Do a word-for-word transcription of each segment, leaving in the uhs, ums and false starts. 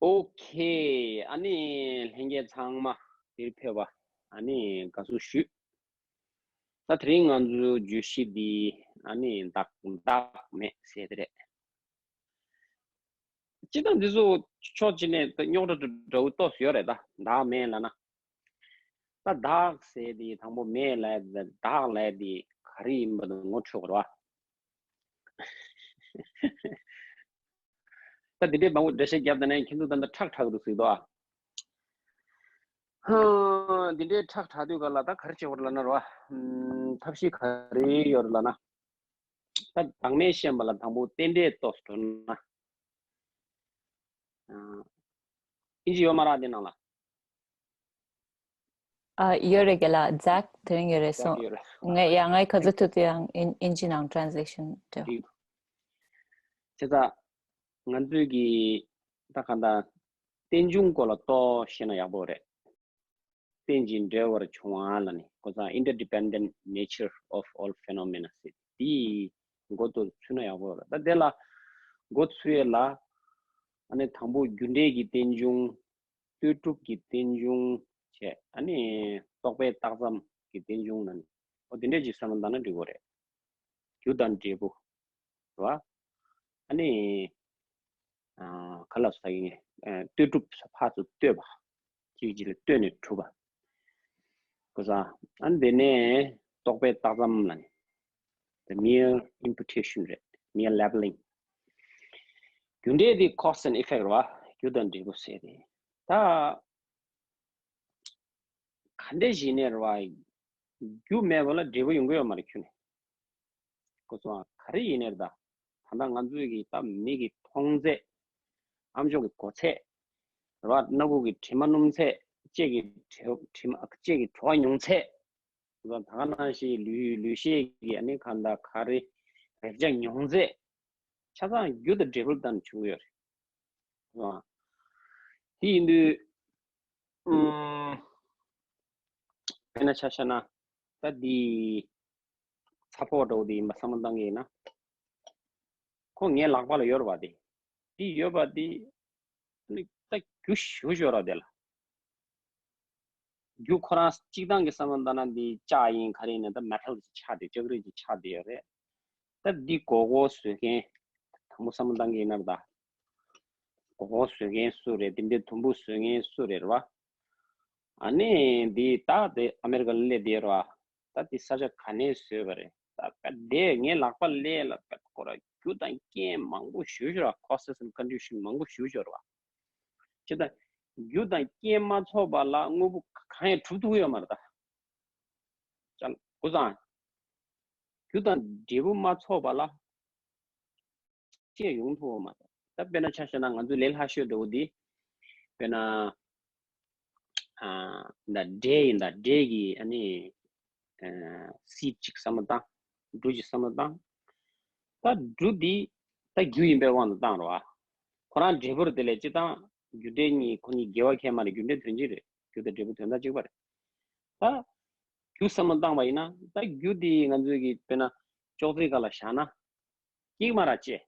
ཨོ་ཁེ། ཨ་ནི་ལྷན་རྒྱས་ཚང་མ་འདིར་ཕེབས་པ་ཨ་ནི་དགའ་བསུ་ཞུ། ད་དེ་རིང་ང་ཚོའི་བརྗོད་གཞི་འདི་ཨ་ནི་བདག་བདག་མེད་ཟེར་དེ་རེད། སྤྱིར་བཏང་འདི་ཚོ་ཕྱོགས་གཅིག་ནས་རྙོག་དྲ་འདྲ་བོ་ཏོག་ཙམ་ཡོད་རེད། ད་བདག་མེད་ལབ་ན། ད་བདག་ཟེར་དེ་དང་པོ་མེད་ལབ་དེ་བདག་ལབ་དེ་ག་རེ་ཡིན་པ་དང་ངོ་འཕྲོད་དགོས་རེད་བ། ད་འདི་འདྲའི་མང་པོ་འགྲེལ་བཤད་བརྒྱབ་དང་ནས་ཁྱེད་ཚོ་ད་ལྟ་ཁྲག་དྲག་འདུག་ཟེར་འདུག་ཨ། ཧ། འདི་འདྲའི་ཁྲག་དྲག་དུས་ག་ལ་ད་ག་རེ་བྱེད་དགོས་རེད་ལབ་ན་རེད་བ། ཐབས་ཤེས་ག་རེ་ཡོད་རེད་ལབ་ན། ད་བདག་མེད་ཤེས་པ་ལ་དང་པོ་རྟེན་འབྲེལ་ཏོག་ཙམ་འགྲོ་ན། ཨིན་ཇི་ཡོད་མ་རེད་འདི་ནང་ལ། ཨ། ཡོད་རེད་རྒན་ལགས། ཛེག་དེ་རིང་ཡོད་རེད་སོང་། ཡོད་རེད། ངས་ཡ་ངས་ག་ཚོད་ཐུབ་ཐུབ་ཡང་ཨིན་ཨིན་ཇི་ནང་ཊེ་རན་སི་ལེ་ཤན་སྤྲད། བྱས་ཙང་ང་ཚོས་ཀྱི་ད་ག་འདྲ་རྟེན་འབྱུང་སྐོར་ལ་ཏོག་བཤད་ན་ཡག་པོ་རེད། རྟེན་ཅིང་འབྲེལ་བར་འབྱུང་བ་ལ་ནི་ཀོ་ས་interdependent nature of all phenomena ཟེར་དེ་མགོ་ཏུ་ཚུད་ན་ཡག་པོ་རེད། ད་དེ་ལ་མགོ་ཚུད་ཡས་ལ་ཨ་ནི་དང་པོ་རྒྱུ་འབྲས་ཀྱི་རྟེན་འབྱུང་། ལྟོས་གྲུབ་ཀྱི་རྟེན་འབྱུང་བྱས། ཨ་ནི་རྟོག་པས་བཏགས་ཙམ་གྱི་རྟེན་འབྱུང་ལ་ནི་ཨོ་དེ་འདྲས་ཅིག་བསམ་བློ་བཏང་ན་འགྲིག་གི་རེད། རྒྱུ་དང་འབྲས་བུ། རེད་བ། ཨ་ནི། ཨ། ག་ལ་སོགས་ཡིན། ཨ། ལྟོས་གྲུབ་ཕར་ཚུར་ལྟོས་པ། གཅིག་གཅིག་ལ་ལྟོས་ནས་གྲུབ་པ། གོ་ས། ཨ་ནི་དེ་ནས་རྟོག་པས་བཏགས་ཙམ་ལ་ནི། the mere imputation རེད། mere labeling། རྒྱུ་འབྲས་དེ་cause and effect རེད་བ། རྒྱུ་དང་འབྲས་བུ་ཟེར་དེ། ད་ག་འདྲས་ཞིག་ནས་རེད་བ། རྒྱུ་མེད་པ་ལ་འབྲས་བུ་ཡོང་གི་ཡོད་མ་རེད་ཁྱོན་ནས། ཁོ་ཚོ་ག་རེ་ཡིན་ནའི་རེད་ད། ད་ལྟ་ང་ཚོས་ཀྱི་ད་མིག་གིས་མཐོང་ཚད། ཨ་མཆོག་གིས་གོ་ཚད། རེད་བ། སྣ་ཁུག་གིས་དྲི་མ་སྣོམ་ཚད། ལྕེ་གིས་དྲི་དྲི་མ་ལྕེ་གིས་བྲོ་བ་མྱོང་ཚད། ད་ག་ནང་བཞིན་ལུས་ལུས་ཤེས་ཀྱིས་ཨ་ནི་གང་ལྟར་ག་རེ་རེག་བྱ་མྱོང་ཚད། ཆ་ཚང་རྒྱུ་དང་འབྲས་བུ་ལ་བརྟེན་ནས་བྱུང་གི་ཡོད་རེད། ཨ། དེ་ཡིན་དུས། ཨུམ། དཔེར་ན་ཆ་བཞག་ན། ད་འདི་ཚ་ཕོག་འདྲ་བོ་དེ་ཡིན་པ་བསམ་བློ་བཏང་གི་ཡིན་ན། ཁོ་ངའི་ལག་པ་ལ་ཡོད་རེད་བ་དེ། འདི་ཡོད་པ་དེ། ཨ་ནི་ད་རྒྱུ་ཞེ་པོ་ཅིག་ཡོད་རེད་བ་དེ་ལ། རྒྱུ་ཁོ་རང་སྤྱིར་བཏང་གི་བསམ་བློ་བཏང་ན་འདི་ལྕགས་ཡིན་ག་རེ་ཡིན་ན་ད་མེ་ཊལ་ཅིག་ཆགས་བསྡད། ལྕགས་རིགས་ཅིག་ཆགས་བསྡད་ཡོད་རེད། ད་འདི་མགོ་སྐོར་བཟོ་མཁན། དང་པོ་བསམ་བློ་བཏང་གི་ཡིན་ན་ད། མགོ་སྐོར་བཟོ་མཁན་སུ་རེད། འདི་འདྲའི་དུམ་བུ་བཟོ་མཁན་སུ་རེད། རེད་བ། ཨ་ནི་འདི་ད་དེ་ཨ་མེ་རི་ཀ་ལ་སླེབས་བསྡད་ཡོད་རེད་བ། ད་དེ་ས་ཆ་ག་ནས་བཟོས་པ་རེད། ད་དེ་ངའི་ལག་པ་ལ་ལ་ཁོ་ར་རྒྱུ་དང་རྐྱེན་མང་པོ་ཞེ་པོ་ཅིག་ཡོད་རེད་བ། causes and condition མང་པོ་ཞེ་པོ་ཅིག་ཡོད་རེད་བ། བྱས་ཙང་རྒྱུ་དང་རྐྱེན་མ་ཚོགས་པ་ལ་དངོས་པོ་གང་ཡང་གྲུབ་ཐུབ་ཀྱི་ཡོད་མ་རེད་ད། ཅང་གོ་སོང་། རྒྱུ་དང་འབྲས་བུ་མ་ཚོགས་པ་ལ་སྐྱེ་ཡོང་ཐུབ་པ་མ་རེད། ད་དཔེར་ན་ཆ་བཞག་ན་ང་ཚོའི་ལས་སླ་ཤོས་འདྲ་བོ་འདི། དཔེར་ན། ཨ། ད་འབྲས་ཡིན་ད། འབྲས་ཀྱི་ཨ་ནི། ཨ། སིཌ་ཅིག་བསམ་བློ་བཏང་། འབྲུ་ཅིག་བསམ་བློ་བཏང་། ད་འབྲུ་འདི་ད་རྒྱུ་ཡིན་པའི་དབང་དུ་བཏང་རོགས། ཁོ་རང་འབྲས་བུར་དེ་ལས་སྤྱིར་བཏང་རྒྱུ་འབྲས་གཉིས་ཁོ་གཉིས་འགལ་བ་ཁྱད་མ་རེད། རྒྱུ་འབྲས་དོན་གཅིག་རེད། རྒྱུ་དང་འབྲས་བུ་དོན་དག་གཅིག་པ་རེད། ད་རྒྱུ་བསམ་བློ་བཏང་བ་ཡིན་ན་ད་རྒྱུ་འདི་ང་ཚོས་ཀྱི་དཔེར་ན་ཅོག་ཙེའི་སྒང་ལ་བཞག་ན། སྐྱེ་གི་མ་རེད་ཅེ།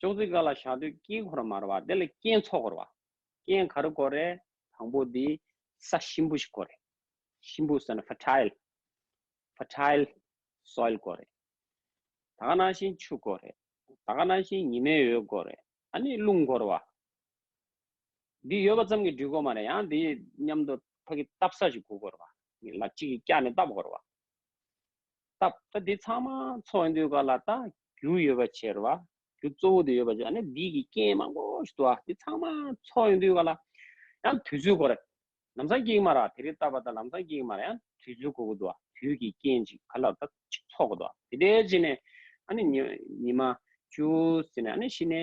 ཅོག་ཙེ་སྒང་ལ་བཞག་དུས་སྐྱེ་གི་ཁོ་རང་མ་རེད་བ། དེ་ལ་རྐྱེན་ཚོགས་དགོས་རེད་བ། རྐྱེན་ག་རེ་དགོས་རེད། དང་པོ་འདི་ས་ཞིམ་པོ་ཞིག་དགོས་རེད། ཞིམ་པོ་ཟེར་ན་ཕར་ཊའིལ། ཕར་ཊའིལ་སོའིལ་དགོས་རེད། ད་ག་ནང་བཞིན་ཆུ་དགོས་རེད། ད་ག་ནང་བཞིན་ཉི་མའི་འོད་དགོས་རེད། ཨ་ནི་རླུང་དགོས་རེད་བ། འདི་ཡོད་པ་ཙམ་གྱིས་འགྲིག་གི་མ་རེད། ཡང་འདི་མཉམ་དུ་ཕ་གི་བཏབ་ས་ཞིག་དགོས་དགོས་རེད་བ། ལག་གཅིག་གིས་བཀྱགས་ནས་བཏབ་དགོས་རེད་བ། བཏབ། ད་འདི་ཚང་མ་ཚོགས་ཡོང་དུས་ག་ལ་ད་རྒྱུ་ཡོད་པ་བྱས་རེད་བ། རྒྱུ་གཙོ་བོ་དེ་ཡོད་པ་བྱས། ཨ་ནི་འདི་གི་རྐྱེན་མང་པོ་ཞིག་འདུག་བ། འདི་ཚང་མ་ཚོགས་ཡོང་དུས་ག་ལ་ཡང་དུས་ཚོད་དགོས་རེད། ལམ་སང་སྐྱེ་གི་མ་རེད། དེ་རིང་བཏབ་པ་དང་ལམ་སང་སྐྱེ་གི་མ་རེད། ཡང་དུས་ཚོད་དགོས་ཀྱི་འདུག་བ། དུས་ཀྱི་རྐྱེན་ཅིག་ག་ལ་ད་ཅིག་ཚོགས་ཀྱི་འདུག་བ། དེ་འདྲའི་བྱས་ནས་ཨ་ནི་ཉི་ཉི་མ་བཅུ་ཟིན་ནས་ཨ་ནི་གཞི་ནས་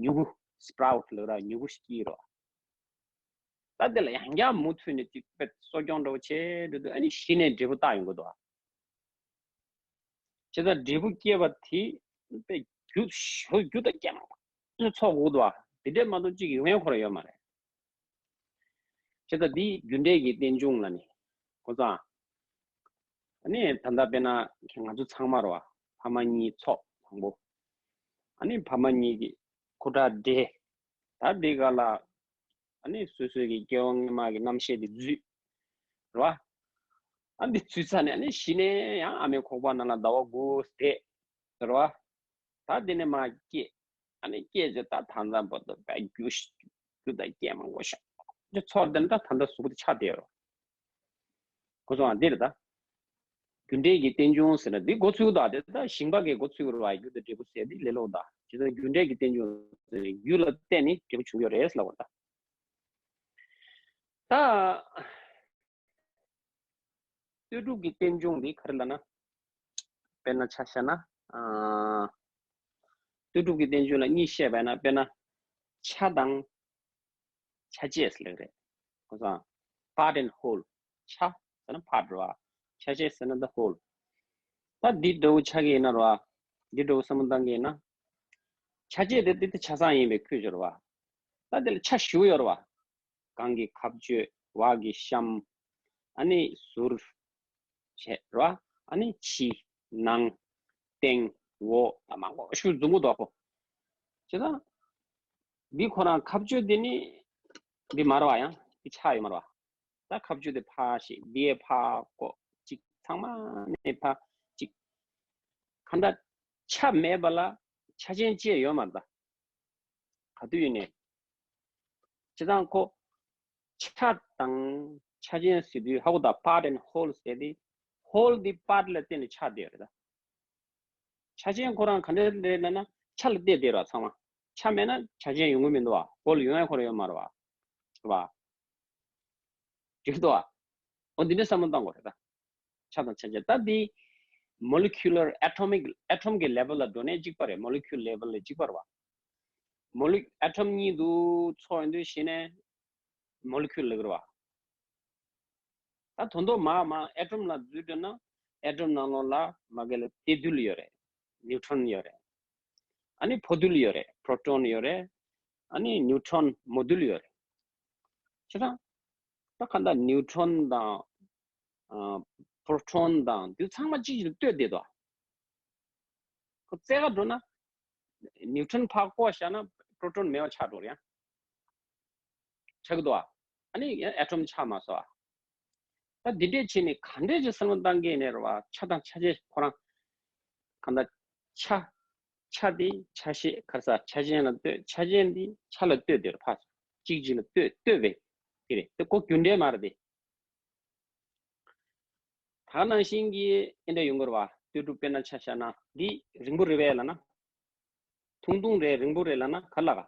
མྱུ་གུ་སྤྲའུ་ཊི་ལབ་ར་མྱུ་གུ་ཞིག་སྐྱེ་གི་རེད་བ། ད་དེ་ལ་ཡང་བསྐྱར་མུ་མཐུད་ནས་ཅིག་དཔེ་གསོ་སྐྱོང་འདྲ་བོ་བྱས་འགྲོ་དུས་ཨ་ནི་གཞི་ནས་འབྲས་བུ་བཏགས་ཡོང་གི་འདུག་བ། བྱས་ཙང་འབྲས་བུ་སྐྱེས་པ་དེ་དཔེ་རྒྱུ་ཞོ་རྒྱུ་དང་རྐྱེན་མང་པོ་ཚོགས་དགོས་འདུག་བ། དེ་འདྲས་མ་གཏོགས་གཅིག་ཡོང་ཡ་ཁོ་རང་ཡོད་མ་རེད། བྱས་ཙང་འདི་རྒྱུ་འབྲས་ཀྱི་རྟེན་འབྱུང་ལ་ནི། ཁོ་ཚང་། ཨ་ནི་ད་ལྟ་དཔེར་ན་ང་ཚོ་ཚང་མ་རེད་བ། ཕ་མ་གཉིས་ཚོགས་དང་པོ། ཨ་ནི་ཕ་མ་གཉིས་ཀྱི་ཁུ་ཁྲག་འདྲེས། ད་འདི་ག་ལ་ཨ་ནི་སོ་སོའི་གི་སྐྱེ་བ་སྔོན་མ་གི་རྣམ་ཤེས་དེ་འཛུལ། རེད་བ། ཨ་འདི་འཛུལ་ཚར་ནས་ཨ་ནི་གཞི་ནས་ཡང་ཨ་མའི་ཁོག་པ་ནང་ལ་ཟླ་བ་དགུ་བསྡད། རེད་བ། ད་འདི་ནས་མར་སྐྱེས། ཨ་ནི་སྐྱེས་ཚེ་ད་ད་ལྟ་བར་དུ་བས་རྒྱུ་ཞིག་རྒྱུ་དང་རྐྱེན་མང་པོ་ཞིག་ཚོར་དེ་ནི་ད་ད་ལྟ་གཟུགས་དེ་ཆགས་བསྡད་ཡོད་རེད། གོ་སོང་ཨ། འདི་རེད་ད། རྒྱུ་འབྲས་ཀྱི་རྟེན་འབྱུང་ཟེར་ན་འདི་འགོ་ཚུགས་ད། དེ་ད་ཞིང་པ་གི་འགོ་ཚུགས་རེད་བ། རྒྱུ་དང་འབྲས་བུ་ཟེར་འདི་ལས་ལོག་ད། ཇི་ལྟར་རྒྱུ་འབྲས་ཀྱི་རྟེན་འབྱུང་ཟེར་ན་རྒྱུ་ལ་བརྟེན་ནས་འབྲས་བུ་བྱུང་ཡོད་རེད་ལབ་པ་ད། ད། ལྟོས་གྲུབ་ཀྱི་རྟེན་འབྱུང་འདི་ག་རེ་ལབ་ན། དཔེར་ན་ཆ་བཞག་ན། ཨ། ལྟོས་གྲུབ་ཀྱི་རྟེན་འབྱུང་ལ་གཉིས་བཤད་པ་ཡིན་ན། དཔེར་ན་ཆ་དང་ཆ་བྱད་ཟེར་ལབ་རེད། གོ་སོང་། Part and whole། ཆ་ཟེར་ན་part རེད་བ། ཆ་བྱད་ཟེར་ན་the whole། ད་འདི་འདྲ་བོ་ཆགས་ཀྱི་ཡིན་ན་རེད་བ། འདི་འདྲ་བོ་བསམ་བློ་བཏང་གི་ཡིན་ན། ཆ་བྱད་དེ་དེ་དེ་ཆ་ཚང་ཡིན་པའི་ཁུལ་བྱེད་རེད་བ། ད་དེ་ལ་ཆ་ཞུགས་ཡོད་རེད་བ། གང་གི་ཁ་གཅོད། བག་གི་ཤམ། ཨ་ནི་ཟུར། བྱས་ར། ཨ་ནི་ཕྱི། ནང་། སྟེང་། འོག་ད་མང་པོ་ཞིག་འཛོམས་གོ་འདུག་གོ། བྱས་ཙང་། འདི་ཁོ་རང་ཁ་གཅོད་དེ་ནི། འདི་མ་རེད་བ། ཡང་འདི་ཆགས་ཡོད་མ་རེད་བ། ད་ཁ་གཅོད་དེ་ཕར་ཞིག་འདི་ཡས་ཕར་བཀོག་ཅིག་ཚང་མ་ནས་ཕར་ཅིག་གང་ལྟར་ཆ་མེད་པ་ལ་ཆ་ཅན་ཅིག་ཡོད་མ་རེད་ད། ག་དུས་ཡིན་ནའི། བྱས་ཙང་ཁོ། ཆ་དང་ཆ་ཅན་ཟེར་དུས་ཧ་གོ་ད། Part and whole ཟེར་དེ། Whole དེ་part ལ་བརྟེན་ནས་ཆགས་བསྡད་ཡོད་རེད་ད། ཆ་ཅན་ཁོ་རང་ག་འདྲ་རེད་ལབ་ན་ཆ་ལ་བལྟས་བསྡད་ར་ཚང་མ། ཆ་མེད་ན་ཆ་ཅན་ཡོང་གི་མི་འདུག་བ། Whole ཡོང་ཡ་ཁོ་རང་ཡོད་མ་རེད་བ། རེད་བ། འགྲིག་འདུག་བ། འོ་འདི་འདྲ་བསམ་བློ་བཏང་དགོས་རེད་ད། ཆ་དང་ཆ་བྱད་ད་འདི། Molecular atomic atom གི་level ལ་འགྲོ་ནས་གཅིག་པ་རེད། Molecule level ལ་གཅིག་པ་རེད་བ། Mole atom གཉིས་འདུག་ཚོགས་ཡོང་དུས་གཞི་ནས་molecule ལབ་ཀྱི་རེད་བ། ད་དོན་དུ་མར་མར་atom ལ་འཛུལ་འགྲོ་ན་atom ནང་ལོགས་ལ་མ་གི་ལ་དེ་རྡུལ་ཡོད་རེད། neutron ཡོད་རེད། ཨ་ནི་འཕོ་རྡུལ་ཡོད་རེད། proton ཡོད་རེད། ཨ་ནི་neutron མོ་རྡུལ་ཡོད་རེད། བྱས་ཙང་། ད་ག་འདྲ་neutron དང་། ཨ། proton དང་འདི་ཚང་མ་གཅིག་གཅིག་ལ་ལྟོས་བསྡད་དོ། ཁོ་རྩེ་ག་འགྲོ་ན། neutron ཕར་བཀོག་བཞག་ན་proton མེད་པ་ཆགས་འགྲོ་རེད་ཡ། ཆགས་ཀྱི་འདུག་བ། ཨ་ནི་ཡང་atom ཆགས་མ་སོང་བ། ད་འདི་འདྲས་བྱས་ནས་ག་འདྲས་ཀྱི་བསམ་བློ་བཏང་གི་ནས་རེད་བ། ཆ་དང་ཆ་བྱད་ཁོ་རང་། གང་ལྟར་ཆ། ཆ་དེ་ཆ་ཤས་ག་རེ་ཟ། ཆ་ཅན་ལ་ལྟོས། ཆ་ཅན་དེ་ཆ་ལ་ལྟོས་དེ་རེད་ཕ། གཅིག་གཅིག་ལ་ལྟོས་ལྟོས་པས། དེ་རེད་དེ་ཁོ་རྒྱུ་འབྲས་མ་རེད་དེ། ད་ནང་བཞིན་གྱི་ཨེ་འདྲ་ཡོང་གི་རེད་བ། ལྟོས་གྲུབ་དཔེར་ན་ཆ་བཞག་ན་འདི་རིང་པོ་རེད་པས་ལབ་ན། ཐུང་ཐུང་རེད་རིང་པོ་རེད་ལབ་ན་ག་ལ་ག་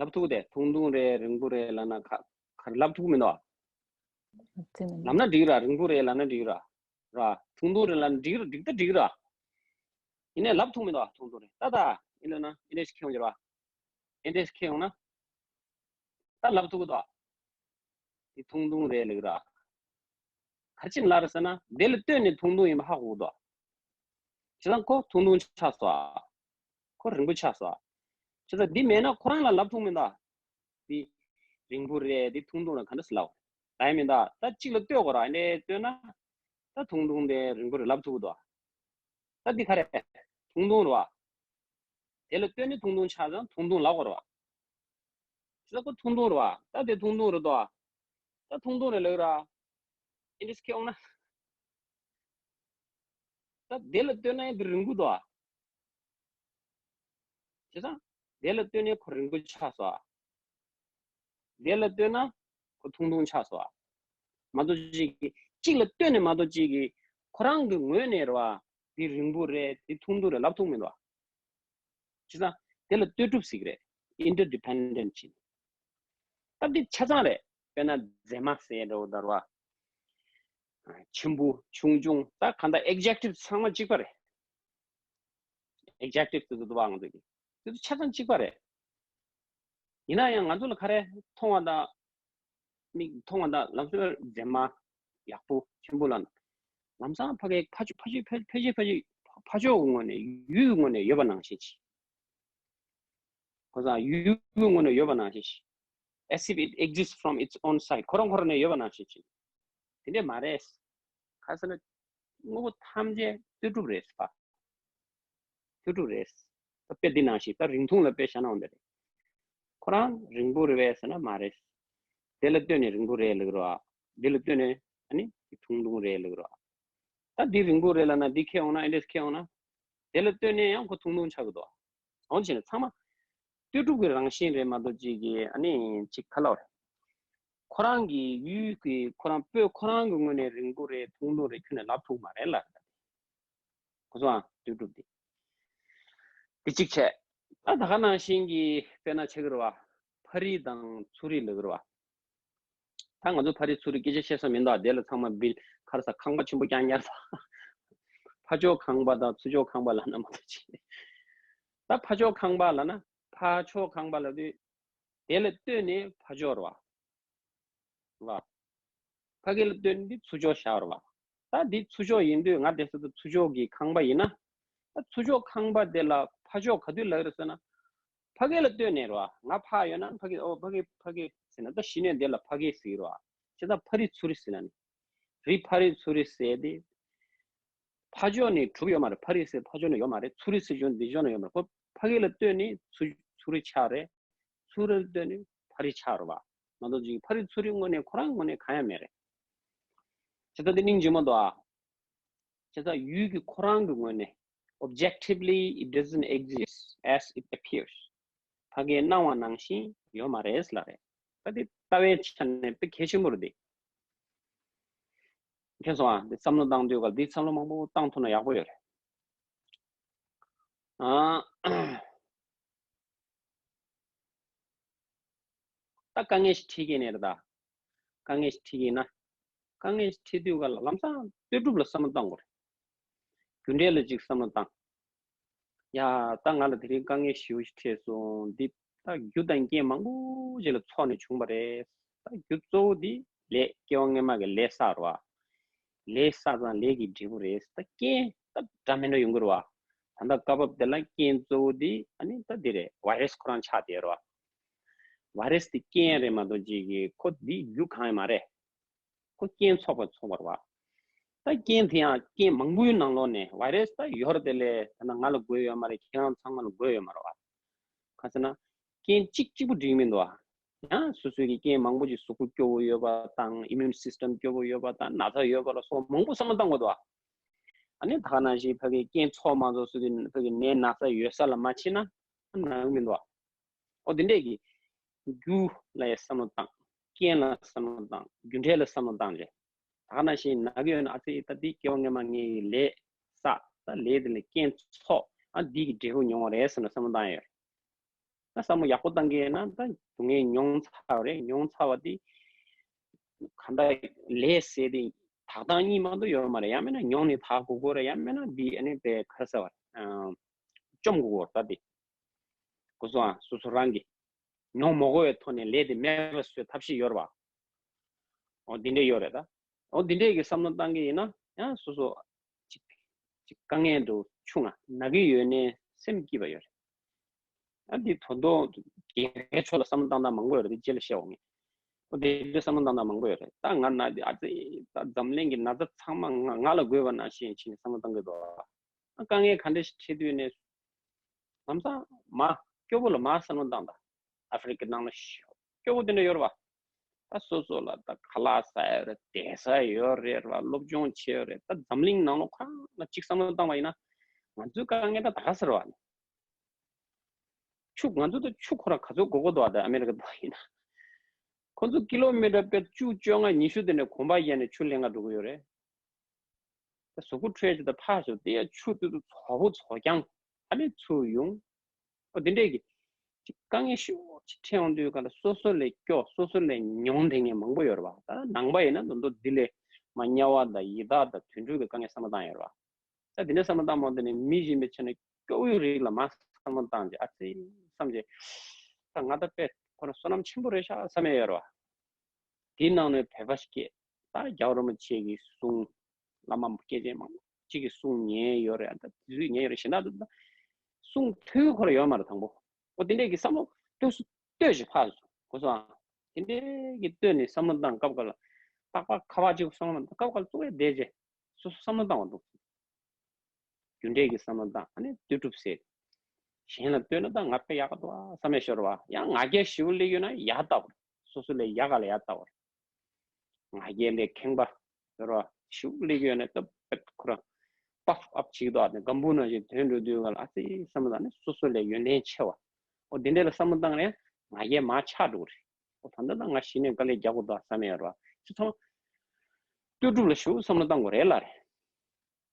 ལབ་ཐུབ་དེ། ཐུང་ཐུང་རེད་རིང་པོ་རེད་ལབ་ན་ག་ག་རེ་ལབ་ཐུབ་མི་འདུག་བ། ལབ་ན་འགྲིག་ར། རིང་པོ་རེད་ལབ་ན་འགྲིག་ར། ར། ཐུང་ཐུང་རེད་ལབ་ན་འགྲིག་ར། འགྲིག་ད་འགྲིག་ར། ཡིན་ནའི་ལབ་ཐུབ་མི་འདུག་བ། ཐུང་ཐུང་རེད་ད་ད། ཡིན་ལབ་ན་ཨེ་འདྲས་ཤིག་ཁེངས་ཡོང་ར། ཨེ་འདྲས་ཤིག་ཁེངས་ཡོང་ན། ད་ལབ་ཐུབ་ཀྱི་འདུག་ཨ། འདི་ཐུང་ཐུང་རེད་ལབ་ཀྱི་ར། ག་རེ་བྱས་ནས་ལབ་རེད་ཟེར་ན་དེ་ལ་ལྟོས་ནས་ཐུང་ཐུང་ཡིན་པ་ཧ་གོ་གི་འདུག་ཨ། བྱས་ཙང་ཁོ་ཐུང་ཐུང་ཆགས་སོང་ཨ། ཁོ་རིང་པོ་ཆགས་སོང་ཨ། བྱས་ཙང་འདི་མེད་ན་ཁོ་རང་ལ་ལབ་ཐུབ་མི་འདུག་ཨ། འདི་རིང་པོ་རེད། འདི་ཐུང་ཐུང་རེད། ག་འདྲ་སེ་ལབ། ད་ཡིན་མིན་ད་ད་གཅིག་ལ་ལྟོས་དགོས་ར། འདི་ལྟོས་ན་ད་ཐུང་ཐུང་དེ་རིང་པོ་རེད་ལབ་ཐུབ་ཀྱི་འདུག་ཨ། ད་འདི་ག་རེ། ཐུང་ཐུང་རེད་བ། དེ་ལ་ལྟོས་ནས་ཐུང་ཐུང་ཆགས་ཙང་ཐུང་ཐུང་ལབ་དགོས་རེད་བ། ཅི་ལ་ཁོ་ཐུང་ཐུང་རེད་བ། ད་དེ་ཐུང་ཐུང་རེད་དོ། ད་ཐུང་ཐུང་རེད་ལབ་ར། ཨེ་འདྲས་ཁེ་འོང་ན། ད་དེ་ལ་ལྟོས་ན་ཡང་དེ་རིང་པོ་འདུག་ཨ། བྱས་ཙང་། དེ་ལ་ལྟོས་ནས་ཁོ་རིང་པོ་ཆགས་སོང་ཨ། དེ་ལ་ལྟོས་ན་ཁོ་ཐུང་ཐུང་ཆགས་སོང་ཨ། མ་གཏོགས་གཅིག་གིས་གཅིག་ལ་ལྟོས་ནས་མ་གཏོགས་གཅིག་གིས་ཁོ་རང་གི་ངོས་ནས་རེད་བ། འདི་རིང་པོ་རེད། འདི་ཐུང་ཐུང་རེད་ལབ་ཐུབ་མི་འདུག་ཨ། བྱས་ཙང་དེ་ལ་ལྟོས་གྲུབ་ཟེར་གི་རེད། Interdependent བྱས། སྟབས་བདེ་ཆ་ཚང་རེད། དཔེར་ན་མཛེས་མ་ཟེར་འདྲ་བོ་ད་རེད་བ། ཆེན་པོ་ཆུང་ཆུང་ད་གང་ལྟར་adjective ཚང་མ་གཅིག་པ་རེད། adjective དེ་ཚོ་འདུག་བ། ང་ཚོ་གི་དེ་ཚོ་ཆ་ཚང་གཅིག་པ་རེད། ཡིན་ན་ཡང་ང་ཚོ་ལ་ག་རེ་མཐོང་བ་དང་། མིག་མཐོང་བ་དང་ལམ་སང་མཛེས་མ། ཡག་པོ་ཆེན་པོ་ལ། ལམ་སང་ཕ་གིའི་ཕ་ཕྱོགས་ཕ་ཕྱོགས་ཕ་ཕྱོགས་ཕ་ཕྱོགས་ཕ་ཕྱོགས་ཀྱི་ངོས་ནས་ཡུལ་གྱི་ངོས་ནས་ཡོད་པ་ནང་བཞིན་ཅིག་ཁོ་ཚང་ཡུལ་གྱི་ངོས་ནས་ཡོད་པ་ནང་བཞིན་ཞིག as if it exists from its own side ཁོ་རང་ཁོ་རང་ནས་ཡོད་པ་ནང་བཞིན་ཞིག་དེ་འདྲས་མ་རེད། ག་ཟེར་ན། དངོས་པོ་ཐམས་ཅད་ལྟོས་གྲུབ་རེད་ཟེར་བ། ལྟོས་གྲུབ་རེད། ད་དཔེ་འདི་ནང་བཞིན་ད་རིང་ཐུང་ལ་དཔེ་བཞག་ན་འོང་དེ་རེད། ཁོ་རང་རིང་པོ་རེད་པས་ཟེར་ན་མ་རེད། དེ་ལ་ལྟོས་ནས་རིང་པོ་རེད་ལབ་ཀྱི་རེད་བ། འདི་ལ་ལྟོས་ནས་ཨ་ནི་ཐུང་ཐུང་རེད་ལབ་ཀྱི་རེད་བ། ད་འདི་རིང་པོ་རེད་ལབ་ན་འདི་ཁེལ་འོང་ན་ཨེ་འདྲས་ཁེལ་འོང་ན། དེ་ལ་ལྟོས་ནས་ཡང་ཁོ་ཐུང་ཐུང་ཆགས་ཀྱི་འདུག་འོང་བྱས་ནས་ཚང་མ་ལྟོས་གྲུབ་ཀྱི་རང་བཞིན་རེད་མ་གཏོགས་ཅིག་གི་ཨ་ནི་ཅིག་ག་ལབ་རེད། ཁོ་རང་གི་ཡུལ་གྱི་ཁོ་རང་སྤོས་ཁོ་རང་གི་ངོས་ནས་རིང་པོ་རེད་ཐུང་ཐུང་རེད་ཁྱོན་ནས་ལབ་ཐུབ་མ་རེད་ལ། ཁོ་ཚོའང་ལྟོས་གྲུབ་དེ། དེ་གཅིག་བྱས། ད་ད་ག་ནང་བཞིན་གྱི་དཔེར་ན་ཆགས་ཀྱི་རེད་བ། ཕ་རི་དང་ཚུ་རི་ལབ་ཀྱི་རེད་བ། ད་ང་ཚོ་ཕ་རི་ཚུ་རི་སྐད་ཆ་བཤད་ས་མི་འདུག་དེ་ལ་ཚང་མ་བིལ་ཁར་ས་ཁང་པ་ཆེན་པོ་རྐྱང་རྐྱང་ས། ཕ་ཕྱོགས་ཁང་པ་དང་ཚུར་ཕྱོགས་ཁང་པ་ལབ་ན་མ་གཏོགས་ཅི། ད་ཕ་ཕྱོགས་ཁང་པ་ལབ་ན་ཕ་ཕྱོགས་ཁང་པ་ལབ་དུས། དེ་ལ་ལྟོས་ནས་ཕ་ཕྱོགས་རེད་བ། བ། ཕ་གི་ལ་ལྟོས་ནས་འདི་ཚུར་ཕྱོགས་བཞག་རེད་བ། ད་འདི་ཚུར་ཕྱོགས་ཡིན་དུས་ང་དེ་ས་ད་ཚུར་ཕྱོགས་ཀྱི་ཁང་པ་ཡིན་ན། ད་ཚུར་ཕྱོགས་ཁང་པ་དེ་ལ་ཕ་ཕྱོགས་ག་དུས་ལབ་རེད་ཟེར་ན། ཕ་གི་ལ་ལྟོས་ནས་རེད་བ། ང་ཕ་ཡོད་ན་ཕ་གི་ཨོ་ཕ་གི་ཕ་གི་ཟེར་ན་ད་གཞི་ནས་འདི་ལ་ཕ་གི་ཟེར་གྱི་རེད་བ། བྱས་ཙང་ཕ་རི་ཚུར་རི་ཟེར་ན་ནི། རི་ཕ་རི་ཚུར་རི་ཟེར་དེ། ཕ་ཕྱོགས་ནས་གྲུབ་ཡོད་མ་རེད། ཕ་རི་ཟེར་ཕ་ཕྱོགས་ནས་ཡོད་མ་རེད། ཚུར་རི་ཟེར་ཕྱོགས་འདི་ཕྱོགས་ནས་ཡོད་མ་རེད། ཁོ་ཕ་གི་ལ་ལྟོས་ནས་ཚུར་ཚུར་རི་ཆགས་རེད། ཚུར་རི་ལ་ལྟོས་ནས་ཕ་རི་ཆགས་རེད་བ། མ་གཏོགས་ཅིག་ཕ་རི་ཚུར་རི་ངོས་ནས་ཁོ་རང་ངོས་ནས་གང་ཡང་མེད་རེད། བྱས་ཙང་འདི་སྙིང་རྗེ་མོ་འདུག་ཨ། བྱས་ཙང་ཡུལ་གྱི་ཁོ་རང་གི་ངོས་ནས་objectively it doesn't exist as it appears. ཕ་གིའི་སྣང་བ་ནང་བཞིན་ཡོད་མ་རེད་ལ་རེད། ད་དེ་ལྟ་བའི་ཆ་ནས་དཔེ་གལ་ཆེན་པོ་རེད་དེ། མཁྱེན་སོང་ཨ། འདི་བསམ་བློ་བཏང་དུས་ག་འདི་བསམ་བློ་མང་པོ་བཏང་ཐུབ་ན་ཡག་པོ་ཡོད་རེད། ཨ། ད་དཀའ་ངལ་ཞིག་འཕྲད་ཀྱི་ནས་རེད་ད། དཀའ་ངལ་ཞིག་འཕྲད་ཀྱི་ན། དཀའ་ངལ་ཞིག་འཕྲད་དུས་ག་ལ་ལམ་སང་ལྟོས་གྲུབ་ལ་བསམ་བློ་བཏང་དགོས་རེད། རྒྱུ་འབྲས་ལ་ཅིག་བསམ་བློ་བཏང་། ཡ། ད་ང་ལ་དེ་རིང་དཀའ་ངལ་ཞེ་པོ་ཞིག་འཕྲད་སོང་འདི། ད་རྒྱུ་དང་རྐྱེན་མང་པོ་ཞིག་ལ་ཚོགས་ནས་བྱུང་བ་རེད། ད་རྒྱུ་གཙོ་བོ་འདི་ལས་སྐྱེ་བ་སྔོན་མ་གི་ལས་བསགས་རེད་བ། ལས་བསགས་ཙང་ལས་ཀྱི་འབྲས་བུ་རེད། ད་རྐྱེན་ད་འདྲ་མི་འདྲ་ཡོང་གི་རེད་བ། ད་ལྟ་སྐབས་བབ་དེ་ལ་རྐྱེན་གཙོ་བོ་འདི་ཨ་ནི་ད་འདི་རེད། བྷའི་རེས་ཁོ་རང་ཆགས་བསྡད་རེད་བ། བྷའི་རེས་འདི་རྐྱེན་རེད་མ་གཏོགས་ཅིག་གི་ཁོ་འདི་རྒྱུ་གང་ཡང་མ་རེད། ཁོ་རྐྱེན་ཚོགས་པ་ཚོགས་པ་རེད་བ། ད་རྐྱེན་དེ་ཡང་རྐྱེན་མང་པོའི་ནང་ལོགས་ནས་བྷའི་རེས་ད་ཡོད་རེད། དེ་ལས་ད་ང་ལ་འགོས་ཡོད་མ་རེད། ཁྱེད་རང་ཚང་མ་ལ་འགོས་ཡོད་མ་རེད་བ། ག་ཟེར་ན། རྐྱེན་གཅིག་གཅིག་པུ་འགྲིག་མི་འདུག་ཨ། ཡང་སོ་སོའི་གི་རྐྱེན་མང་པོ་ཅིག་གཟུགས་པོ་སྐྱོ་བོ་ཡོད་པ་དང་ཨི་མིའུན་སིས་ཊམ་སྐྱོ་བོ་ཡོད་པ་དང་ན་ཚ་ཡོད་པ་ལ་སོགས་མང་པོ་བསམ་བློ་བཏང་དགོས་འདུག་ཨ། ཨ་ནི་ད་ག་ནང་བཞིན་ཕ་གི་རྐྱེན་ཚོགས་མ་ཚོགས་སུ་ཕ་གི་ནད་ན་ཚ་ཡོད་ས་ལ་མ་ཕྱིན་ན་ན་གི་མི་འདུག་ཨ། ཨོ་དེ་འདྲས་ཀྱི་རྒྱུ་ལ་ཡང་བསམ་བློ་བཏང་། རྐྱེན་ལ་བསམ་བློ་བཏང་། རྒྱུ་འབྲས་ལ་བསམ་བློ་བཏང་རྗེས། ད་ག་ནང་བཞིན་ན་གི་ཡོད་ན་ཨ་ཙི་ད་འདི་སྐྱེ་བ་སྔོན་མ་ངའི་ལས་བསགས། ད་ལས་དེ་ལ་རྐྱེན་ཚོགས། ཨ་འདི་གི་འབྲས་བུ་མྱོང་བ་རེད་ཟེར་ན་བསམ་བློ་བཏང་ཡོད། ད་བསམ་བློ་ཡག་པོ་བཏང་གི་ཡོད་ན་ད་སྡུག་བསྔལ་མྱོང་ཚར་བ་རེད། མྱོང་ཚར་བ་དེ་གང་ལྟར་ལས་ཟེར་དེ་དག་སྟངས་གཉིས་མ་གཏོགས་ཡོད་མ་རེད། ཡང་མིན་ན་མྱོང་ནས་དག་དགོས་ཀྱི་རེད། ཡང་མིན་ན་འདི་ཨ་ནི་དེ་ག་རེ་ཟེར་བ་རེད། བཅོམ་དགོས་ཀྱི་རེད་ད་དེ། གོ་སོང་ཨ། སོ་སོ་རང་གིས་མྱོང་མ་དགོས་པའི་ཐོག་ནས་ལས་དེ་མེད་པ་བཟོ་བའི་ཐབས་ཤེས་ཡོད་རེད་བ། འོ་འདི་འདྲས་ཡོད་རེད་ད། འོ་འདི་འདྲས་ཀྱི་བསམ་བློ་བཏང་གི་ཡིན་ན་ཡང་སོ་སོ་ཅིག་ཅིག་དཀའ་ངལ་འདྲ་བྱུང་ང་ན་གི་ཡོད་ནའི་སེམས་སྐྱིད་པ་ཡོད་རེད། ཨ་འདི་དོན་དུ་རྒྱལ་ཁའི་ཕྱོགས་ལ་བསམ་བློ་བཏང་སྟངས་མང་པོ་ཡོད་རེད། འདི་རྗེས་ལ་བཤད་འོང་ངས། འོ་འདི་འདྲས་བསམ་བློ་བཏང་སྟངས་མང་པོ་ཡོད་རེད། ད་ང་ན་འདི་ཨ་ཙི་ད་འཛམ་གླིང་གི་ན་ཚ་ཚང་མ་ང་ང་ལ་འགོས་པ་ནང་བཞིན་བྱས་ནས་བསམ་བློ་བཏང་གི་འདུག་དཀའ་ངལ་ག་འདྲ་ཞིག་འཕྲད་དུས་ནས་ལམ་སང་མ་སྐྱོ་པོ་ལ་མ་བསམ་བློ་བཏང་དང་། ཨ་ཧྥེ་རི་ཀའི་ནང་ལ་ཤོག་སྐྱོ་པོ་དེ་འདྲ་ཡོད་རེད་བ། ད་སོ་སོ་ལ་ད་ཁ་ལག་ཟ་ཡ་རེད། བསྡད་ས་ཡོད་རེད་བ། སློབ་སྦྱོང་བྱེད་ཡོད་རེད། ད་འཛམ་གླིང་ནང་ལོགས་ཁོ་རང་ལ་གཅིག་བསམ་བློ་བཏང་བ་ཡིན་ན་ང་ཚོའི་དཀའ་ངལ་ད་ད་ག་ཟེར་བ་ནི། ཆུ་ང་ཚོ་ད་ཆུ་ཁོ་རང་ག་ཚོད་དགོས་དགོས་འདུག་བ། ད་ཨ་མེ་རི་ཀ་འདུག་ཡིན་ན་ཁོ་ཚོ་ཀི་ལོ་མི་ཊར་དཔེ་བཅུ་བཅོ་ལྔ་ཉི་ཤུ་དེ་ནས་གོམ་པ་བརྒྱབ་ནས་ཆུ་ལེན་ག་འགྲོ་གི་ཡོད་རེད། ད་གཟུགས་པོ་འཕྲོད་ཅིག་ད་ཕར་ཞོག་དེ་ཡ་ཆུ་དེ་ཚོ་ཚ་པོ་ཚ་རྐྱང་ཨ་ནི་ཚུར་ཡོང་། ཨོ་དེ་འདྲས་ཀྱི་ཅིག་དཀའ་ངལ་ཤུགས་ཆེ་འཕྲད་ཡོང་དུས་ག་ལ་སོ་སོ་ལས་སྐྱོ་སོ་སོ་ལས་མྱོང་དེ་ངས་མང་པོ་ཡོད་རེད་བ། ད་ནང་པ་ཡིན་ན་མདོ་མདོ་འདི་ལས་མ་དམྱལ་བ་དང་ཡི་དྭགས་དང་དུད་འགྲོ་གི་དཀའ་ངལ་བསམ་བློ་བཏང་ཡོད་རེད་བ། ད་དེ་འདྲ་བསམ་བློ་བཏང་མ་འོང་དེ་ནས་མི་གཞན་པའི་ཆ་ནས་སྐྱོ་བོའི་རིགས་ལ་མ་བསམ་བློ་བཏང་རྗེས་ཨ་ཙི་བསམ་རྗེས་ད་ང་ད་དཔེ་ཁོ་རང་བསོད་ནམས་ཆེན་པོ་རེད་ཤག་བསམ་ཡས་ཡོད་རེད་བ། དེའི་ནང་ནས་བོད་པ་ཞིག་སྐྱེས། ད་རྒྱལ་བ་རིན་པོ་ཆེ་གི་གསུང་བླ་མ་སྐྱེས་ཆེན་མང་པོ་གཅིག་གི་གསུང་ཉན་ཡོད་རེད། ད་དེ་ཚོས་ཉན་ཡོད་རེད། གཞན་དག་ད་གསུང་ཐོས་ཁོ་རང་ཡོད་མ་རེད་དང་པོ། ཨོ་དེ་འདྲས་ཀྱི་བསམ་བློ་ལྟོས་སུ་ལྟོས་ཞིག་ཕར་སོང་གོ་སོང་ཨ། དེ་འདྲས་ཀྱི་ལྟོས་ནས་བསམ་བློ་བཏང་སྐབས་འགའ་ལ་རྟག་པར་ཁ་བ་གཅིག་སོང་ལ་སྐབས་འགའ་ལ་ཙུག་ཡ་བསྡད་རྗེས་སོ་སོ་བསམ་བློ་བཏང་བ་འདུག་རྒྱུ་འབྲས་ཀྱི་བསམ་བློ་བཏང་། ཨ་ནི་ལྟོས་གྲུབ་ཟེར། གཞན་ལ་ལྟོས་ན་ད་ང་དཔེ་ཡག་ག་འདུག་ཨ་བསམ་ཡས་ཤོར་བ། ཡང་ང་རྒྱལ་ཞེ་པོ་སླེབས་ཡོད་ན་ཡར་ལྟ་བར། སོ་སོ་ལས་ཡག་ག་ལ་ཡར་ལྟ་བར། ང་རྒྱལ་ལས་ཁེངས་པ་ཡོད་ར། ཞེ་པོ་སླེབས་ཡོད་ན་ད་དཔེ་ཁོ་རང་པབ་ཨབ་བྱེད་ཀྱི་འདུག་ཨ། ནི་སྒམ་བུ་ནང་བཞིན་དོན་འགྲོ་དུས་ག་ལ་ཨ་ཙི་བསམ་བློ་བཏང་ནས་སོ་སོ་ལས་ཡོན་ཏན་ཆེ་བ། འོ་དེ་འདྲ་ལ་བསམ་བློ་བཏང་ནས་ང་རྒྱལ་མར་ཆག་འགྲོ་གི་རེད། འོ་ད་ལྟ་ད་ང་གཞི་ནས་དཀའ་ལས་རྒྱག་དགོས་འདུག་བསམ་ཡས་ཡོད་ར། ཅི་ཚང་མ་ལྟོས་གྲུབ་ལ་ཞེ་པོ་བསམ་བློ་བཏང་དགོས་རེད་ལ་རེད།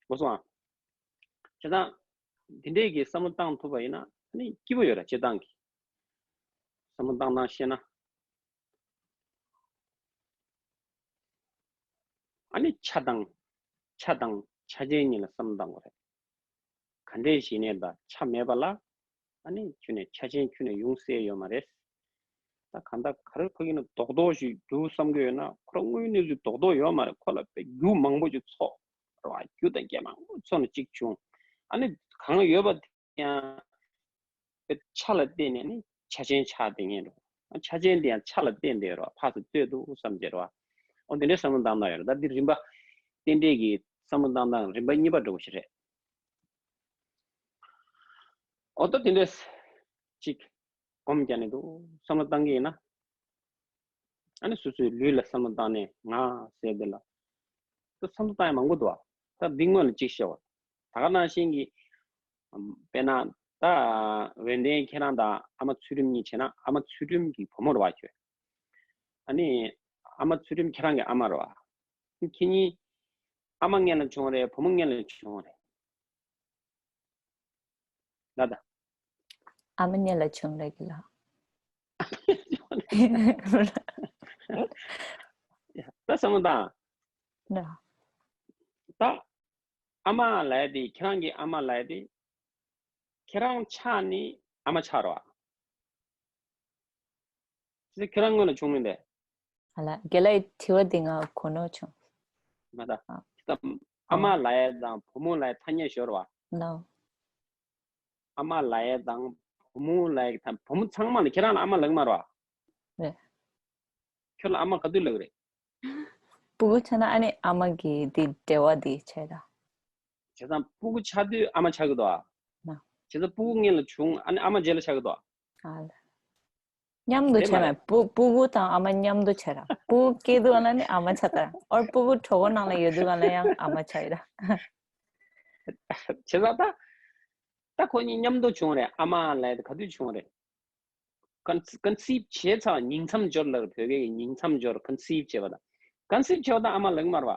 གོ་སོང་ཨ། བྱས་ཙང་། དེ་འདྲས་ཀྱི་བསམ་བློ་བཏང་ཐུབ་པ་ཡིན་ན་ཨ་ནི་སྐྱིད་པོ་ཡོད་ར། སྤྱིར་བཏང་གི་བསམ་བློ་བཏང་སྟངས་ཤེས་ན། ཨ་ནི་ཆ་དང་། ཆ་དང་ཆ་ཅན་གཉིས་ལ་བསམ་བློ་བཏང་དགོས་རེད། ག་འདྲས་ཞིག་ནས་ད་ཆ་མེད་པ་ལ། ཨ་ནི་ཁྱོན་ནས་ཆ་ཅན་ཁྱོན་ནས་ཡོང་སྲིད་ཡོད་མ་རེད། ད་གང་ལྟར་ག་རེ་ཁོ་ཡིན་ན་རྡོག་རྡོག་ཞིག་འདུག་བསམ་གྱི་ཡོད་ན། ཁོ་རང་དངོས་གནས་སུ་རྡོག་རྡོག་ཡོད་མ་རེད། ཁོ་ལ་དཔེ་རྒྱུ་མང་པོ་ཞིག་ཚོགས་རེད་བ། རྒྱུ་དང་རྐྱེན་མང་པོ་ཚོགས་ནས་གཅིག་བྱུང་། ཨ་ནི་གང་ཡོད་པ་དེ་ཡང་དཔེ་ཆ་ལ་བརྟེན་ནས་ནི་ཆ་ཅན་ཆགས་བསྡད་ངེས་རེད། ཆ་ཅན་དེ་ཡང་ཆ་ལ་བརྟེན་བསྡད་རེད་བ། ཕར་ཚུར་ལྟོས་འདུག་བསམ་བྱས་རེད་བ། འོ་དེ་འདྲའི་བསམ་བློ་བཏང་སྟངས་ཡོད་རེད། ད་འདི་རིམ་པ་རྟེན་འབྲེལ་གྱི་བསམ་བློ་བཏང་སྟངས་རིམ་པ་གཉིས་པ་འདྲ་བོ་ཞིག་རེད། འོ་ད་དེ་འདྲས་ཅིག་སྒོམ་རྒྱག་ནས་འདུག་བསམ་བློ་བཏང་གི་ཡིན་ན། ཨ་ནི་སོ་སོའི་ལུས་ལ་བསམ་བློ་བཏང་ནས་ང་ཟེར་དེ་ལ། ད་བསམ་བློ་བཏང་ཡ་མང་པོ་འདུག་ཨ། ད་འདི་སྔོན་ལ་གཅིག་བཤད་པ། ད་ག་ནང་བཞིན་གྱི། དཔེར་ན། ད་འོན་ཏན་ཁྱེད་རང་དང་ཨ་མ་ཚུལ་ཁྲིམས་གཉིས་བྱས་ན་ཨ་མ་ཚུལ་ཁྲིམས་ཀྱི་བུ་མོ་རེད་བ་ཁྱོད། ཨ་ནི། ཨ་མ་ཚུལ་ཁྲིམས་ཁྱེད་རང་གི་ཨ་མ་རེད་བ། ཁྱེད་གཉིས། ཨ་མ་སྔོན་ལ་བྱུང་རེད། བུ་མོ་སྔོན་ལ་བྱུང་རེད། ལ་ད། ཨ་མ་སྔོན་ལ་བྱུང་རེད་གི་ལ། ད་བསམ་བློ་བཏང་། ན། ད། ཨ་མ་ལབ་ཡ་དེ་ཁྱེད་རང་གི་ཨ་མ་ལབ་ཡ་དེ། ཁྱེད་རང་ཆགས་ནི་ཨ་མ་ཆགས་རོགས། ཁྱེད་རང་སྔོན་ལ་བྱུང་མིན་པས། ཨ་ལ། རྒན་ལགས་དྲི་བ་འདི་ང་གོ་ནོར་བྱུང་། མ་ད། ཨ། ད་ཨ་མ་ལབ་ཡ་དང་བུ་མོ་ལབ་ཡ་ཐ་སྙད་ཤོར་བ། ནོ། ཨ་མ་ལབ་ཡ་དང་བུ་མོ་ལབ་ཡ་ཐ། བུ་མོ་ཚང་མ་ལ་ཁྱེད་རང་ལ་ཨ་མ་ལབ་ཀྱི་མ་རེད་བ། རེད། ཁྱོད་ལ་ཨ་མ་ག་དུས་ལབ་ཀྱི་རེད། སྤུ་གུ་ཆགས་ན་ཨ་ནི་ཨ་མ་གི་འདི་འབྲེལ་བ་འདི་བྱས་ད། བྱས་ཙང་སྤུ་གུ་ཆགས་དུས་ཨ་མ་ཆགས་ཀྱི་འདུག་ཨ། ན། བྱས་ཙང་སྤུ་གུ་སྔོན་ལ་བྱུང་ཨ་ནི་ཨ་མ་རྗེས་ལ་ཆགས་ཀྱི་འདུག་ཨ། ཨ་ལ། མཉམ་དུ་རེད་བྱས་མ་མ་རེད། སྤུ་སྤུ་གུ་དང་ཨ་མ་མཉམ་དུ་བྱས་ར། སྤུ་གུ་སྐྱེས་དུས་ཨ་ལ་ནི་ཨ་མ་ཆགས་ད་ར། ཨོར་སྤུ་གུ་གྲོད་ཁོག་ནང་ལ་ཡོད་དུས་ཨ་ལ་ཡང་ཨ་མ་ཆགས་ཡོད་ར། བྱས་ཙང་ད། ད་ཁོ་གཉིས་མཉམ་དུ་བྱུང་རེད། ཨ་མ་ལབ་ཡ་དེ་ག་དུས་བྱུང་རེད། ཀོན་ཀོན་སིབ་བྱས་ཚར། ཉིང་མཚམས་སྦྱོར་ལབ། བོད་སྐད་ཀྱི་ཉིང་མཚམས་སྦྱོར། ཀོན་སིབ་བྱས་པ་དང་། ཀོན་སིབ་བྱས་པ་དང་ཨ་མ་ལབ་ཀྱི་མ་རེད་བ།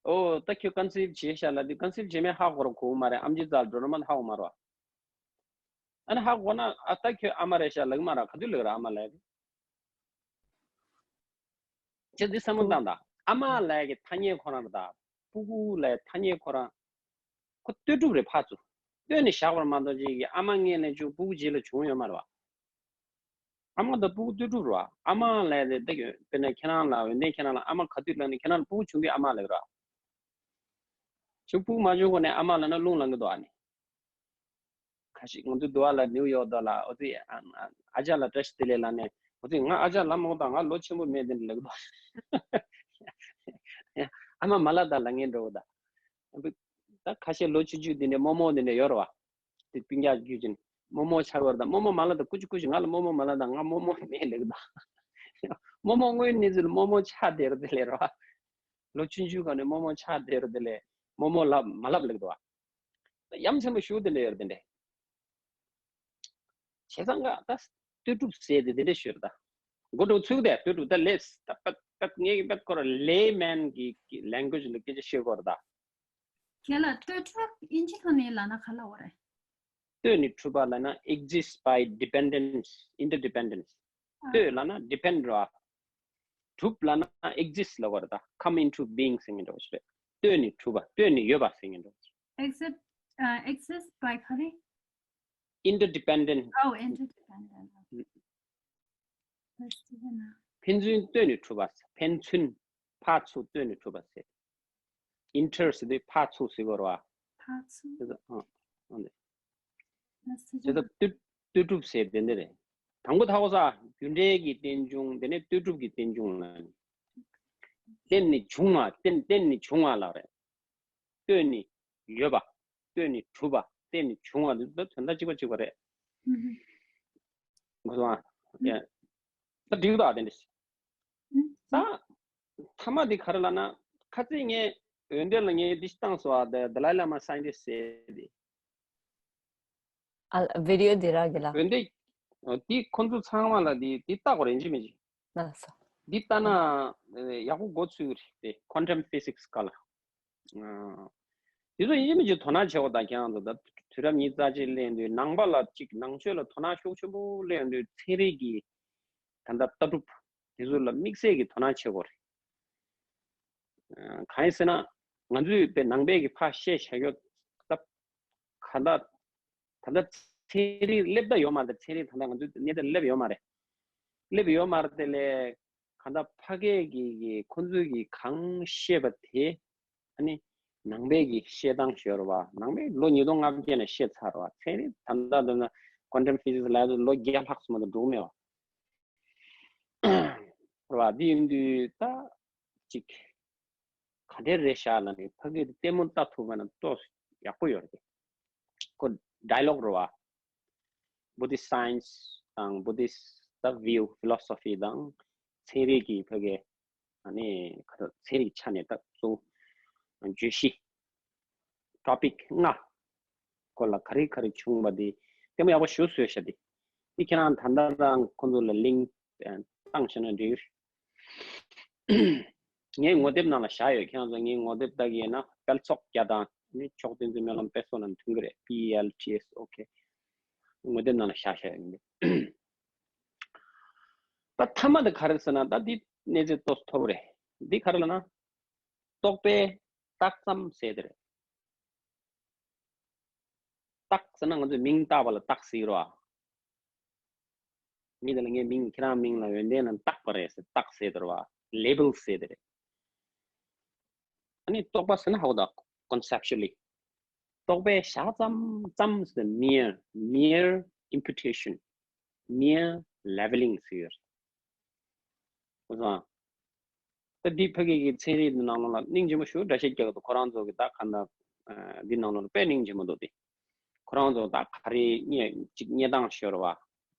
ཨོ་ད་ཁྱོད་ཀོན་སིབ་བྱས་ཤག་ལབ་དུས་ཀོན་སིབ་བྱས་མིན་ཧ་གོ་ར་གོ་གི་མ་རེད། ཨེམ་ཆི་རྩ་ལ་འགྲོ་ན་མ་ཧ་གོ་མ་རེད་བ། ཨ་ནི་ཧ་གོ་ན་ཨ་ད་ཁྱོད་ཨ་མ་རེད་ཤག་ལབ་ཀྱི་མ་རེད། ག་དུས་ལབ་ཀྱི་རེད་ཨ་མ་ལབ་ཡ་དེ། ཁྱེད་འདི་བསམ་བློ་བཏང་དང་། ཨ་མ་ལབ་ཡ་གི་ཐ་སྙད་ཁོ་རང་རེད་ད། སྤུ་གུ་ལབ་ཡ་ཐ་སྙད་ཁོ་རང་། ཁོ་ལྟོས་གྲུབ་རེད་ཕར་ཚུར། ལྟོས་ནས་བཞག་པར་མ་གཏོགས་ཅིག་གི་ཨ་མ་སྔོན་ལ་བྱུང་སྤུ་གུ་རྗེས་ལ་བྱུང་ཡོད་མ་རེད་བ། ཨ་མ་དང་སྤུ་གུ་ལྟོས་གྲུབ་རེད་བ། ཨ་མ་ལབ་ཡ་དེ་ད་དཔེར་ན་ཁྱེད་རང་ལ་འོན་ཏན་ཁྱེད་རང་ལ་ཨ་མ་ག་དུས་ལབ་ནས་ཁྱེད་རང་ལ་སྤུ་གུ་བྱུང་དུས་ཨ་མ་ལབ་ར། བྱུང་སྤུ་གུ་མ་བྱུང་གོང་ནས་ཨ་མ་ལབ་ན་རླུང་ལངས་ཀྱི་འདུག་ཨ་ནི། ཁ་ཤས་ང་ཚོ་འདི་བ་ལ་ནིའུ་ཡོག་དོ་ལ་འོ་ཙི་ཨ་ཨ་ཅག་ལ་བཀྲ་ཤིས་བདེ་ལེགས་ལབ་ནས་འོ་ཙི་ང་ཨ་ཅག་ལབ་མ་དང་ང་ལོ་ཆེན་པོ་མེད་དེ་འདྲ་ལབ་ཀྱི་འདུག་ཨ་མ་མ་ལབ་དང་ལབ་མཁན་འདྲ་བོ་ད། ད་ཁ་ཤས་ལོ་ཆུང་ཆུང་དེ་འདྲ་རྨོ་མོ་དེ་འདྲ་ཡོད་རེད་བ། དེ་སྤུན་ཀྱག་རྒྱུད་ཀྱི་རྨོ་མོ་ཆགས་ཡོད་རེད་ད། རྨོ་མོ་མ་ལབ་དང་ཀུ་ཅི་ཀུ་ཅི་ང་ལ་རྨོ་མོ་མ་ལབ་དང་ང་རྨོ་མོ་མེད་ལབ་ཀྱི་འདུག་རྨོ་མོ་དངོས་གནས་ཚུལ་རྨོ་མོ་ཆགས་བསྡད་རེད་དེ་ལས་རེད་བ། ལོ་ཆུང་ཆུང་སྒང་ནས་རྨོ་མོ་ཆགས་བསྡད་རེད་དེ་ལས་རྨོ་མོ་ལབ་མ་ལབ་ལབ་ཀྱི་འདུག་བ། ཡ་མཚན་པོ་ཞུ་དེ་འདྲ་ཡོད་རེད་དེ་འདྲ། བྱས་ཙང་ཀ་ད་ལྟོས་གྲུབ་ཟེར་དེ་དེ་འདྲ་ཤོད་ད། མགོ་འགྲོ་ཚུགས་དེ་ལྟོས་གྲུབ་ད་ལེབས་ད་པད་པད་ངས་ཀྱི་པད་ཁོ་ར་ལེ་མན་གྱི་ལེང་གུ་ཨེཇ་ལ་སྐད་ཆ་བཤད་དགོས་རེད་ད། ཁྱེད་ལ་ལྟོས་གྲུབ་ཨིན་ཇི་ཐོག་ནས་ལབ་ན་ག་ལབ་དགོས་རེད། ལྟོས་ནས་གྲུབ་པ་ལབ་ན་exist by dependence interdependence། ལྟོས་ལབ་ན་depend ར། གྲུབ་ལབ་ན་exist ལབ་དགོས་རེད་ད། come into being ཟེར་མཁན་འདྲ་བོ་ཞིག་རེད། ལྟོས་ནས་གྲུབ་པ་ལྟོས་ནས་ཡོད་པ་ཟེར་མཁན་འདྲ་བོ་ཞིག exist, uh, exist by ག་རེ། Interdependent. Oh, interdependent. ཕན་ཚུན་ལྟོས་ནས་གྲུབ་པ། ཕན་ཚུན་ཕར་ཚུར་ལྟོས་ནས་གྲུབ་པ་ཟེར། inter ཟེར་དུས་ཕར་ཚུར་ཟེར་དགོས་རེད་བ། ཕར་ཚུར། དེ་ཚོ་ཨང་ཨང་དེ། དེ་ཚོ་ལྟོས་ལྟོས་གྲུབ་ཟེར་དེ་འདི་རེད། དང་པོ་ད་གོ་ས་རྒྱུ་འབྲས་ཀྱི་རྟེན་འབྱུང་དེ་ནས་ལྟོས་གྲུབ་ཀྱི་རྟེན་འབྱུང་ལ་ནི། རྟེན་ནི་བྱུང་བ་རྟེན་རྟེན་ནི་བྱུང་བ་ལ་རེད། ལྟོས་ནི་ཡོད་པ། ལྟོས་ནས་གྲུབ་པ་བརྟེན་ནས་བྱུང་བ་འདི་ཚོ་དོན་དག་གཅིག་པ་གཅིག་པ་རེད། ཧུམ་ཧུམ། གོ་སོང་ཨ། ཧུམ། ཡ། ད་འགྲིག་འདུག་ཨ་དེ་འདྲ་ཞིག་ཧུམ། ད་མཐའ་མ་དེ་ག་རེ་ལབ་ན། ཁ་ཚིག་ངས་འོན་ཏེ་ལ་ངས་འདི་ཞིག་བཏང་སོང་ཨ། The Dalai Lama scientist said. ཨ། བི་ཌི་ཡོ་འདི་རག་གི་ལ། འོན་ཏེ། འདི་ཁོང་ཚོ་ཚང་མ་ལ་འདི་འདི་བལྟ་དགོས་རེད་ཡིན་གཅིག་མིན་གཅིག་ལགས་སོ། འདི་བལྟ་ན་ཡག་པོ་འགོ་ཚུགས་རེད་དེ། Quantum Physics སྐོར་ལ། ཨ། དེ་ཚོ་ཡིན་གཅིག་མིན་གཅིག་དོ་སྣང་བྱེད་དགོས། ད་ཁྱེད་རང་ཚོ་ད་དུས་རབས་ཉི་ཤུ་རྩ་གཅིག་སླེབས་དུས་ནང་པ་ལ་གཅིག་ནང་ཆོས་ལ་དོ་སྣང་ཤུགས་ཆེན་པོ་སླེབས་དུས་ཚན་རིག་གི་ད་ལྟ་ལྟ་གྲུབ་དེ་ཚོ་ལ་དམིགས་བསལ་གྱི་དོ་སྣང་བྱེད་དགོས་རེད། ཨ། གང་ཡིན་ཟེར་ན། ང་ཚོས་པའི་ནང་པའི་གི་ཕར་བཤད་བྱ་རྒྱུ་ད་ག་ད། ད་ལྟ་ཚན་རིག་སླེབས་ད་ཡོད་མ་རེད། ཚན་རིག་ད་ལྟ་ང་ཚོའི་གནས་སྟངས་སླེབས་ཡོད་མ་རེད། སླེབས་ཡོད་མ་རེད་དེ་ལས་གང་ལྟར་ཕ་སྐད་ཀྱི་གི་ཁོང་ཚོས་ཀྱི་གང་བཤད་པ་དེ་ཨ་ནི་ནང་པའི་གི་བཤད་སྟངས་ཤོར་བ། ནང་པའི་ལོ་ཉིས་སྟོང་ལྔ་བརྒྱ་ནས་བཤད་ཚར་བ། ཚན་རིག་ད་ལྟ་འདི་ན་Quantum Physics ལ་ལོ་བརྒྱ་ལྷག་སོང་མ་གཏོགས་འགྲོ་གི་མེད་བ། རེད་བ། འདི་ཡིན་དུས་ད་ཅིག་ག་འདྲས་རེད་ཤག་ལབ་ནས་ཕ་གིར་ལྟད་མོ་ལྟ་ཐུབ་པ་ན་ཏོག་ཡག་པོ་ཡོད་རེད། ཁོ་dialogue རེད་བ། Buddhist science དང་Buddhist ད་view philosophy དང་ཚན་རིག་གི་ཕ་གི་ཨ་ནི་ག་ཚོད་ཚན་རིག་ཆ་ནས་ད་གཙོ་བོ་བརྗོད་གཞི་topic ལྔ་སྐོར་ལ་ག་རེ་ག་རེ་བྱུང་བ་དེ་ལྟད་མོ་ཡག་པོ་ཞེ་པོ་བཟོས་ཤག་དེ། དེ་ཁྱེད་རང་ད་ལྟ་རང་ཁོང་ཚོ་ལ་link བཏང་བྱས་ན་འགྲིག་གི་རེད། ངའི་ངོ་དེབ་ནང་ལ་བཞག་ཡོད། ཁྱེད་རང་ཚོ་ངའི་ངོ་དེབ་ལྟ་གི་ཡིན་ན་པེལ་ཚོགས་བརྒྱ་དང་ནི་མཆོག་བསྟན་འཛིན་སྨོན་ལམ་དཔེ་སོགས་ལ་མཐུན་གི་རེད། P E L T S OK ངོ་དེབ་ནང་ལ་བཞག་བཞག་ཡོད་འདི། ད་མཐའ་མ་དེ་ག་རེ་ཟེར་ན། ད་འདི་གནས་ཚུལ་ཏོག་ཙམ་མཐོ་པོ་རེད། འདི་ག་རེ་ལབ་ན། རྟོག་པས་རྟགས་ཙམ་ཟེར་དེ་རེད། རྟགས་ཟེར་ན་ང་ཚོས་མིང་བཏགས་པ་ལ་རྟགས་ཟེར་གི་རེད་བ། མི་དེ་ལ་ངའི་མིང་ཁྱེད་རང་མིང་ལ་ཡོན་ཏན་ལ་བཏགས་པ་རེད་ཟེར། རྟགས་ཟེར་དེ་རེད་བ། Label ཟེར་དེ་རེད། ཨ་ནི་རྟོག་པ་ཟེར་ན་how the conceptually རྟོག་པས་བཞག་ཙམ་ཙམ་ཟེར། Mere, mere imputation, mere labeling ཟེར་ཡོད་རེད། ཨོ་ཙང་། ད་འདི་ཕ་གི་གི་ཚན་རིག་ནང་ལོགས་ལ་སྙིང་རྗེ་མོ་ཞེ་པོ་འགྲེལ་བཤད་རྒྱག་གི་འདུག་ཁོ་རང་ཚོ་གི་ད་ག་འདྲ། ཨ། འདི་ནང་ལོགས་ལ་དཔེ་སྙིང་རྗེ་མོ་འདུག་སྟེ། ཁོ་རང་ཚོ་ད་ག་རེ་རྙེད་ཅིག་རྙེད་སྟངས་ཤོར་བ།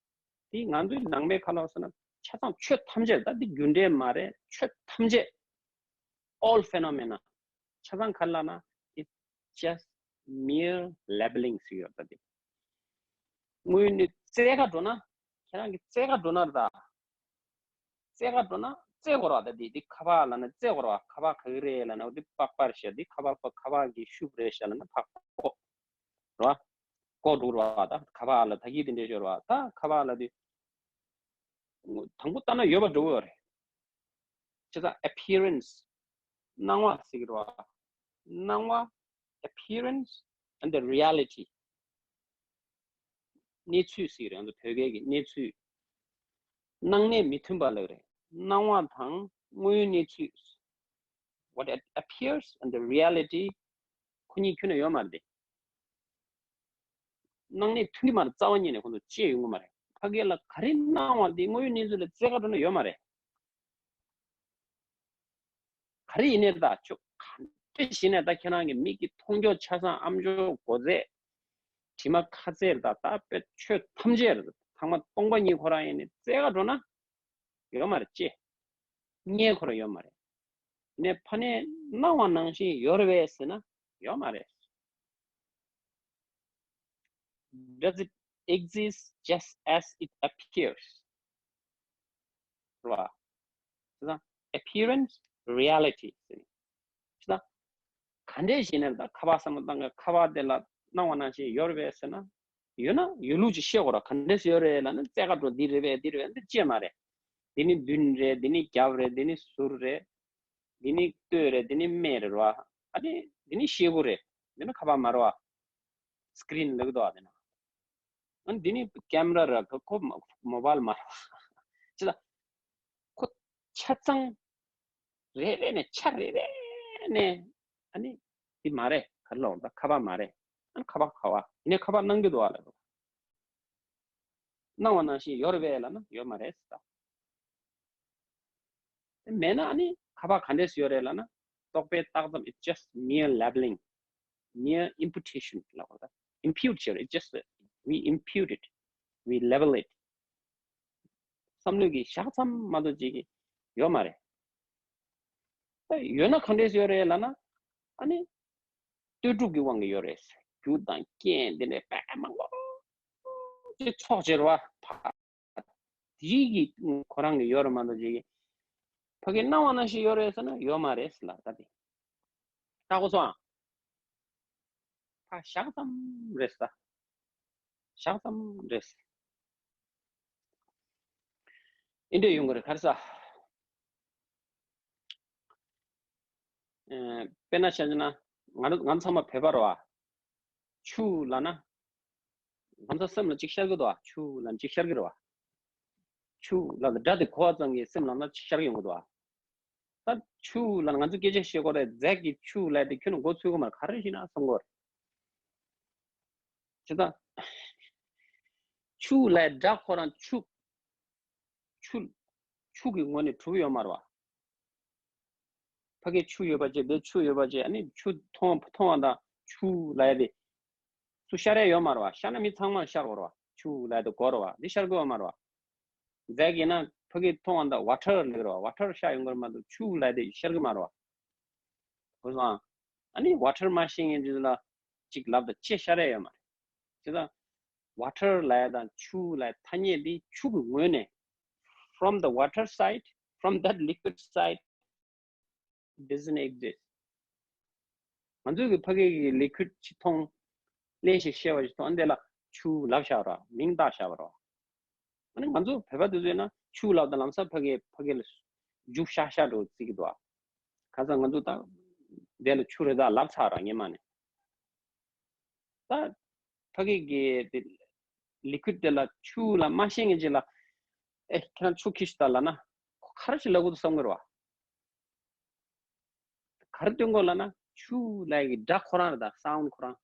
དེ་ང་ཚོའི་ནང་པའི་ཁ་ལ་ཟེར་ན་ཆ་ཚང་ཆོས་ཐམས་ཅད། ད་འདི་རྒྱུ་འབྲས་མ་རེད། ཆོས་ཐམས་ཅད། All phenomena ཆ་ཚང་ག་རེ་ལབ་ན། It's just mere labeling ཟེར་ཡོད་ད་དེ། དངོས་གནས་རྩལ་ཁ་འགྲོ་ན། ཁྱེད་རང་གི་རྩལ་ཁ་འགྲོ་ན་རེད་ད། རྩལ་ཁ་འགྲོ་ན་རྩལ་དགོས་རེད་བ། ད་དེ་དེ་ཁ་པར་ལབ་ན་རྩལ་དགོས་རེད་བ། ཁ་པར་ག་གི་རེད་ལབ་ན་འོ་དེ་པགས་པར་ཤ། དེ་ཁ་པར་ཁ་པར་གི་ཤུབས་རེད་ཤག་ལབ་ན་ཕར་ཀོ་རེད་བ། ཀོ་འགྲོ་རེད་བ། ད་ཁ་པར་ལ་ད་གི་དེ་འདྲས་ཤོར་བ། ད་ཁ་པར་ལ་དེ་དང་པོ་ལྟ་ན་ཡོད་པ་འགྲོ་གི་ཡོད་རེད། བྱས་ཙང་appearance སྣང་བ་ཟེར་གི་རེད་བ། སྣང་བ། Appearance and the reality གནས་ཚུལ་ཟེར་གི་རེད། ང་ཚོ་བོད་སྐད་ཀྱི་གནས་ཚུལ། སྣང་གནས་མི་མཐུན་པ་ལབ་རེད། སྣང་བ་དང་དངོས་ཡོད་གནས་ཚུལ། What it appears and the reality ཁོ་གཉིས་ཁྱོན་ནས་ཡོད་མ་རེད་དེ། སྣང་གནས་མཐུན་གྱི་མ་རེད། རྩ་བ་ཉིད་ནས་ཁོ་ཚོ་བཅས་ཡོང་གི་མ་རེད། ཕ་གི་ལ་ག་རེ་སྣང་བ་དེ་དངོས་ཡོད་གནས་ཚུལ་ལ་རྩལ་ཁ་འགྲོ་ན་ཡོད་མ་རེད། ག་རེ་ཡིན་ནའི་ད་ཆོས་ག་འདྲ་ཞིག་ནས་ད་ཁྱེད་རང་གི་མིག་གིས་མཐོང་ཆོག་ཆ་ཚང་ཨ་མཆོག་གོ་ཚད། དྲི་མ་ཁ་ཚད་ད་ད་དཔེ་ཆོས་ཐམས་ཅད་རེད། ཚང་མ་སྟོང་པ་ཉིད་ཁོ་རང་ཡིན་ནའི་རྩལ་ཁ་འགྲོ་ན་ཡོད་མ་རེད་ཅེས། རྙེད་ཁོ་རང་ཡོད་མ་རེད། ནས་ཕ་ནས་སྣང་བ་ནང་བཞིན་ཡོད་རེད་པས་ཟེར་ན་ཡོད་མ་རེད། Does it exist just as it appears? རེད་བ། དེ་དང་appearance reality ཟེར་ནས། དེ་དང་ག་འདྲས་ཞིག་ནས་ད་ཁ་པར་བསམ་བློ་བཏང་གི། ཁ་པར་དེ་ལ་སྣང་བ་ནང་བཞིན་ཡོད་རེད་པས་ཟེར་ན། ཡོད་ན་ཡོད་ལུགས་ཅིག་ཤེས་དགོས་ར། ག་འདྲས་སེ་ཡོད་རེད་ལབ་ན་རྩལ་ཁ་འགྲོ་འདི་རེད་པས་འདི་རེད་པས་འདི་ཅེས་མ་རེད། འདི་ནི་མདུན་རེད། འདི་ནི་རྒྱབ་རེད། འདི་ནི་ཟུར་རེད། འདི་ནི་སྟོད་རེད། འདི་ནི་སྨད་རེད་ར། ཨ་ནི་འདི་ནི་ཤེལ་སྒོ་རེད། འདི་ནི་ཁ་པར་མ་རེད་བ། སི་ཀི་རིན་ལབ་ཀྱི་འདུག་བ། དེ་ན། ཨ་ནི་འདི་ནི་ཀེམ་ར་ར། ཁོ་ཁོ་མོ་བཱལ་མ་རེད་བ། ཅི་ལ། ཁོ་ཆ་ཚང་རེ་རེ་ནས་ཆ་རེ་རེ་ནས་ཨ་ནི་འདི་མ་རེད། ག་རེ་ལབ་དགོས་རེད། ཁ་པར་མ་རེད། ཨ་ནི་ཁ་པར་ཁ་པར་ཡིན་ནའི་ཁ་པར་སྣང་གི་འདུག་བ་ལབ། སྣང་བ་ནང་བཞིན་ཡོད་རེད་པས་ལབ་ན་ཡོད་མ་རེད་ཟེར། མེད་ན་ཨ་ནི་ཁ་པར་ག་འདྲས་སེ་ཡོད་རེད་ལབ་ན། རྟོག་པས་བཏགས་ཙམ། It's just mere labeling. mere imputation ལབ་པ་ད། impute བྱས་རེད། It's just that we impute it, we level it. བསམ་བློ་གི་བཞག་ཙམ་མ་གཏོགས་ཅིག་ཡོད་མ་རེད། ད་ཡོད་ན་ག་འདྲས་ཡོད་རེད་ལབ་ན། ཨ་ནི་ལྟོས་གྲུབ་ཀྱི་དབང་གིས་ཡོད་རེད། རྒྱུ་དང་རྐྱེན་དེ་འདྲས་དཔེ་མང་པོ་ཅིག་ཚོགས་བྱས་རེད་བ། དེའི་གི་ཁོ་རང་གི་ཡོད་རེད་མ་གཏོགས་ཅིག་ཕ་གི་སྣང་བ་ནང་བཞིན་ཡོད་རེད་ཟེར་ན་ཡོད་མ་རེད་ལ། ད་དེ་ལྟ་གོ་སོང་ཨ། ཕ་བཞག་ཙམ་རེད་ས། བཞག་ཙམ་རེད། ཨེ་འདྲས་ཡོང་གི་རེད་ག་རེ་ཟ། ཨེ། དཔེར་ན་བཤད་ན་ང་ང་ཚང་མ་བོད་པ་རེད་བ། ཆུ་ལབ་ན། ང་ཚོ་སེམས་ལ་གཅིག་ཤར་གི་འདུག་བ། ཆུ་ལབ་ན་གཅིག་ཤར་གི་རེད་བ། ཆུ་ལབ་ན་སྒྲ་དེ་གོ་བ་ཙམ་གྱིས་སེམས་ལ་ན་གཅིག་ཤར་གི་ཡོང་གི་འདུག་བ། ད་ཆུ་ལབ་ན་ང་ཚོ་སྐད་ཆ་བཤད་དགོས་རེད། རྫས་ཀྱི་ཆུ་ལབ་དེ་ཁྱོན་ནས་མགོ་ཚོས་གི་མ་རེད། ག་རེ་ཞིག་ན་བསམ་གི་རེད། བྱས་ཙང་ཆུ་ལབ་སྒྲ་ཁོ་རང་ཆུ། ཆུ། ཆུ་གི་ངོས་ནས་གྲུབ་ཡོད་མ་རེད་བ། ཕ་གིར་ཆུ་ཡོད་པ་བྱས། དེ་ཆུ་ཡོད་པ་བྱས། ཨ་ནི་ཆུ་མཐོང་མཐོང་བ་དང་ཆུ་ལབ་ཡ་དེ་སུ་ཤར་ཡ་ཡོད་མ་རེད་བ། ཤར་ན་མི་ཚང་མར་ཤར་དགོས་རེད་བ། ཆུ་ལབ་ཡ་དེ་གོ་རེད་བ། འདི་ཤར་གི་ཡོད་མ་རེད་བ། རྫས་ཀྱི་ན་ཕ་གིར་མཐོང་བ་དང་ཝ་ཊར་ལབ་རེད་བ། ཝ་ཊར་ཤར་ཡོང་གི་རེད་མ་གཏོགས་ཆུ་ལབ་ཡ་དེ་ཤར་གི་མ་རེད་བ། གོ་སོང་ཨ། ཨ་ནི་ཝ་ཊར་མ་ཤེས་མཁན་ཅིག་ལ་ཅིག་ལབ་དང་ཅི་ཤར་ཡ་ཡོད་མ་རེད། བྱས་ཙང་ཝ་ཊར་ལབ་ཡ་དང་ཆུ་ལབ་ཡ་ཐ་སྙད་འདི་ཆུ་གི་ངོས་ནས། From the water side, from that liquid side, doesn't exist. ང་ཚོས་ཀྱི་ཕ་གི་གི་ལི་ཁུཌ་ཅིག་མཐོང་། རླན་ཞིག་བཤལ་བ་ཞིག་མཐོང་། ཨ་འདི་ལ་ཆུ་ལབ་བཞག་ར། མིང་བཏགས་བཞག་པ་ར། ཨ་ནི་ང་ཚོ་བོད་པ་དེ་ཚོས་ན་ཆུ་ལབ་དང་ལམ་སང་ཕ་གི་ཕ་གི་ལ་རྒྱུག་ཤག་ཤག་འགྲོ་རྩིས་ཀྱི་འདུག་ཨ། གང་ཟག་ང་ཚོ་ད་དེ་ལ་ཆུ་རེད་ད་ལབ་ཚར་ར་སྔན་མ་ནས། ད་ཕ་གི་གི་དེ་ལི་ཁུཌ་དེ་ལ་ཆུ་ལབ་མ་ཤེས་མཁན་ཅིག་ལ། ཨེ་ཁྱེད་རང་ཆུ་ཁྱེར་ཤོག་ད་ལབ་ན་ཁོ་ག་རེ་ཞིག་ལབ་དགོས་འདུག་བསམ་གི་རེད་བ། ག་རེ་སྟོན་དགོས་ལབ་ན་ཆུ་ལབ་ཡ་གི་སྒྲ་ཁོ་རང་རེད་ད། སའུན་ཌི་ཁོ་རང་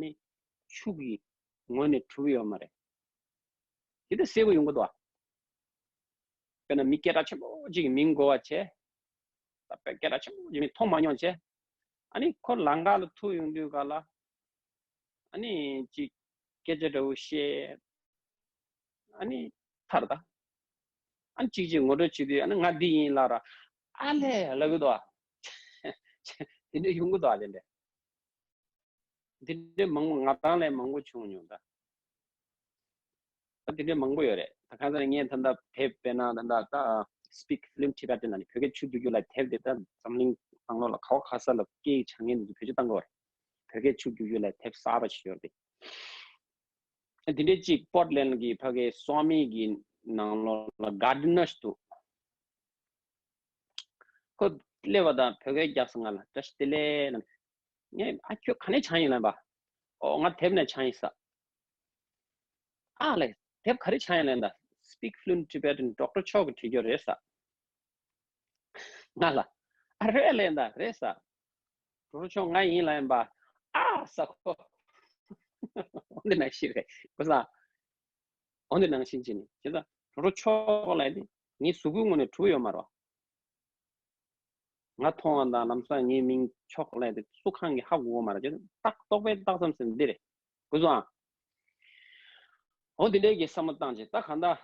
ནི་ཆུ་གི་ངོས་ནས་གྲུབ་ཡོད་མ་རེད། དེ་ལྟར་གསལ་པོ་ཡོང་གི་འདུག་བ། དཔེར་ན་མི་སྐད་གྲགས་ཆེན་པོ་ཅིག་གི་མིང་གོ་བ་བྱས། ད་དཔེ་སྐད་གྲགས་ཆེན་པོ་ཅིག་མི་མཐོང་མ་མྱོང་བྱས། ཨ་ནི་ཁོ་ལམ་ཁ་ལ་ཐུག་ཡོང་དུས་ག་ལ། ཨ་ནི་ཅིག་སྐད་ཆ་འདྲ་བོ་བཤད། ཨ་ནི་ཐར་ད། ཨ་ནི་ཅིག་ཅིག་ངོ་སྤྲོད་བྱེད་དུས་ཨ་ནི་ང་འདི་ཡིན་ལབ་ར། ཨ་ལས་ལབ་གི་འདུག་ཨ། དེ་འདྲ་ཡོང་གི་འདུག་ཨ། དེ་འདྲ། དེ་འདྲ་མང་པོ་ང་རང་ལས་མང་པོ་བྱུང་མྱོང་ད། ད་དེ་འདྲ་མང་པོ་ཡོད་རེད། ད་གང་ཟེར་ངས་ད་ལྟ་དེབ་དཔེར་ན་ད་ལྟ་ད་Speak Fluent Tibetan ལབ་ནས་བོད་སྐད་ཆུ་བསྒྱུར་རྒྱུ་ལ་དེབ་དེ་ད་འཛམ་གླིང་ནང་ལོགས་ལ་ག་བ་ག་ས་ལ་སྐད་ཡིག་སྦྱང་མཁན་དེ་ཚོ་བེད་སྤྱོད་བཏང་གི་ཡོད་རེད། བོད་སྐད་ཆུ་བསྒྱུར་རྒྱུ་ལ་དེབ་གསར་པ་ཞིག་ཡོད་རེད། དེ་འདྲའི་གཅིག་པོར་ཊི་ལེན་ཌི་གི་ཕ་གིའི་སོ་མི་གི་ནང་ལོགས་ལ་གར་ཌི་ནར་ཞིག་འདུག་ཁོ་སླེབས་པ་དང་བོད་སྐད་རྒྱག་སོང་ང་ལ། བཀྲ་ཤིས་བདེ་ལེགས་ལབ། ངས་ཨ་ཁྱོད་ག་ནས་སྦྱངས་ཡིན་ལབ་པ། ཨོ་ང་དེབ་ནས་སྦྱངས་ཡིན་ས། ཨ་ལས་དེབ་ག་རེ་སྦྱངས་ཡིན་ལབ་ད། Speak Fluent Tibetan ཌོག་ཊར་མཆོག་གིས་བྲིས་རྒྱུ་རེད་ས། ང་ལ་ཨ་རེད་ལབ་ད། རེད་ས། ཌོག་ཊར་མཆོག་ང་ཡིན་ལབ་ཡིན་པ། ཨ་ས་ཁོ། འོ་འདི་ནང་བཞིན་རེད་ཁོ་ས། འོ་འདི་ནང་བཞིན་བྱས་ནས་བྱས་ཙང་ཌོག་ཊར་མཆོག་ལབ་དེ་ངའི་གཟུགས་པོའི་ངོས་ནས་གྲུབ་ཡོད་མ་རེད་བ། ང་མཐོང་བ་དང་ལམ་སང་ངའི་མིང་མཆོག་ལབ་དེ་སུ་གང་གིས་ཧ་གོ་གི་མ་རེད། བྱས་ཙང་རྟགས་རྟོག་པའི་རྟགས་ཙམ་ཟེར་ན་འདི་རེད། གོ་སོང་ཨ། འོ་འདི་འདྲའི་གི་བསམ་བློ་བཏང་བྱས། ད་གང་ལྟར་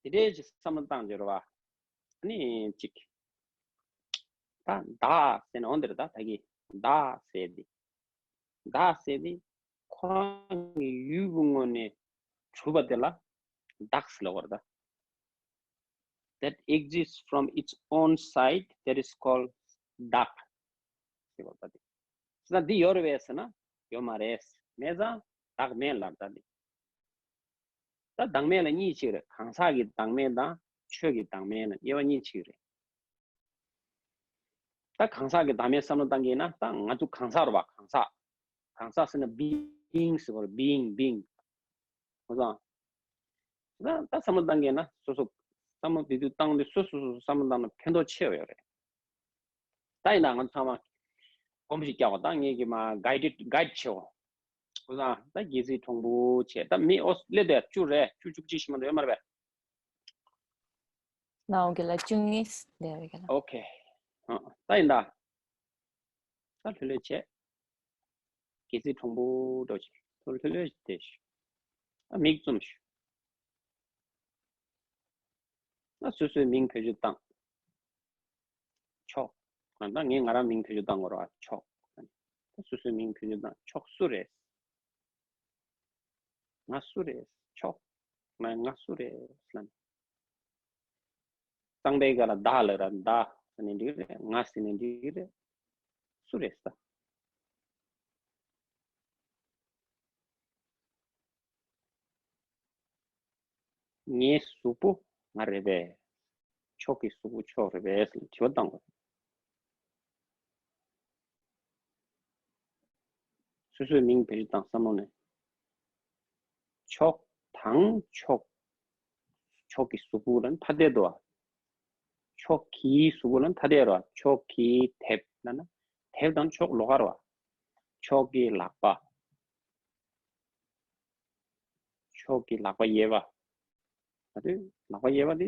འདི་འདྲའི་གི་བསམ་བློ་བཏང་བྱས་རེད་བ། ཨ་ནི་གཅིག་ད་བདག་ཟེར་ན་འོ་འདི་རེད། ད་ད་གི་བདག་ཟེར་དེ། བདག་ཟེར་དེ་ཁོ་རང་གི་ཡུལ་གྱི་ངོས་ནས་གྲུབ་པ་དེ་ལ་བདག་ཟེར་ལབ་པ་རེད་ད། That exists from its own side, that is called བདག་ཟེར་བ་ད་དེ། ཟེར་ན་འདི་ཡོད་རེད་པས་ཟེར་ན་ཡོད་མ་རེད། མེད་ཙང་བདག་མེད་ལབ་ད་དེ། ད་བདག་མེད་ལ་གཉིས་ཕྱེ་རེད། གང་ཟག་གི་བདག་མེད་དང་ཆོས་ཀྱི་བདག་མེད་ལ་དབྱེ་བ་གཉིས་ཕྱེ་རེད། ད་གང་ཟག་གི་བདག་མེད་བསམ་བློ་བཏང་གི་ཡིན་ན། ད་ང་ཚོ་གང་ཟག་རེད་བ། གང་ཟག་གང་ཟག་ཟེར་ན་being ཟེར་བ་རེད། being, being. གང་ཟག་ད་ད་བསམ་བློ་བཏང་གི་ཡིན་ན་སོ་སོ། བསམ་བློ་དེ་དུས་བཏང་དུས་སོ་སོ་སོ་སོ་བསམ་བློ་བཏང་ན་ཕན་ཐོགས་ཆེ་བ་ཡོད་རེད། ད་ཡིན་ན་ང་ཚོ་ཚང་མ་སྒོམ་ཞིག་རྒྱག་པ། ད་ངས་ཀྱི་མ་guided, guide བྱེད་འོ། ཁོ་ཚང་ད་སྒལ་ཚིགས་གྲུང་པོ་བྱས། ད་མི་ཨོ་སླེབས་དེ་བཅུ་རེད། བཅུ་བཅུ་གཅིག་ཞིག་མ་གཏོགས་ཡོད་མ་རེད་པས། ནའོ་གི་ལ་བཅུ་གཉིས་སླེབས་རེད་ག་ལ། ཨོ་ཁེ། ཨ་ད་ཡིན་ད། ད་ལྷོད་ལྷོད་བྱས། སྒལ་ཚིགས་དྲང་པོ་འདྲ་ཅིག་ཐོར་ལྷོད་ལྷོད་ཅིག་བསྡད་ཤིག་ཨ་མིག་བཙུམ་ཤིག་ཨ་སོ་སོའི་མིང་བེད་སྤྱོད་བཏང་། མཆོག་ང་ད་ངས་ང་རང་མིང་བེད་སྤྱོད་བཏང་དགོས་རེད་བ། མཆོག་ད་སོ་སོའི་མིང་བེད་སྤྱོད་བཏང་། མཆོག་སུ་རེད། ང་སུ་རེད། མཆོག་ང་ང་སུ་རེད་ལབ་ནས། གཙང་པའི་སྒང་ལ་བདག་ལབ་ར། བདག་ཟེར་ནས་འགྲིག་རེད། ང་ཟེར་ནས་འགྲིག་རེད། སུ་རེད་ཟེར། ངའི་གཟུགས་པོ་ང་རེད་པས། མཆོག་གི་གཟུགས་པོ་མཆོག་རེད་པས་ཟེར་ནས་དྲི་བ་བཏང་དགོས། སོ་སོའི་མིང་བེད་སྤྱོད་བཏང་བསམ་བློ་ནས། མཆོག་དང་མཆོག་མཆོག་གི་གཟུགས་པོ་ལ་ཐ་དད་དུ་བ། མཆོག་གི་གཟུགས་པོ་ལ་ཐ་དད་རེད་བ། མཆོག་གི་དེབ་ལབ་ན་དེབ་དང་མཆོག་ལོགས་ཀ་རེད་བ། མཆོག་གི་ལག་པ། མཆོག་གི་ལག་པ་གཡས་པ། ད་དུས་ལག་པ་གཡས་པ་དེ་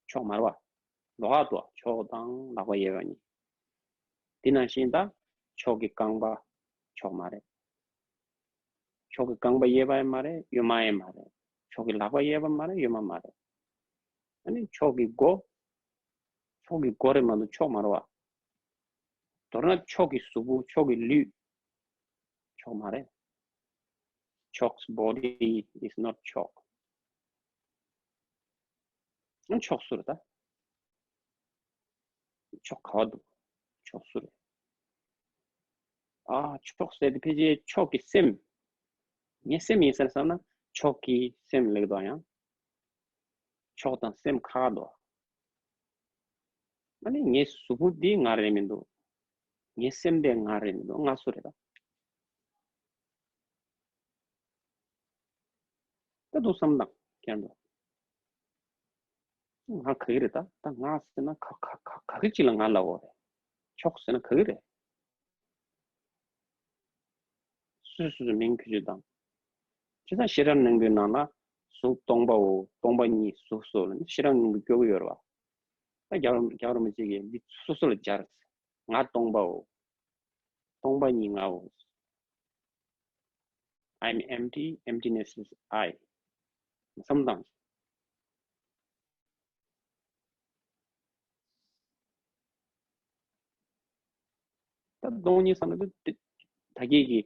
མཆོག་མ་རེད་བ། ལོགས་ཀ་འདུག་མཆོག་དང་ལག་པ་གཡས་པ་གཉིས། དེ་ནང་བཞིན་ད་མཆོག་གི་རྐང་པ་མཆོག་མ་རེད། མཆོག་གི་རྐང་པ་གཡས་པ་ཡང་མ་རེད། གཡོན་མ་ཡང་མ་རེད། མཆོག་གི་ལག་པ་གཡས་པ་མ་རེད། གཡོན་མ་མ་རེད། ཨ་ནི་མཆོག་གི་མགོ། མཆོག་གི་མགོ་རེད་མ་གཏོགས་མཆོག་མ་རེད་བ། མདོར་ན་མཆོག་གི་གཟུགས་པོ། མཆོག་གི་ལུས། མཆོག་མ་རེད། མཆོག་body is not མཆོག་ཨ་མཆོག་སུ་རེད་ད། མཆོག་ག་བ་འདུག་མཆོག་སུ་རེད། ཨ་མཆོག་ཟེར་དེ་ཕལ་ཆེར་མཆོག་གི་སེམས། ངའི་སེམས་ཡིན་ཟེར་བསམ་ན་མཆོག་གི་སེམས་ལེགས་དོ། ཡང་མཆོག་དང་སེམས་ཁ་ཁ་འདུག་ཨ་ནི་ངའི་གཟུགས་པོ་འདི་ང་རེད་མི་འདུག་ངའི་སེམས་དེ་ང་རེད་མི་འདུག་ང་སུ་རེད་ད། ད་དུང་བསམ་དང་ཁྱེད་རང་ཚོ། ང་ག་གི་རེད་ད། ད་ང་ཟེར་ན་ག་ག་ག་ག་གི་ཅིག་ལ་ང་ལབ་དགོས་རེད། མཆོག་ཟེར་ན་ག་གི་རེད། སོ་སོ་སོ་སོའི་མིང་བེད་སྤྱོད་བཏང་། བྱས་ཙང་ཤེས་རབ་སྙིང་པོའི་ནང་ལ་གཟུགས་སྟོང་པའོ། སྟོང་པ་ཉིད་གཟུགས་སོ་ལབ་ནས་ཤེས་རབ་སྙིང་པོ་སྐྱོར་གྱི་ཡོད་རེད་བ། ད་རྒྱལ་བ་རྒྱལ་བ་རིན་པོ་ཆེ་གིས་འདི་སོ་སོ་ལ་སྦྱར། ང་སྟོང་པའོ། སྟོང་པ་ཉིད་ངའོ། I'm empty, emptiness is I. བསམ་དང་། ད་སྟོང་ཉིད་བསམ་ན་ད་གིན་གྱི་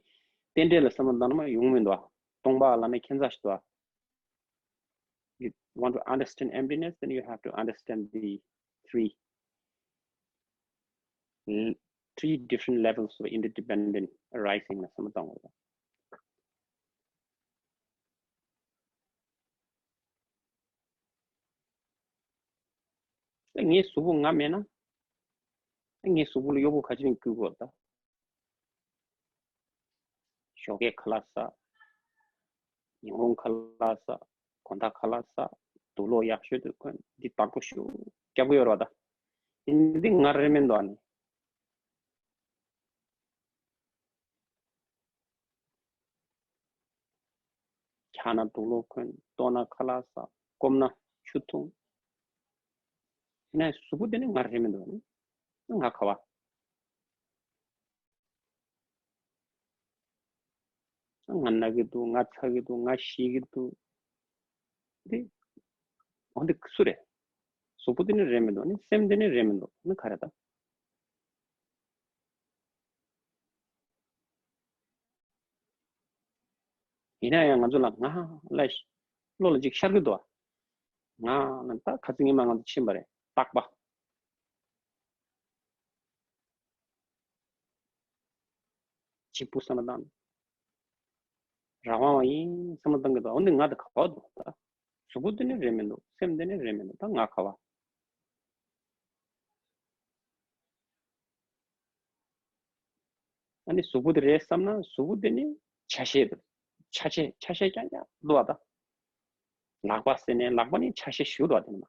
རྟེན་འབྲེལ་ལ་བསམ་བློ་བཏང་ན་མ་ཡོང་མི་འདུག་བ། སྟོང་པ་ལབ་ན་ཁྱད་མཚར་ཞིག་འདུག་བ། You want to understand emptiness, then you have to understand the three, three different levels of interdependent arising ལ་བསམ་བློ་བཏང་དགོས། ངའི་གཟུགས་པོ་ང་མེད་ན། ངའི་གཟུགས་པོ་ལ་གཡོག་པོ་ག་ཅི་ནས་བསྐུལ་དགོས་ད། ཞོགས་ཀས་ཁ་ལག་ཟ། ཉིན་གུང་ཁ་ལག་ཟ། དགོང་དག་ཁ་ལག་ཟ། དུག་ལོག་ཡག་ཤོས་དུ་གོན། འདི་བདག་པོ་ཞུ་རྒྱབ་ཀྱི་ཡོད་རེད་བ་ད། འདི་ང་རེད་མི་འདུག་ཨ་ནི། འཁྱག་ན་དུག་ལོག་གོན། ལྟོགས་ན་ཁ་ལག་ཟ། སྐོམ་ན་ཆུ་འཐུང་། ཡིན་ན་གཟུགས་པོ་དེ་ནི་ང་རེད་མི་འདུག་ཨ་ནི། ང་ག་བ། ང་ན་གི་འདུག་ང་ཚ་གི་འདུག་ང་ཤི་གི་འདུག་འདི། འོ་འདི་སུ་རེད། གཟུགས་པོ་འདི་ནི་རེད་མི་འདུག་ནི་སེམས་འདི་ནི་རེད་མི་འདུག་ནི་ག་རེ་ད། ཡིན་ན་ཡང་ང་ཚོ་ལ་ང་ལ་བློ་ལ་ཅིག་ཤར་གི་འདུག་ང་ལ་ད་ཁ་ཚིག་ངེས་མ་ང་ཚོ་ཕྱིན་པ་རེད། རྟག་པ། གཅིག་པུ་བསམ་བློ་བཏང་། རང་དབང་བ་ཡིན་བསམ་བློ་བཏང་གི་འདུག་འོ་འདི་ང་དང་ག་བ་འདུག་ད། གཟུགས་པོ་འདི་ནི་རེད་མི་འདུག་སེམས་འདི་ནི་རེད་མི་འདུག་ད་ང་ག་བ། ཨ་ནི་གཟུགས་པོ་འདི་རེད་བསམ་ན་གཟུགས་པོ་འདི་ནི་ཆ་ཤས་འདུག་ཆ་ཤས་ཆ་ཤས་རྐྱང་རྐྱང་འདུག་བ་ད། ལག་པ་ཟེར་ནས་ལག་པ་ནི་ཆ་ཤས་ཞུ་འདུག་བ་དེ་ནི་མ།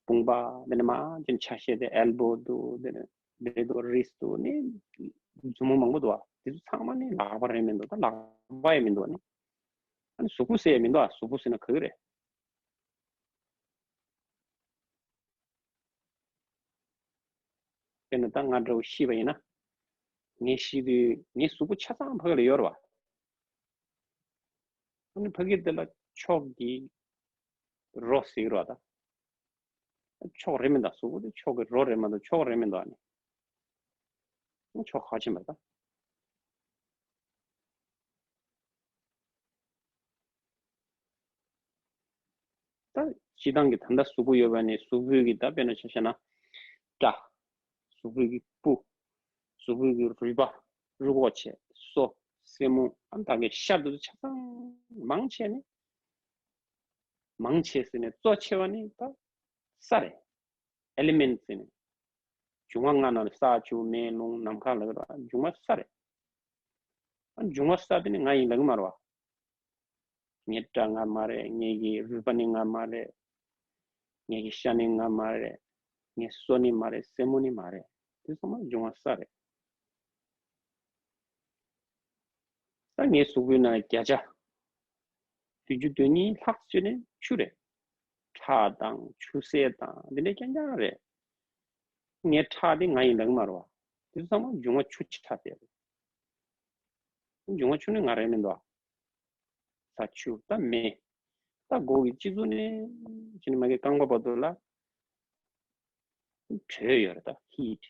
དཔུང་པ་དེ་ནི་མ་ཅན་ཆ་ཤས་དེ་ཨེལ་བོ་འདུག་དེ་ནི་དེ་འདུག་རིས་འདུག་ནི་མཛུབ་མོ་མང་པོ་འདུག་བ། དེ་ཚོ་ཚང་མ་ནི་ལག་པ་རེད་མི་འདུག་ད་ལག་པ་ཡང་མི་འདུག་ནི། ཨ་ནི་གཟུགས་པོ་ཟེར་ཡང་མི་འདུག་ཨ། གཟུགས་པོ་ཟེར་ན་ག་གི་རེད། དཔེར་ན་ད་ང་འདྲ་བོ་ཤི་བ་ཡིན་ན། ངས་ཤི་དུས་ངའི་གཟུགས་པོ་ཆ་ཚང་ཕ་གི་ལ་ཡོད་རེད་བ། ཨ་ནི་ཕ་གི་དེ་ལ་མཆོག་གི་རོ་ཟེར་གི་རེད་བ་ད། མཆོག་རེད་མི་འདུག་གཟུགས་པོ་དེ་མཆོག་གི་རོ་རེད་མ་གཏོགས་མཆོག་རེད་མི་འདུག་ཨ་ནི། མཆོག་ཁག་ཆེན་པ་ད། ད་སྤྱི་བཏང་གི་ད་ལྟ་གཟུགས་པོ་ཡོད་པ་ནི་གཟུགས་པོའི་གི་ད་དཔེར་ན་ཆ་བཞག་ན་སྐྲ། གཟུགས་པོའི་གི་སྤུ། གཟུགས་པོའི་གི་རུས་པ། རུས་ཁོག་བཅས་སོ། སེན་མོ། ཨ་ད་གི་ཤ་དེ་ཚོ་ཆ་ཚང་མང་ཆེ་ནི། མང་ཆེ་ཟེར་ནས་གཙོ་ཆེ་བ་ནི་ད་ས་རེད། ཨེ་ལི་མེན་ཊི་ཟེར་ནས། འབྱུང་བ་ལྔ་ནང་ནས་ས་ཆུ་མེ་རླུང་ནམ་མཁའ་ལབ་ཀྱི་རེད་བ། འབྱུང་བ་ས་རེད། ཨ་འབྱུང་བ་ས་དེ་ནི་ང་ཡིན་ལབ་ཀྱི་མ་རེད་བ། ངའི་སྐྲ་ང་མ་རེད། ངའི་གི་རུས་པ་ནི་ང་མ་རེད། ངའི་གི་ཤ་ནི་ང་མ་རེད། ངའི་སོ་ནི་མ་རེད། སེན་མོ་ནི་མ་རེད། དེ་ཚང་མ་འབྱུང་བ་ས་རེད། ད་ངའི་གཟུགས་པོའི་ནང་བརྒྱ་ཆ་བདུན་ཅུ་དོན་གཉིས་ལྷག་ཙམ་ནི་ཆུ་རེད། ཁྲག་དང་ཆུ་སེར་དང་འདི་འདྲ་རྐྱང་རྐྱང་རེད། ངའི་ཁྲག་དེ་ང་ཡིན་ལབ་ཀྱི་མ་རེད་བ། དེ་ཚོ་ཚང་མ་འབྱུང་བ་ཆུ་ཆགས་བསྡད་རེད། འབྱུང་བ་ཆུ་ནི་ང་རེད་མི་འདུག་བ། ས་ཆུ་ད་མེ། ད་སྒོ་གི་སྤྱི་གཙུག་ནས་ཕྱི་ནས་མ་གི་རྐང་པ་བར་དུ་ལ་དྲོད་ཡོད་རེད་ད། ཧིཊ།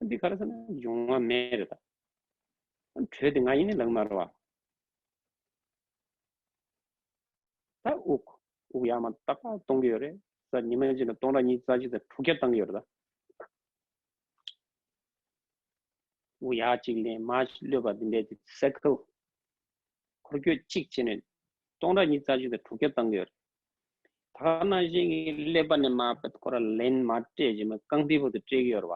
འདི་ག་རེ་ཟེར་ན་འབྱུང་བ་མེ་རེད་ད། དྲོད་དེ་ང་ཡིན་ནི་ལབ་ཀྱི་མ་རེད་བ། ད་དབུགས། དབུགས་ཡར་མར་ཏག་ཏག་གཏོང་གི་ཡོད་རེད། ད་ཉི་མ་གཅིག་ལ་སྟོང་ཕྲག་ཉི་ཤུ་རྩ་གཅིག་དང་དྲུག་བརྒྱ་བཏང་གི་ཡོད་རེད་ད། དབུགས་ཡར་གཅིག་ལེན་མར་གཅིག་གློད་པ་འདི་འདྲའི་དེ་སའི་ཀལ། འཁོར་སྐྱོད་གཅིག་བྱས་ནས་སྟོང་ཕྲག་ཉི་ཤུ་རྩ་གཅིག་དང་དྲུག་བརྒྱ་བཏང་གི་ཡོད་རེད། ད་ག་ནང་བཞིན་གྱི་ཀླད་པ་ནས་མར་ཁོ་རང་ལན་མར་སྤྲད་རྗེས་མ་རྐང་མཐིལ་བར་དུ་སྤྲད་ཀྱི་ཡོད་རེད་བ།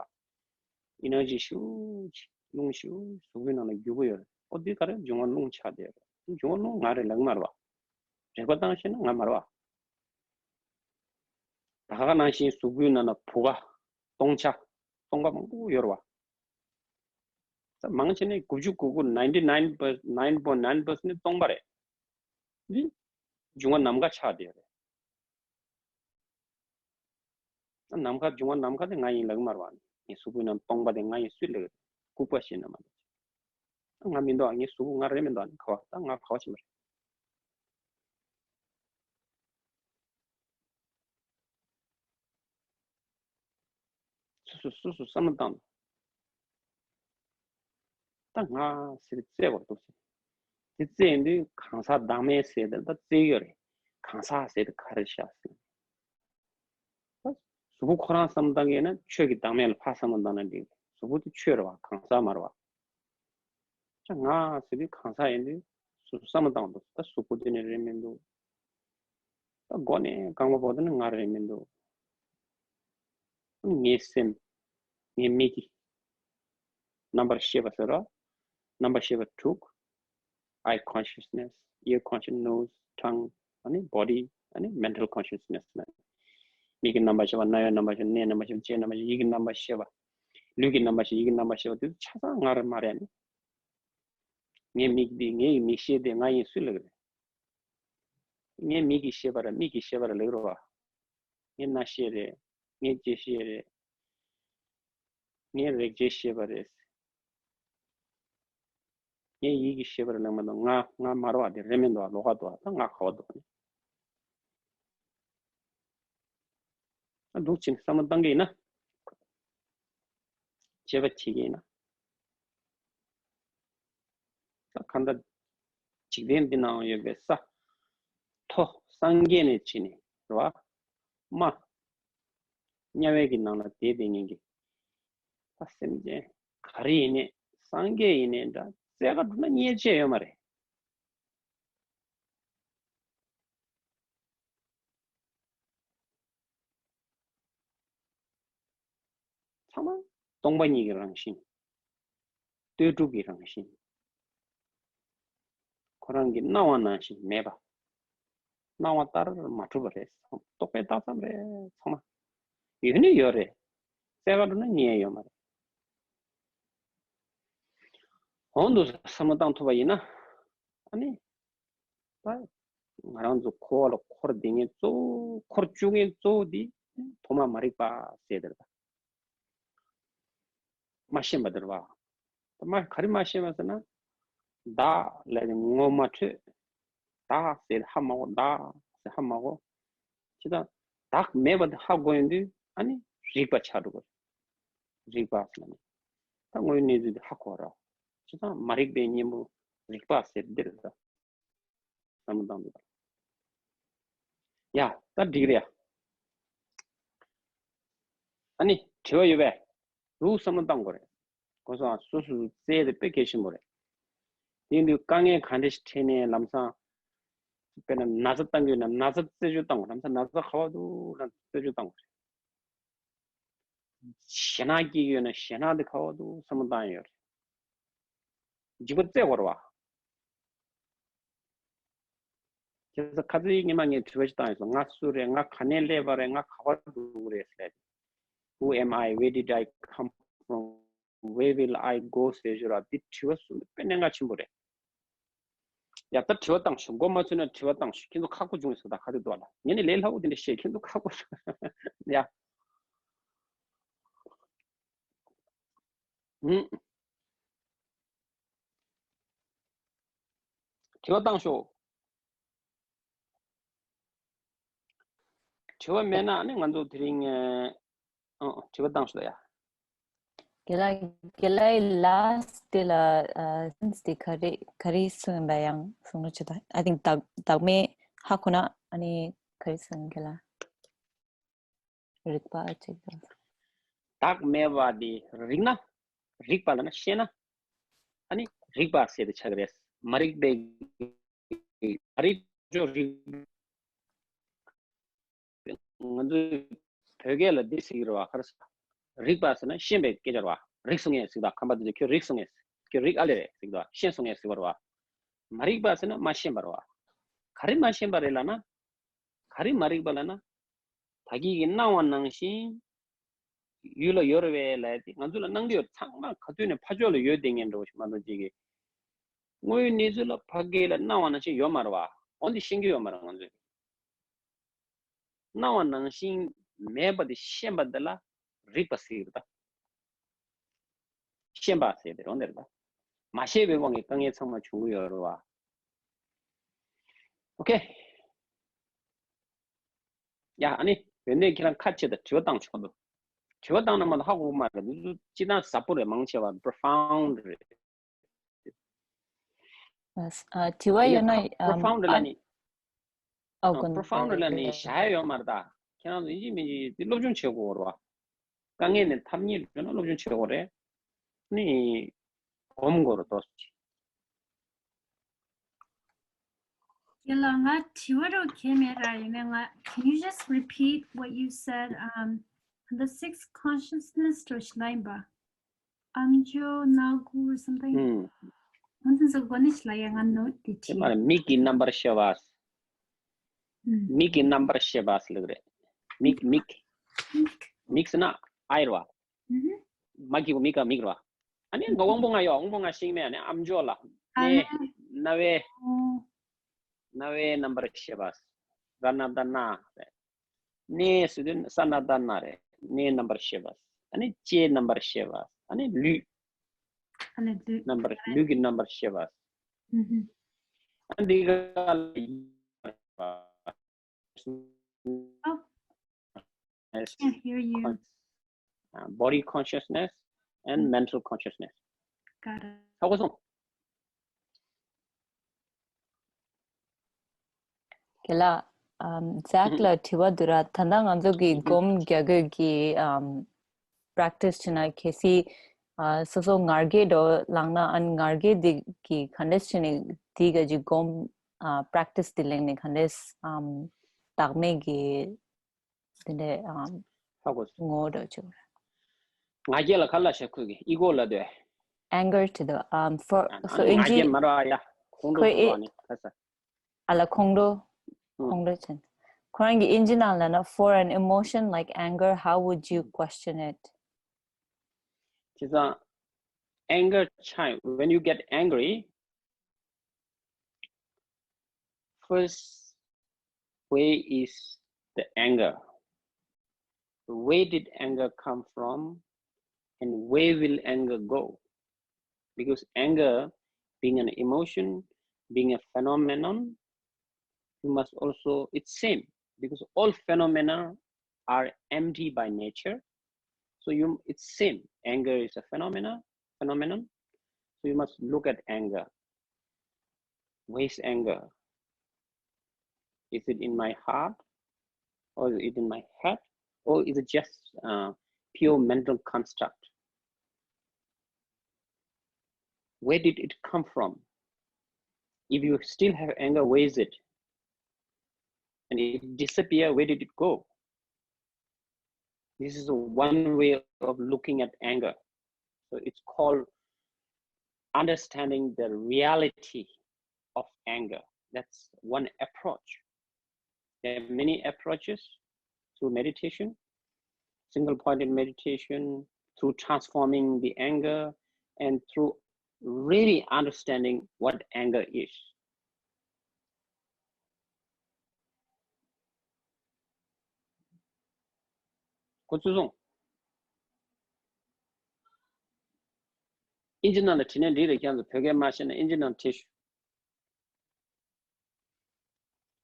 ཨི་ནར་ཇི་ཤུགས་ཆེ་རླུང་ཤུགས་གཟུགས་པོའི་ནང་ལ་རྒྱུག་གི་ཡོད་རེད། ཨོ་འདི་ག་རེ་འབྱུང་བ་རླུང་ཆགས་བསྡད་ཡོད་རེད། འབྱུང་བ་རླུང་ང་རེད་ལབ་ཀྱི་མ་རེད་བ། རེག་པ་བཏང་ཤེས་ན་ང་མ་རེད་བ། ད་ག་ནང་བཞིན་གཟུགས་པོའི་ནང་ན་བུ་ག་སྟོང་ཆ་སྟོང་པ་མང་པོ་ཡོད་རེད་བ། ད་མང་ཆེ་ནས་དགུ་བཅུ་གོ་དགུ་ninety nine point nine point nine percent ནི་སྟོང་པ་རེད། འདི་འབྱུང་བ་ནམ་མཁའ་ཆགས་བསྡད་ཡོད་རེད། ནམ་མཁའ་འབྱུང་བ་ནམ་མཁའ་དེ་ང་ཡིན་ལབ་ཀྱི་མ་རེད་བ། ངའི་གཟུགས་པོའི་ནང་སྟོང་པ་དེ་ང་ཡིན་སུས་ལབ་ཀྱི་རེད། ལྐུགས་པ་ཞིག་ན་མ་གཏོགས། ང་མི་འདུག་ངའི་གཟུགས་པོ་ང་རེད་མི་འདུག་ནི་ག་བ་ད་ང་ག་བ་ཞིག་མ་རེད། སོ་སོ་སོ་སོ་བསམ་བློ་བཏང་། ད་ང་ཟེར་བཙལ་བར་འདུག་ཟེར། དེ་བཙལ་དུས་གང་ཟག་བདག་མེད་ཟེར་དེ་ད་བཙལ་ཡོད་རེད། གང་ཟག་ཟེར་དེ་ག་རེ་བཞག་ཟེར། ད་གཟུགས་པོ་ཁོ་རང་བསམ་བློ་བཏང་གི་ཡིན་ན་ཆོས་ཀྱི་བདག་མེད་ལ་ཕར་བསམ་བློ་བཏང་ན་འགྲིག་གཟུགས་པོ་དེ་ཆོས་རེད་བ། གང་ཟག་མ་རེད་བ། ད་ང་ཟེར་དུས་གང་ཟག་ཡིན་དུས་སུ་བསམ་བློ་བཏང་འདུག་ད་གཟུགས་པོ་དེ་ནི་རེད་མི་འདུག་ད་མགོ་ནས་རྐང་པ་བར་དུ་ནི་ང་རེད་མི་འདུག་ངའི་སེམས། ངའི་མིག་གི་རྣམ་པར་ཤེས་པ་ཟེར་རོ། རྣམ་པར་ཤེས་པ་དྲུག eye consciousness, ear consciousness, nose, tongue, ཨ་ནི་body, ཨ་ནི་mental consciousness ནི། མིག་གི་རྣམ་པར་ཤེས་པ། རྣ་བའི་རྣམ་པར་ཤེས་པ། སྣའི་རྣམ་པར་ཤེས་པ། ལྕེའི་རྣམ་པར་ཤེས་པ། ཡིད་ཀྱི་རྣམ་པར་ཤེས་པ། ལུས་ཀྱི་རྣམ་པར་ཤེས། ཡིད་ཀྱི་རྣམ་པར་ཤེས་པ་དེ་ཚོ་ཆ་ཚང་ང་རེད་མ་རེད་ནི། ངའི་མིག་འདི་ངའི་མིག་ཤེས་དེ་ང་ཡིན་སུས་ལབ་ཀྱི་རེད། ངའི་མིག་གི་ཤེས་པ་ར་མིག་གི་ཤེས་པ་ར་ལབ་ཀྱི་རེད་བ། ངའི་རྣ་ཤེས་རེད། ངའི་ལྕེ་ཤེས་རེད། ངའི་རེག་བྱའི་ཤེས་པ་རེད། ངའི་ཡིད་ཀྱི་ཤེས་པ་རེད་ལབ་མ་གཏོགས་ང་ང་མ་རེད་བ། དེ་རེད་མི་འདུག་བ། ལོགས་ཀ་འདུག་བ། ད་ང་ག་བ་འདུག་ནི། ད་འདུག་ཅིང་བསམ་བློ་བཏང་གི་ཡིན་ན། དཔྱད་པ་བྱེད་ཀྱི་ཡིན་ན། ད་གང་ལྟར་འཇིག་རྟེན་འདི་ནང་ཡོད་པའི་ས། མཐོ་སངས་རྒྱས་ནས་བྱས་ནས་རེད་བ། དམའ། དམྱལ་བའི་གི་ནང་ལ་བསྡད་བསྡད་མཁན་གྱི། ད་སེམས་ཅན་ག་རེ་ཡིན་ནའི་སངས་རྒྱས་ཡིན་ནའི་འདྲ། རྩེ་ག་འགྲོ་ན་རྙེད་བྱས་ཡོད་མ་རེད། ཚང་མ་སྟོང་པ་ཉིད་ཀྱི་རང་བཞིན། ལྟོས་གྲུབ་ཀྱི་རང་བཞིན། ཁོ་རང་གི་སྣང་བ་ནང་བཞིན་མེད་པ། སྣང་བ་ལྟར་མ་གྲུབ་པ་རེད། རྟོག་པས་བཏགས་ཙམ་རེད་ཚང་མ། ཡོད་ནི་ཡོད་རེད། རྩེ་ག་འགྲོ་ན་རྙེད་ཡོད་མ་རེད། འོང་དུ་བསམ་བློ་བཏང་ཐུབ་པ་ཡིན་ན། ཨ་ནི། ད་ང་རང་ཚོ་འཁོར་བ་ལ་འཁོར་བསྡད་མཁན་གཙོ་བོ། འཁོར་བཅུག་མཁན་གཙོ་བོ་འདི་ཐོག་མ་མ་རིག་པ་ཟེར་དེ་རེད་ད། མ་ཤེས་པ་དེ་རེད་བ། ད་མ་ག་རེ་མ་ཤེས་པ་ཟེར་ན། བདག་ལས་ངོ་མ་འཕྲོད། བདག་ཟེར་ཧ་མ་གོ། བདག་ཟེར་ཧ་མ་གོ། ཅི་ད་བདག་མེད་པ་དེ་ཧ་གོ་ཡོང་དུས་ཨ་ནི་རིག་པ་ཆགས་འགྲོ་གི་རེད། རིག་པ་ཟེར་ན་ནི། ད་དངོས་ཡོད་གནས་ཚུལ་དེ་ཧ་གོ་ར། ཅི་ད་མ་རིག་པའི་གཉེན་པོ་རིག་པ་ཟེར་འདི་རེད་ད། བསམ་བློ་བཏང་འདུག་ཡ་ད་འགྲིག་རེད་ཡ། ཨ་ནི་དྲི་བ་ཡོད་པས། རུ་བསམ་བློ་བཏང་དགོས་རེད། གོ་སོང་ཨ། སོ་སོ་སོ་རྩལ་དེ་དཔེ་གལ་ཆེན་པོ་རེད། དེ་ཡིན་དུས་དཀའ་ངལ་ག་འདྲ་ཞིག་འཕྲད་ནས་ལམ་སང་། དཔེར་ན་ན་ཚ་བཏང་གི་ཡོད་ན་ན་ཚ་རྩད་གཅོད་བཏང་དགོས། ལམ་སང་ན་ཚ་ག་བ་འདུག་ལ་རྩད་གཅོད་བཏང་དགོས་རེད། ཞེད་སྣང་སྐྱེ་གི་ཡོད་ན་ཞེད་སྣང་དེ་ག་བ་འདུག་བསམ་བློ་བཏང་ཡོད་རེད། འཇིགས་པ་རྩད་དགོས་རེད་བ། ཁྱེད་ཚོ་ཁ་རྩང་སྔོན་མ་ངས་དྲི་བ་ཞིག་བཏང་ཡོད་སོང་། ང་སུ་རེད། ང་ག་ནས་སླེབས་པ་རེད། ང་ག་པར་འགྲོ་གི་རེད་ཟེར། Who am I? Where did I come from? Where will I go? ཟེར་ཞུ་ར། འདི་དྲི་བ་གསུམ་དཔེ་གནད་འགག་ཆེན་པོ་རེད། ཡ་ད་དྲི་བ་བཏང་ཤོག་མགོ་མ་ཚོས་ན་དྲི་བ་བཏང་ཤོག་ཁྱེད་ཚོ་ཁག་པོ་བྱུང་ཡོད་སོང་། ད་ག་དུས་འདུག་ལ། ངས་ནི་ལས་སླ་པོ་དེ་འདྲ་བཤད། ཁྱེད་ཚོ་ཁག་པོ་ཡ། ཧུམ། དྲི་བ་བཏང་ཤོག་དྲི་བ་མེད་ན་ནི་ང་ཚོ་དེ་རིང་ཨ། དྲི་བ་བཏང་ཤོག་ཡ། རྒན་ལགས། རྒན་ལགས་ལ་སི་ཊི་དེ་ལ་ཨ། སེན་སི་དེ་ག་རེ་ག་རེ་གསུངས་ཡིན་པ་ཡང་གསུང་རོགས་བྱེད་དང་། I think བདག་བདག་མེད་ཧ་གོ་ན་ཨ་ནི་ག་རེ་གསུངས་རྒན་ལགས། རིག་པ་ཅིག་དང་། བདག་མེད་པ་དེ་རིག་ན། རིག་པ་ལ་ན་ཤེས་ན། ཨ་ནི་རིག་པ་ཟེར་དེ་ཆགས་ཀྱི་རེད། མ་རིག་པའི་མ་རིག་ཅོ་རིག་ང་ཚོའི་བོད་སྐད་ལ་འདི་ཟེར་གྱི་རེད་བ། ག་རེ་ཟེར། རིག་པ་ཟེར་ན་ཤེས་པའི་སྐད་ཆ་རེད་བ། རིག་སོང་ངས་ཟེར་གྱི་འདུག་ཁམས་པ་དེ་ཚོས་ཁྱོད་རིག་སོང་ངས། ཁྱོད་རིག་ཨ་ལེ་རེད་ཟེར་གྱི་འདུག་ཤེས་སོང་ངས་ཟེར་བ་རེད་བ། མ་རིག་པ་ཟེར་ན་མ་ཤེས་པ་རེད་བ། ག་རེ་མ་ཤེས་པ་རེད་ལབ་ན། ག་རེ་མ་རིག་པ་ལབ་ན། ད་གིན་གྱི་སྣང་བ་ནང་བཞིན་ཡུལ་ལ་ཡོད་རེད་པས་ལབ་ཡ་དེ་ང་ཚོ་ལ་སྣང་གི་ཡོད། ཚང་མ་ག་དུས་ནས་ཕར་ཕྱོགས་ལ་ཡོད་བསྡད་མཁན་འདྲ་བོ་ཞིག་མ་གཏོགས་ཅིག་གི། དངོས་ཡོད་གནས་ཚུལ་ལ་ཕ་གི་ལ་སྣང་བ་ནང་བཞིན་ཡོད་མ་རེད་བ། འོ་འདི་ཤེས་ཀྱི་ཡོད་མ་རེད་ང་ཚོས། སྣང་བ་ནང་བཞིན་མེད་པ་དེ་ཤེས་པ་འདི་ལ་རིག་པ་ཟེར་གྱི་རེད་ད། ཤེས་པ་ཟེར་དེ་རང་དེ་རེད་ད། མ་ཤེས་པའི་དབང་གིས་དཀའ་ངལ་ཚང་མ་བྱུང་གི་ཡོད་རེད་བ། ཨོ་ཁེ། ཡ་ཨ་ནི་ཡོན་ཏན་ཁྱེད་རང་ཁ་ཕྱེ་དང་དྲི་བ་བཏང་ཆོག་འདུག་དྲི་བ་བཏང་ན་མ་གཏོགས་ཧ་གོ་གི་མ་རེད། འདི་ཚོ་སྤྱིར་བཏང་ཟབ་པོ་རེད། མང་ཆེ་བ་profound རེད། ཨ་དྲི་བ་ཡོད་ན་ཨམ་profound ལ་ཨ་ནི་ཨོ་ཨ་གོ་profound ལ་ནི་བཞག་ཡ་ཡོད་མ་རེད་ད། ཁྱེད་རང་ཚོ་ཡིན་གཅིག་མིན་གཅིག་འདི་སློབ་སྦྱོང་བྱེད་དགོས་རེད་བ། དཀའ་ངལ་ནས་ཐར་སྙིང་འདོད་ན་སློབ་སྦྱོང་བྱེད་དགོས་རེད། ནི་སྒོམ་དགོས་རེད་ཏོག་ཙམ་ཅིག་རྒན་ལགས་ང་དྲི་བ་རོ་གས་མེད་ར་ཡིན་ནའི་ང་། Can you just repeat what you said, um, the six consciousness རོ་ཞིག་ལ་ཡིན་པ། ཨམ་ཅོག་ནག་གུ་something ཨུམ། ང་ཚོ་ཚོ་གོ་ནི་ཞིག་ལ་ཡ་ང་ནོ་དེ་དེ་དྲིས། མ་རེད། མིག་གི་རྣམ་པར་ཤེས་པ། ཨུམ། མིག་གི་རྣམ་པར་ཤེས་པ་ཟེར་ལབ་རེད། མིག་མིག་མིག་ཟེར་ན་ཨའི་རེད་བ། ཨུམ། མ་གི་གུ་མིག་ག་མིག་རེད་བ། ཨ་ནི་ང་དབང་པོ་ལྔ་ཡོད། དབང་པོ་ལྔ་ཤེས་མེད། ཨ་ནི་ཨམ་ཅོག་ལ། ཨ་ནི་ནི་རྣ་བའི། ཨོ། རྣ་བའི་རྣམ་པར་ཤེས་པ། ར་ན་ད་ན་རེད། སྣའི་ཟེར་དུས་ས་ན་ད་ན་རེད། སྣའི་རྣམ་པར་ཤེས་པ། ཨ་ནི་ལྕེའི་རྣམ་པར་ཤེས་པ། ཨ་ནི་ལུས། ཨ་ནི་ལུས། རྣམ་པར་ལུས་ཀྱི་རྣམ་པར་ཤེས་པ། ཨུ་ཧུ། ཨ་འདི་ག་ལ་ཡིན་པ། ཨོ། Yes. Can't hear you. Con- uh, body consciousness and mental consciousness. Got it. ཧ་གོ་སོང་། རྒན་ལགས། ཨམ། ཛེག་ལ་དྲི་བ་འདུག་ར། ད་ལྟ་ང་ཚོ་གི་སྒོམ་རྒྱག་དགོས་ཀྱི་ཨམ། practice བྱས་ན་གལ་སྲིད་ཨ། སོ་སོ་ངར་སྐད་འགྲོ་ལངས་ན་ཨ་ནི་ངར་སྐད་འདི་གི་ག་འདྲ་བྱས་ནས་འདི་ག་ཅིག་སྒོམ་ཨ། practice འདི་ལེན་ནས་ག་འདྲ་ཨམ། བདག་མེད་ཀྱི་དེ་འདྲའི་ཨམ། ཧ་གོ་སོང་། ངོ་བོ་འདྲ་བྱུང་། ང་རྒྱལ་ལ་ག་ལ་བྱ་ཁུལ་གྱི་ཨི་གོ་ལ་དོ། anger to the um for ཨ་ཁོ་ཨིན་ཇི། ང་རྒྱལ་མ་ར་ཡ་ཁོང་ཁྲོ་ཁོ་ཨི། ཁོ་ཨ་ནི་ཁ་ས། ཨ་ལ་ཁོང་ཁྲོ། ཨུ། ཁོང་ཁྲོ་ཅན། ཁོ་རང་གི་ཨིན་ཇི་ནང་ལ་ན། for an emotion like anger, how would you question it? བྱས་ཙང་anger time, when you get angry, first, where is the anger? Where did anger come from? And where will anger go? Because anger, being an emotion, being a phenomenon, you must also, it's same, because all phenomena are empty by nature. So you, it's same. Anger is a phenomena, phenomenon. So you must look at anger. Where's anger? Is it in my heart? Or is it in my head? Or is it just uh, pure mental construct? Where did it come from? If you still have anger, where is it? And if it disappear, where did it go? This is one way of looking at anger. So it's called understanding the reality of anger. That's one approach. There are many approaches through meditation, single pointed meditation, through transforming the anger, and through really understanding what anger is. ཁོ་ཚོ་སོང་། ཨིན་ཇི་ནང་ལ་བྲིས་ན་འགྲིག་རེད། ཁྱེད་ཚོ་བོད་སྐད་མ་ཤེས་ན་ཨིན་ཇི་ནང་བྲིས་ཤོག་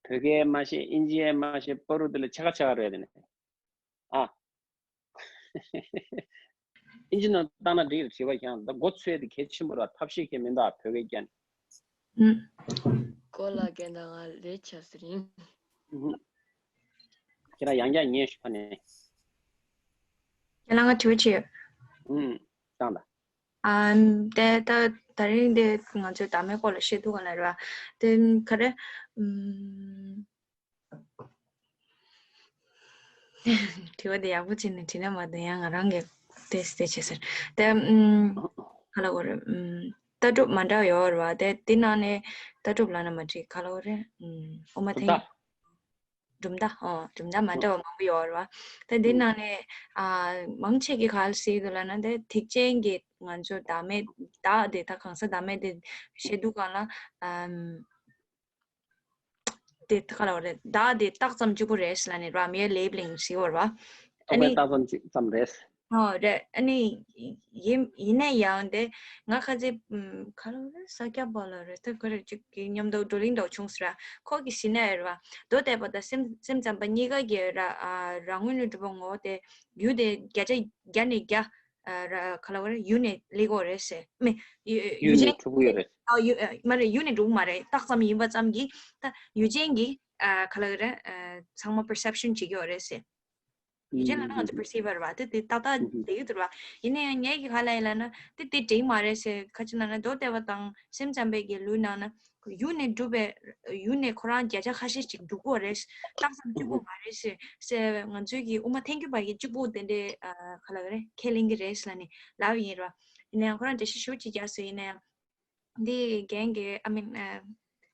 བོད་སྐད་མ་ཤེས། ཨིན་ཇི་ཡང་མ་ཤེས། པ་རུ་དེ་ལ་ཆ་ག་ཆ་ག་རེད་དེ་ནས། ཨ། ཨིན་ཇི་ནང་བཏང་ན་འགྲིག་རེད། བྲིས་པ་ཀྱང་ད་མགོ་ཚོས་དེ་གལ་ཆེན་པོ་ར། ཐབས་ཤེས་ཁྱེད་མི་འདུག་བོད་སྐད་ཀྱང་། ཨུམ། ཀོ་ལ་རྒན་ད་ང་ལས་ཆབ་སྲིད་རིང་། ཨུམ། ཁྱེད་རང་ཡང་བསྐྱར་ཉན་ཞུ་ཕ་ནས། ཁྱེད་རང་ང་དྲི་བ་ཅི་ཡོད། ཨུམ། བཏང་ད། ཨ། དེ་ད་ད་རིང་དེ་ང་ཚོས་བདག་མེད་སྐོར་ལ་བཤད་འདུག་ག་ལ་རེད་བ། དེ་ག་རེ། ཨུམ། དྲི་བ་དེ་ཡག་པོ་བྱས་ནས་དྲིས་ན་མ་གཏོགས་ཡང་ང་རང་གི་ཏོག་ཙམ་དེ་བྱས་ཟེར། དེ་ཨུམ། ག་ལ་གོ་རེད། ཨུམ། ལྟ་གྲུབ་མ་འདྲ་བ་ཡོད་རེད་བ། དེ་དེ་ནང་ནས་ལྟ་གྲུབ་ལབ་ན་མ་འགྲིག་ག་ལ་གོ་རེད། ཨུམ། དབུ་མ་ཐལ། གྲུབ་མཐའ། ཨོ། གྲུབ་མཐའ་མ་འདྲ་བ་མང་པོ་ཡོད་རེད་བ། ད་འདི་ནང་ནས་ཨ། མང་ཆེ་གི་ག་རེ་ཟེར་གི་འདུག་ལབ་ན། དེ་ཐེག་ཆེན་གྱི་ང་ཚོ་བདག་མེད། བདག་དེ་ད་གང་ཟག་བདག་མེད་དེ་བཤད་དུས་སྒང་ལ། ཨམ། དེ་ག་ལ་བ་རེད། བདག་དེ་རྟགས་ཙམ་གཅིག་པོ་རེད་ལབ་ནས་ར། mere labeling ཟེར་བ་རེད་བ། རྟོག་པའི་རྟགས་ཙམ་གཅིག་ཙམ་རེད། ཨོ་རེད། ཨ་ནི་ཡིན་ཡིན་ན་ཡང་དེ་ང་ཁ་ཚེ་ཨམ། ག་ལ་བ་རེད། ས་སྐྱ་པ་ལ་རེད། ད་ག་རེ་གཅིག་གི་མཉམ་དུ་བགྲོ་གླེང་འདྲ་བོ་བྱུང་ཟེར་ར། ཁོ་གི་ཞི་ནས་རེད་བ། མདོ་སྡེ་པ་དང་སེམས་སེམས་ཙམ་པ་གཉིས་ཀ་གི་ར། ཨ། རང་ངོས་ནས་གྲུབ་པ་ངོ་བོ་དེ་ཡུལ་དེ་བརྒྱ་ཆ་བརྒྱ་ནས་བརྒྱ། ཨ། ར། ག་ལ་བ་རེད། ཡུལ་ནས་སླེབས་ཀྱི་ཡོད་རེད་ཟེར། མི་ཡུལ་ཡུལ་ཡུལ་ནས་ཅན་གྲུབ་ཀྱི་ཡོད་རེད། ཨ། ཡུལ། ཨ། མ་རེད། ཡུལ་ནས་གྲུབ་མ་རེད། རྟགས་ཙམ་ཡིན་པ་ཙམ་གྱིས་ད་ཡུལ་ཅན་གྱིས། ཨ། ག་ལ་བ་རེད། ཨ། ཚང་མ་perception བྱེད་ཀྱི་ཡོད་རེད་ཟེར། ཡུལ་ཅན་ལབ་ན་ང་ཚོ་perceiver རེད་བ། དེ་དེ་ཏག་ཏག་ལབ་ཀྱི་འདུག་རེད་བ། ཡིན་ན་ཡང་ངས་ཀྱིས་ག་ལབ་ཡིན་ལབ་ན། དེ་དེ་འགྲིག་མ་རེད་ཟེར། ག་ཅི་ལབ་ན་མདོ་སྡེ་པ་དང་སེམས་ཙམ་པའི་གི་ལུགས་ནང་ན་ཡུལ་ནས་གྲུབ་པའི་ཡུལ་ནས་ཁོ་རང་བརྒྱ་ཆ་ཁ་ཤས་ཅིག་གྲུབ་ཀྱི་ཡོད་རེད། རྟགས་ཙམ་གཅིག་པོ་མ་རེད་ཟེར་ཟེར། ང་ཚོའི་གི་དབུ་མ་ཐལ་འགྱུར་བ་གི་གཅིག་པོ་དེ་འདྲའི། ཨ། ག་ལབ་རེད། ཁས་ལེན་གྱི་རེད་ལབ་ནས་ལབ་ཡིན་རེད་བ། ཡིན་ན་ཡང་ཁོ་རང་འགྲེལ་བཤད་ཞིབ་ཅིག་རྒྱག་སྲོལ་ཡིན་ན་ཡང་། འདི་རྒན་གྱི། I mean, uh,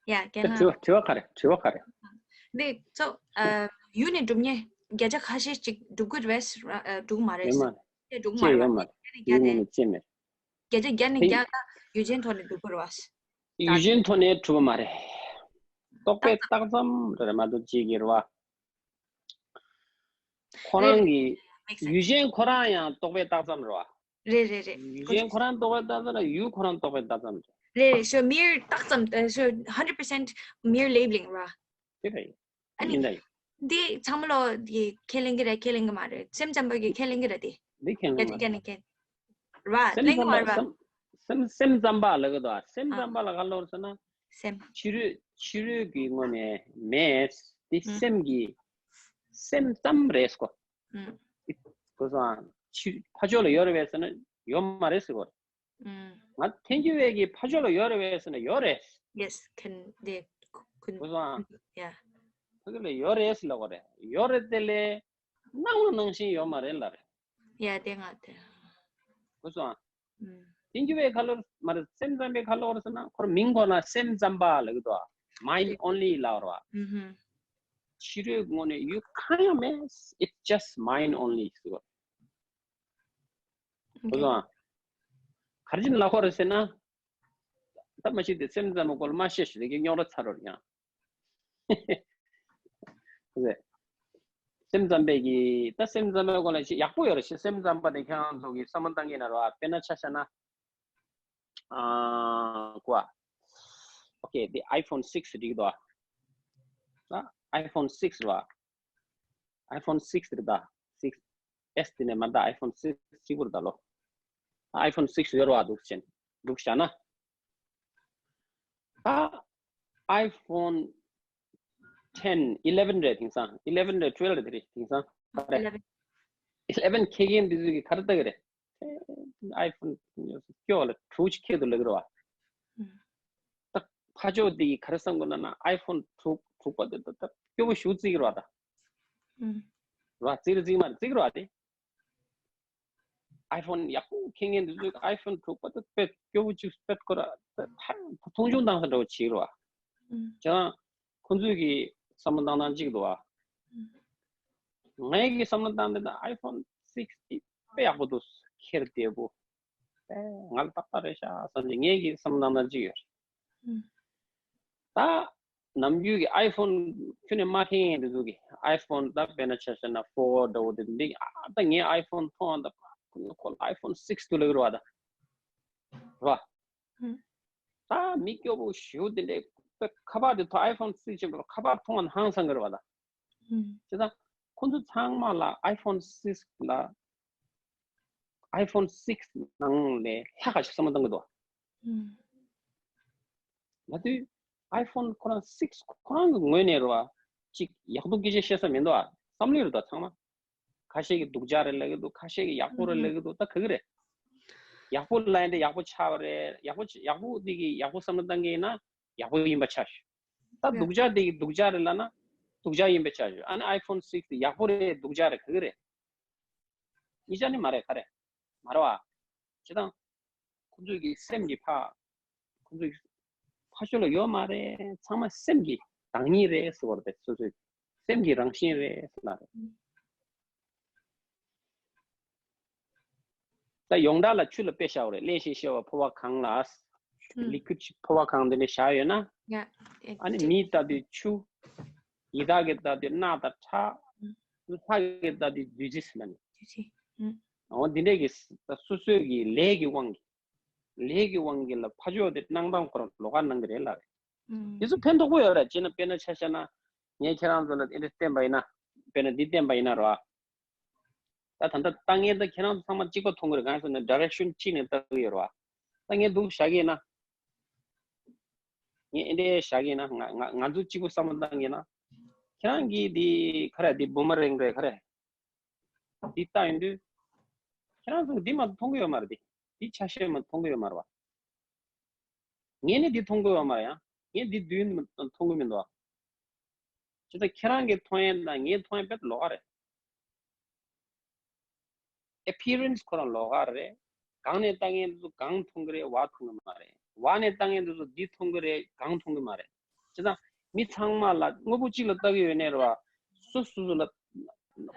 yeah, རྒན་ལགས། དྲི་བ་དྲི་བ་ག་རེ། དྲི་བ་ག་རེ། འདི་ཚོ། ཨ། ཡུལ་ནས་གྲུབ་མཁན་བརྒྱ་ཆ་ཁ་ཤས་ཅིག་གྲུབ་ཀྱི་རེད་ཟེར་བ། ཨ། གྲུབ་མ་རེད་ཡོད་མ་ཟེར། རེད། དེ་གྲུབ་མ་ཅེས་རེད་བ། ཡོད་མ་རེད། བརྒྱ་ཆ་ཡུལ་ནས་ནས་ཅེས་མེད། བརྒྱ་ཆ་བརྒྱ་ནས་བརྒྱ་ད་ཡུལ་ཅན་ཐོག་ནས་གྲུབ་ཀྱི་རེད་བ། ཡུལ་ཅན་ཐོག་ནས་གྲུབ་པ་མ་རེད། རྟོག་པའི་རྟགས་ཙམ་རེད་མ་གཏོགས་ཅིག་གི་རེད་བ། ཁོ་རང་གི་རེད། Makes sense. ཡུལ་ཅན་ཁོ་རང་ཡང་རྟོག་པའི་རྟགས་ཙམ་རེད་བ། རེད་རེད་རེད། ཡུལ་ཅན་ཁོ་རང་རྟོག་པའི་རྟགས་ཙམ་ལ་ཡུལ་ཁོ་རང་རྟོག་པའི་རྟགས་ཙམ་རེད། རེད་རེད། So mere རྟགས་ཙམ། ཨ། so hundred percent mere labeling ར། དེ་རེད། ཨ་ནི་ཡིན་ད་ཡིན། འདི་ཚང་མ་ལོ་འདི་ཁས་ལེན་གྱི་རེད། ཁས་ལེན་གྱི་མ་རེད། སེམས་ཙམ་པ་གིས་ཁས་ལེན་གྱི་རེད་དེ། འདི་ཁས་ལེན་གྱི་མ་རེད། ཁས་ལེན་གྱི་རེད་བ། སེམས་ལེན་གྱི་མ་རེད་བ། ཙམ་པ་སེམས་སེམས་སེམས་ཙམ་པ་ལབ་ཀྱི་འདུག་བ། སེམས་ཨ། ཙམ་པ་ལ་ག་ལབ་ཟེར་ན། སེམས། ཕྱི་རོལ་ཕྱི་རོལ་གྱི་ངོས་ནས་མེད་དེ། ཨུ། སེམས་ཀྱི་སེམས་ཙམ་རེད་ཟེར་གོ། ཨུ། གོ་སོང་ཨ། ཕྱི་ཕར་ཕྱོགས་ལ་ཡོད་རེད་པས་ཟེར་ན་ཡོད་མ་རེད་ཟེར་གོ། ཨུ། ང་ཐལ་འགྱུར་བས་ཀྱི་ཕར་ཕྱོགས་ལ་ཡོད་རེད་པས་ཟེར་ན་ཡོད་རེད། Yes, can they could གོ་སོང་ཨ། Yeah. ཕ་གི་ལ་ཡོད་རེད་ཟེར་ལབ་གོ་རེད། ཡོད་རེད་དེ་ལས་སྣང་བ་ནང་བཞིན་ཡོད་མ་རེད་ལབ་རེད། Yeah, དེ་ང་དེ། གོ་སོང་ཨ། ཨུ། ཐལ་འགྱུར་བས་ག་ལབ་མ་རེད། སེམས་ཙམ་པས་ག་ལབ་རེད་ཟེར་ན། ཁོ་རང་མིང་ཁོ་ན་སེམས་ཙམ་པ་ལབ་ཀྱི་འདུག་བ། Mind only ལབ་རེད་བ། ཨུ་ཧུ། ཕྱི་རོལ་ངོས་ནས་ཡུལ་གང་ཡང་མེད། It's just mind only ཟེར་བ། གོ་སོང་ཨ། ག་རེ་བྱས་ནས་ལབ་ཀྱི་ཡོད་རེད་ཟེར་ན། ད་མ་གཞི་དེ་སེམས་ཙམ་པའི་སྐོར་ལ་མ་བཤད་ཞུ་ལས་ཀྱི་རྙོག་དྲ་ཚ་རུ་ཡང་། རེད། སེམས་ཙམ་པའི་གི་ད་སེམས་ཙམ་པའི་སྐོར་ལ་ཅིག་ཡག་པོ་ཡོད་རེད། སེམས་ཙམ་པ་དེ་ཁྱེད་རང་ཚོ་གི་བསམ་བློ་བཏང་གི་ན་རོ། དཔེར་ན་ཆ་བཞག་ན། ཨ་ཀོ་ཨ། ཨོ་ཀེ། དེ་iPhone six འགྲིག་འདུག་ཨ། ད་iPhone six རེད་བ། iPhone six རེད་ད། six S དེ་ནས་མ་ད་iPhone six གཅིག་པུ་རེད་ད་ལོ། iPhone six ཡོད་རེད་བ། འདུག་ཅན་འདུག་བཞག་ན། ད་iPhone ten eleven རེད། དེང་སང་eleven རེད། twelve རེད། དེ་རེད། དེང་སང་ག་རེ། eleven eleven ཁྱེད་མཁན་འདི་ཚོ་གི་ག་རེ་ལྟ་གི་རེད། iPhone སྐྱོ་ལ་དྲུག་ཅིག་ཁྱེད་དུ་ལབ་ཀྱི་རེད་བ། ད་ཕ་ཕྱོགས་འདི་ག་རེ་བསམ་དགོས་ན་ན་iPhone དྲུག་དྲུག་པ་དེ་ད་ད་སྐྱོ་པོ་ཞུ་བརྩི་གི་རེད་བ་ད། རེད་བ། བརྩི་རེད་བརྩི་མ་རེད་བརྩི་གི་རེད་བ་དེ། iPhone ཡག་པོ་ཁྱེད་མཁན་འདི་ཚོས་iPhone དྲུག་པ་དེ་དཔེ་སྐྱོ་པོ་ཅིག་དཔེ་ཁོ་ར་ད་མཐོང་ཆུང་བཏང་ས་འདྲ་བོ་བྱེད་རོ། ཅང་ཁོ་ཚོས་ཀྱི་བསམ་བློ་བཏང་སྟངས་གཅིག་འདུག་བ། ངའི་གི་བསམ་བློ་བཏང་དེ་ད་iPhone six དེ་དཔེ་ཡག་པོ་འདུག་ཁྱེར་བདེ་པོ། ཨེ་ང་ལ་ཏག་ཏག་རེད་ཤག་བསམ་གྱི་ངའི་གི་བསམ་བློ་བཏང་སྟངས་གཅིག་ཡོད། ད་ནམ་རྒྱུན་གྱི་iPhone ཁྱོན་ནས་མ་མཁྱེན་མཁན་དེ་ཚོ་གི་iPhone ད་དཔེར་ན་ཆ་བཞག་ན་four འདྲ་བོ་དེ་འདི་ཨ་ད་ངའི་iPhone མཐོང་ད་ཁོ་ལ་iPhone six དུ་ལབ་ཀྱི་རེད་བ་ད། རེད་བ། ད་མི་སྐྱོ་པོ་ཞེ་པོ་དེ་འདྲའི་ཁ་པར་དེ་ཐོག iPhone six ཅན་པོ་ཁ་པར་མཐོང་བ་ཧང་སང་གི་རེད་བ་ད། བྱས་ཙང་ཁོ་ཚོ་ཚང་མ་ལ་iPhone six ལ་iPhone six ནང་ལས་ལྷག་ག་ཞིག་བསམ་བློ་གཏོང་གི་འདུག་ང་ཚོས་iPhone ཁོ་རང་six ཁོ་རང་གི་ངོས་ནས་རེད་བ། ཅིག་ཡག་སྡུག་སྐད་ཆ་བཤད་ས་མི་འདུག་ཨ། བསམ་བློ་རེད་ད་ཚང་མ། ཁ་ཤས་ཀྱིས་སྡུག་ཅག་རེད་ལབ་ཀྱི་འདུག་ཁ་ཤས་ཀྱིས་ཡག་པོ་རེད་ལབ་ཀྱི་འདུག་ད་ག་གི་རེད། ཡག་པོ་ལབ་ཡིན་དེ་ཡག་པོ་ཆགས་པ་རེད། ཡག་པོ་ཡག་པོ་འདི་གི་ཡག་པོ་བསམ་བློ་བཏང་གི་ཡིན་ན་ཡག་པོ་ཡིན་པ་ཆགས་ཤག་ད་སྡུག་ཅག་འདི་གི་སྡུག་ཅག་རེད་ལབ་ན་སྡུག་ཅག་ཡིན་པ་ཆགས་ཤག་ཨ་ནི་iPhone six དེ་ཡག་པོ་རེད་སྡུག་ཅག་རེད་ག་གི་རེད། གཉིས་ཆ་ནི་མ་རེད་ག་རེད། མ་རེད་བ། བྱས་ཙང་ཁོ་ཚོས་ཀྱི་སེམས་ཀྱི་ཕ། ཁོ་ཚོས་ཕ་ཤོ་ལ་ཡོད་མ་རེད། ཚང་མ་སེམས་ཀྱི་བདག་ཉིད་རེད་ཟེར་བ་རེད། སོ་སོའི་སེམས་ཀྱི་རང་བཞིན་རེད་ཟེར་ལ་རེད། ད་ཡོངས་གྲགས་ལ་ཆུ་ལ་དཔེ་བཞག་པ་རེད། བརླན་ཞིང་གཤེར་བ་ཕོར་པ་གང་ལ། ལི་ཀུ་ཌི་ཕོར་པ་གང་དེ་འདྲ་བཞག་ཡོད་ན། ཨ་ནི་མིས་ལྟ་དུས་ཆུ། ཡི་དྭགས་ཀྱིས་ལྟ་དུས་རྣག་དང་ཁྲག་ལྷ་གིས་ལྟ་དུས་བདུད་རྩི་ཟེར་ལ་ནི། འོ་འདི་འདྲས་ཀྱི་ད་སོ་སོའི་གི་ལས་ཀྱི་དབང་གིས། ལས་ཀྱི་དབང་གིས་ལ་ཕ་ཕྱོགས་དེ་སྣང་སྟངས་ཁོ་རང་ལོགས་ཀ་སྣང་གི་རེད་ལ་རེད། དེ་ཚོ་ཕན་ཐོགས་པོ་ཡོད་རེད། བྱས་ན་དཔེར་ན་ཆ་བཞག་ན་ངས་ཁྱེད་རང་ཚོ་ལ་འདི་འདྲ་བསྟན་པ་ཡིན་ན། དཔེར་ན་འདི་བསྟན་པ་ཡིན་ན་རོ། ད་ད་ལྟ་ལྟ་ངན་ད་ཁྱེད་རང་ཚོ་ཚང་མ་གཅིག་པ་མཐོང་གི་རེད། གང་ཡིན་ཟེར་ན་direction གཅིག་ནས་ལྟ་གི་ཡོད་རེད་བ། ད་ངས་འདུག་བཞག་གི་ཡིན་ན། ངས་འདི་འདྲ་བཞག་གི་ཡིན་ན་ང་ང་ང་ཚོ་གཅིག་པུ་བསམ་བློ་བཏང་གི་ཡིན་ན། ཁྱེད་རང་གིས་འདི་ག་རེ་འདི་boomerang རེད་ག་རེ། འདི་ལྟ་ཡོང་དུས། ཁྱེད་རང་ཚོ་འདི་མ་མཐོང་གི་ཡོད་མ་རེད་དེ། འདི་ཆ་ཤས་མ་མཐོང་གི་ཡོད་མ་རེད་བ། ངས་ནི་འདི་མཐོང་གི་ཡོད་མ་རེད་ཡ། ངས་འདི་མདུན་མ་མཐོང་གི་མི་འདུག་བ། བྱས་ཙང་ཁྱེད་རང་གི་མཐོང་ཡས་དང་ངའི་མཐོང་ཡས་དཔེ་ལོགས་ཀ་རེད། appearance ཁོ་རང་ལོགས་ཀ་རེད། གང་ནས་ལྟ་མཁན་དེ་ཚོ་གང་མཐོང་གི་རེད། བ་མཐོང་གི་མ་རེད། བ་ནས་ལྟ་མཁན་དེ་ཚོ་འདི་མཐོང་གི་རེད། གང་མཐོང་གི་མ་རེད། བྱས་ཙང་མི་ཚང་མ་ལ་དངོས་པོ་གཅིག་ལ་ལྟ་གི་ཡོད་ནའི་རེད་བ། སོ་སོ་སོ་ལ་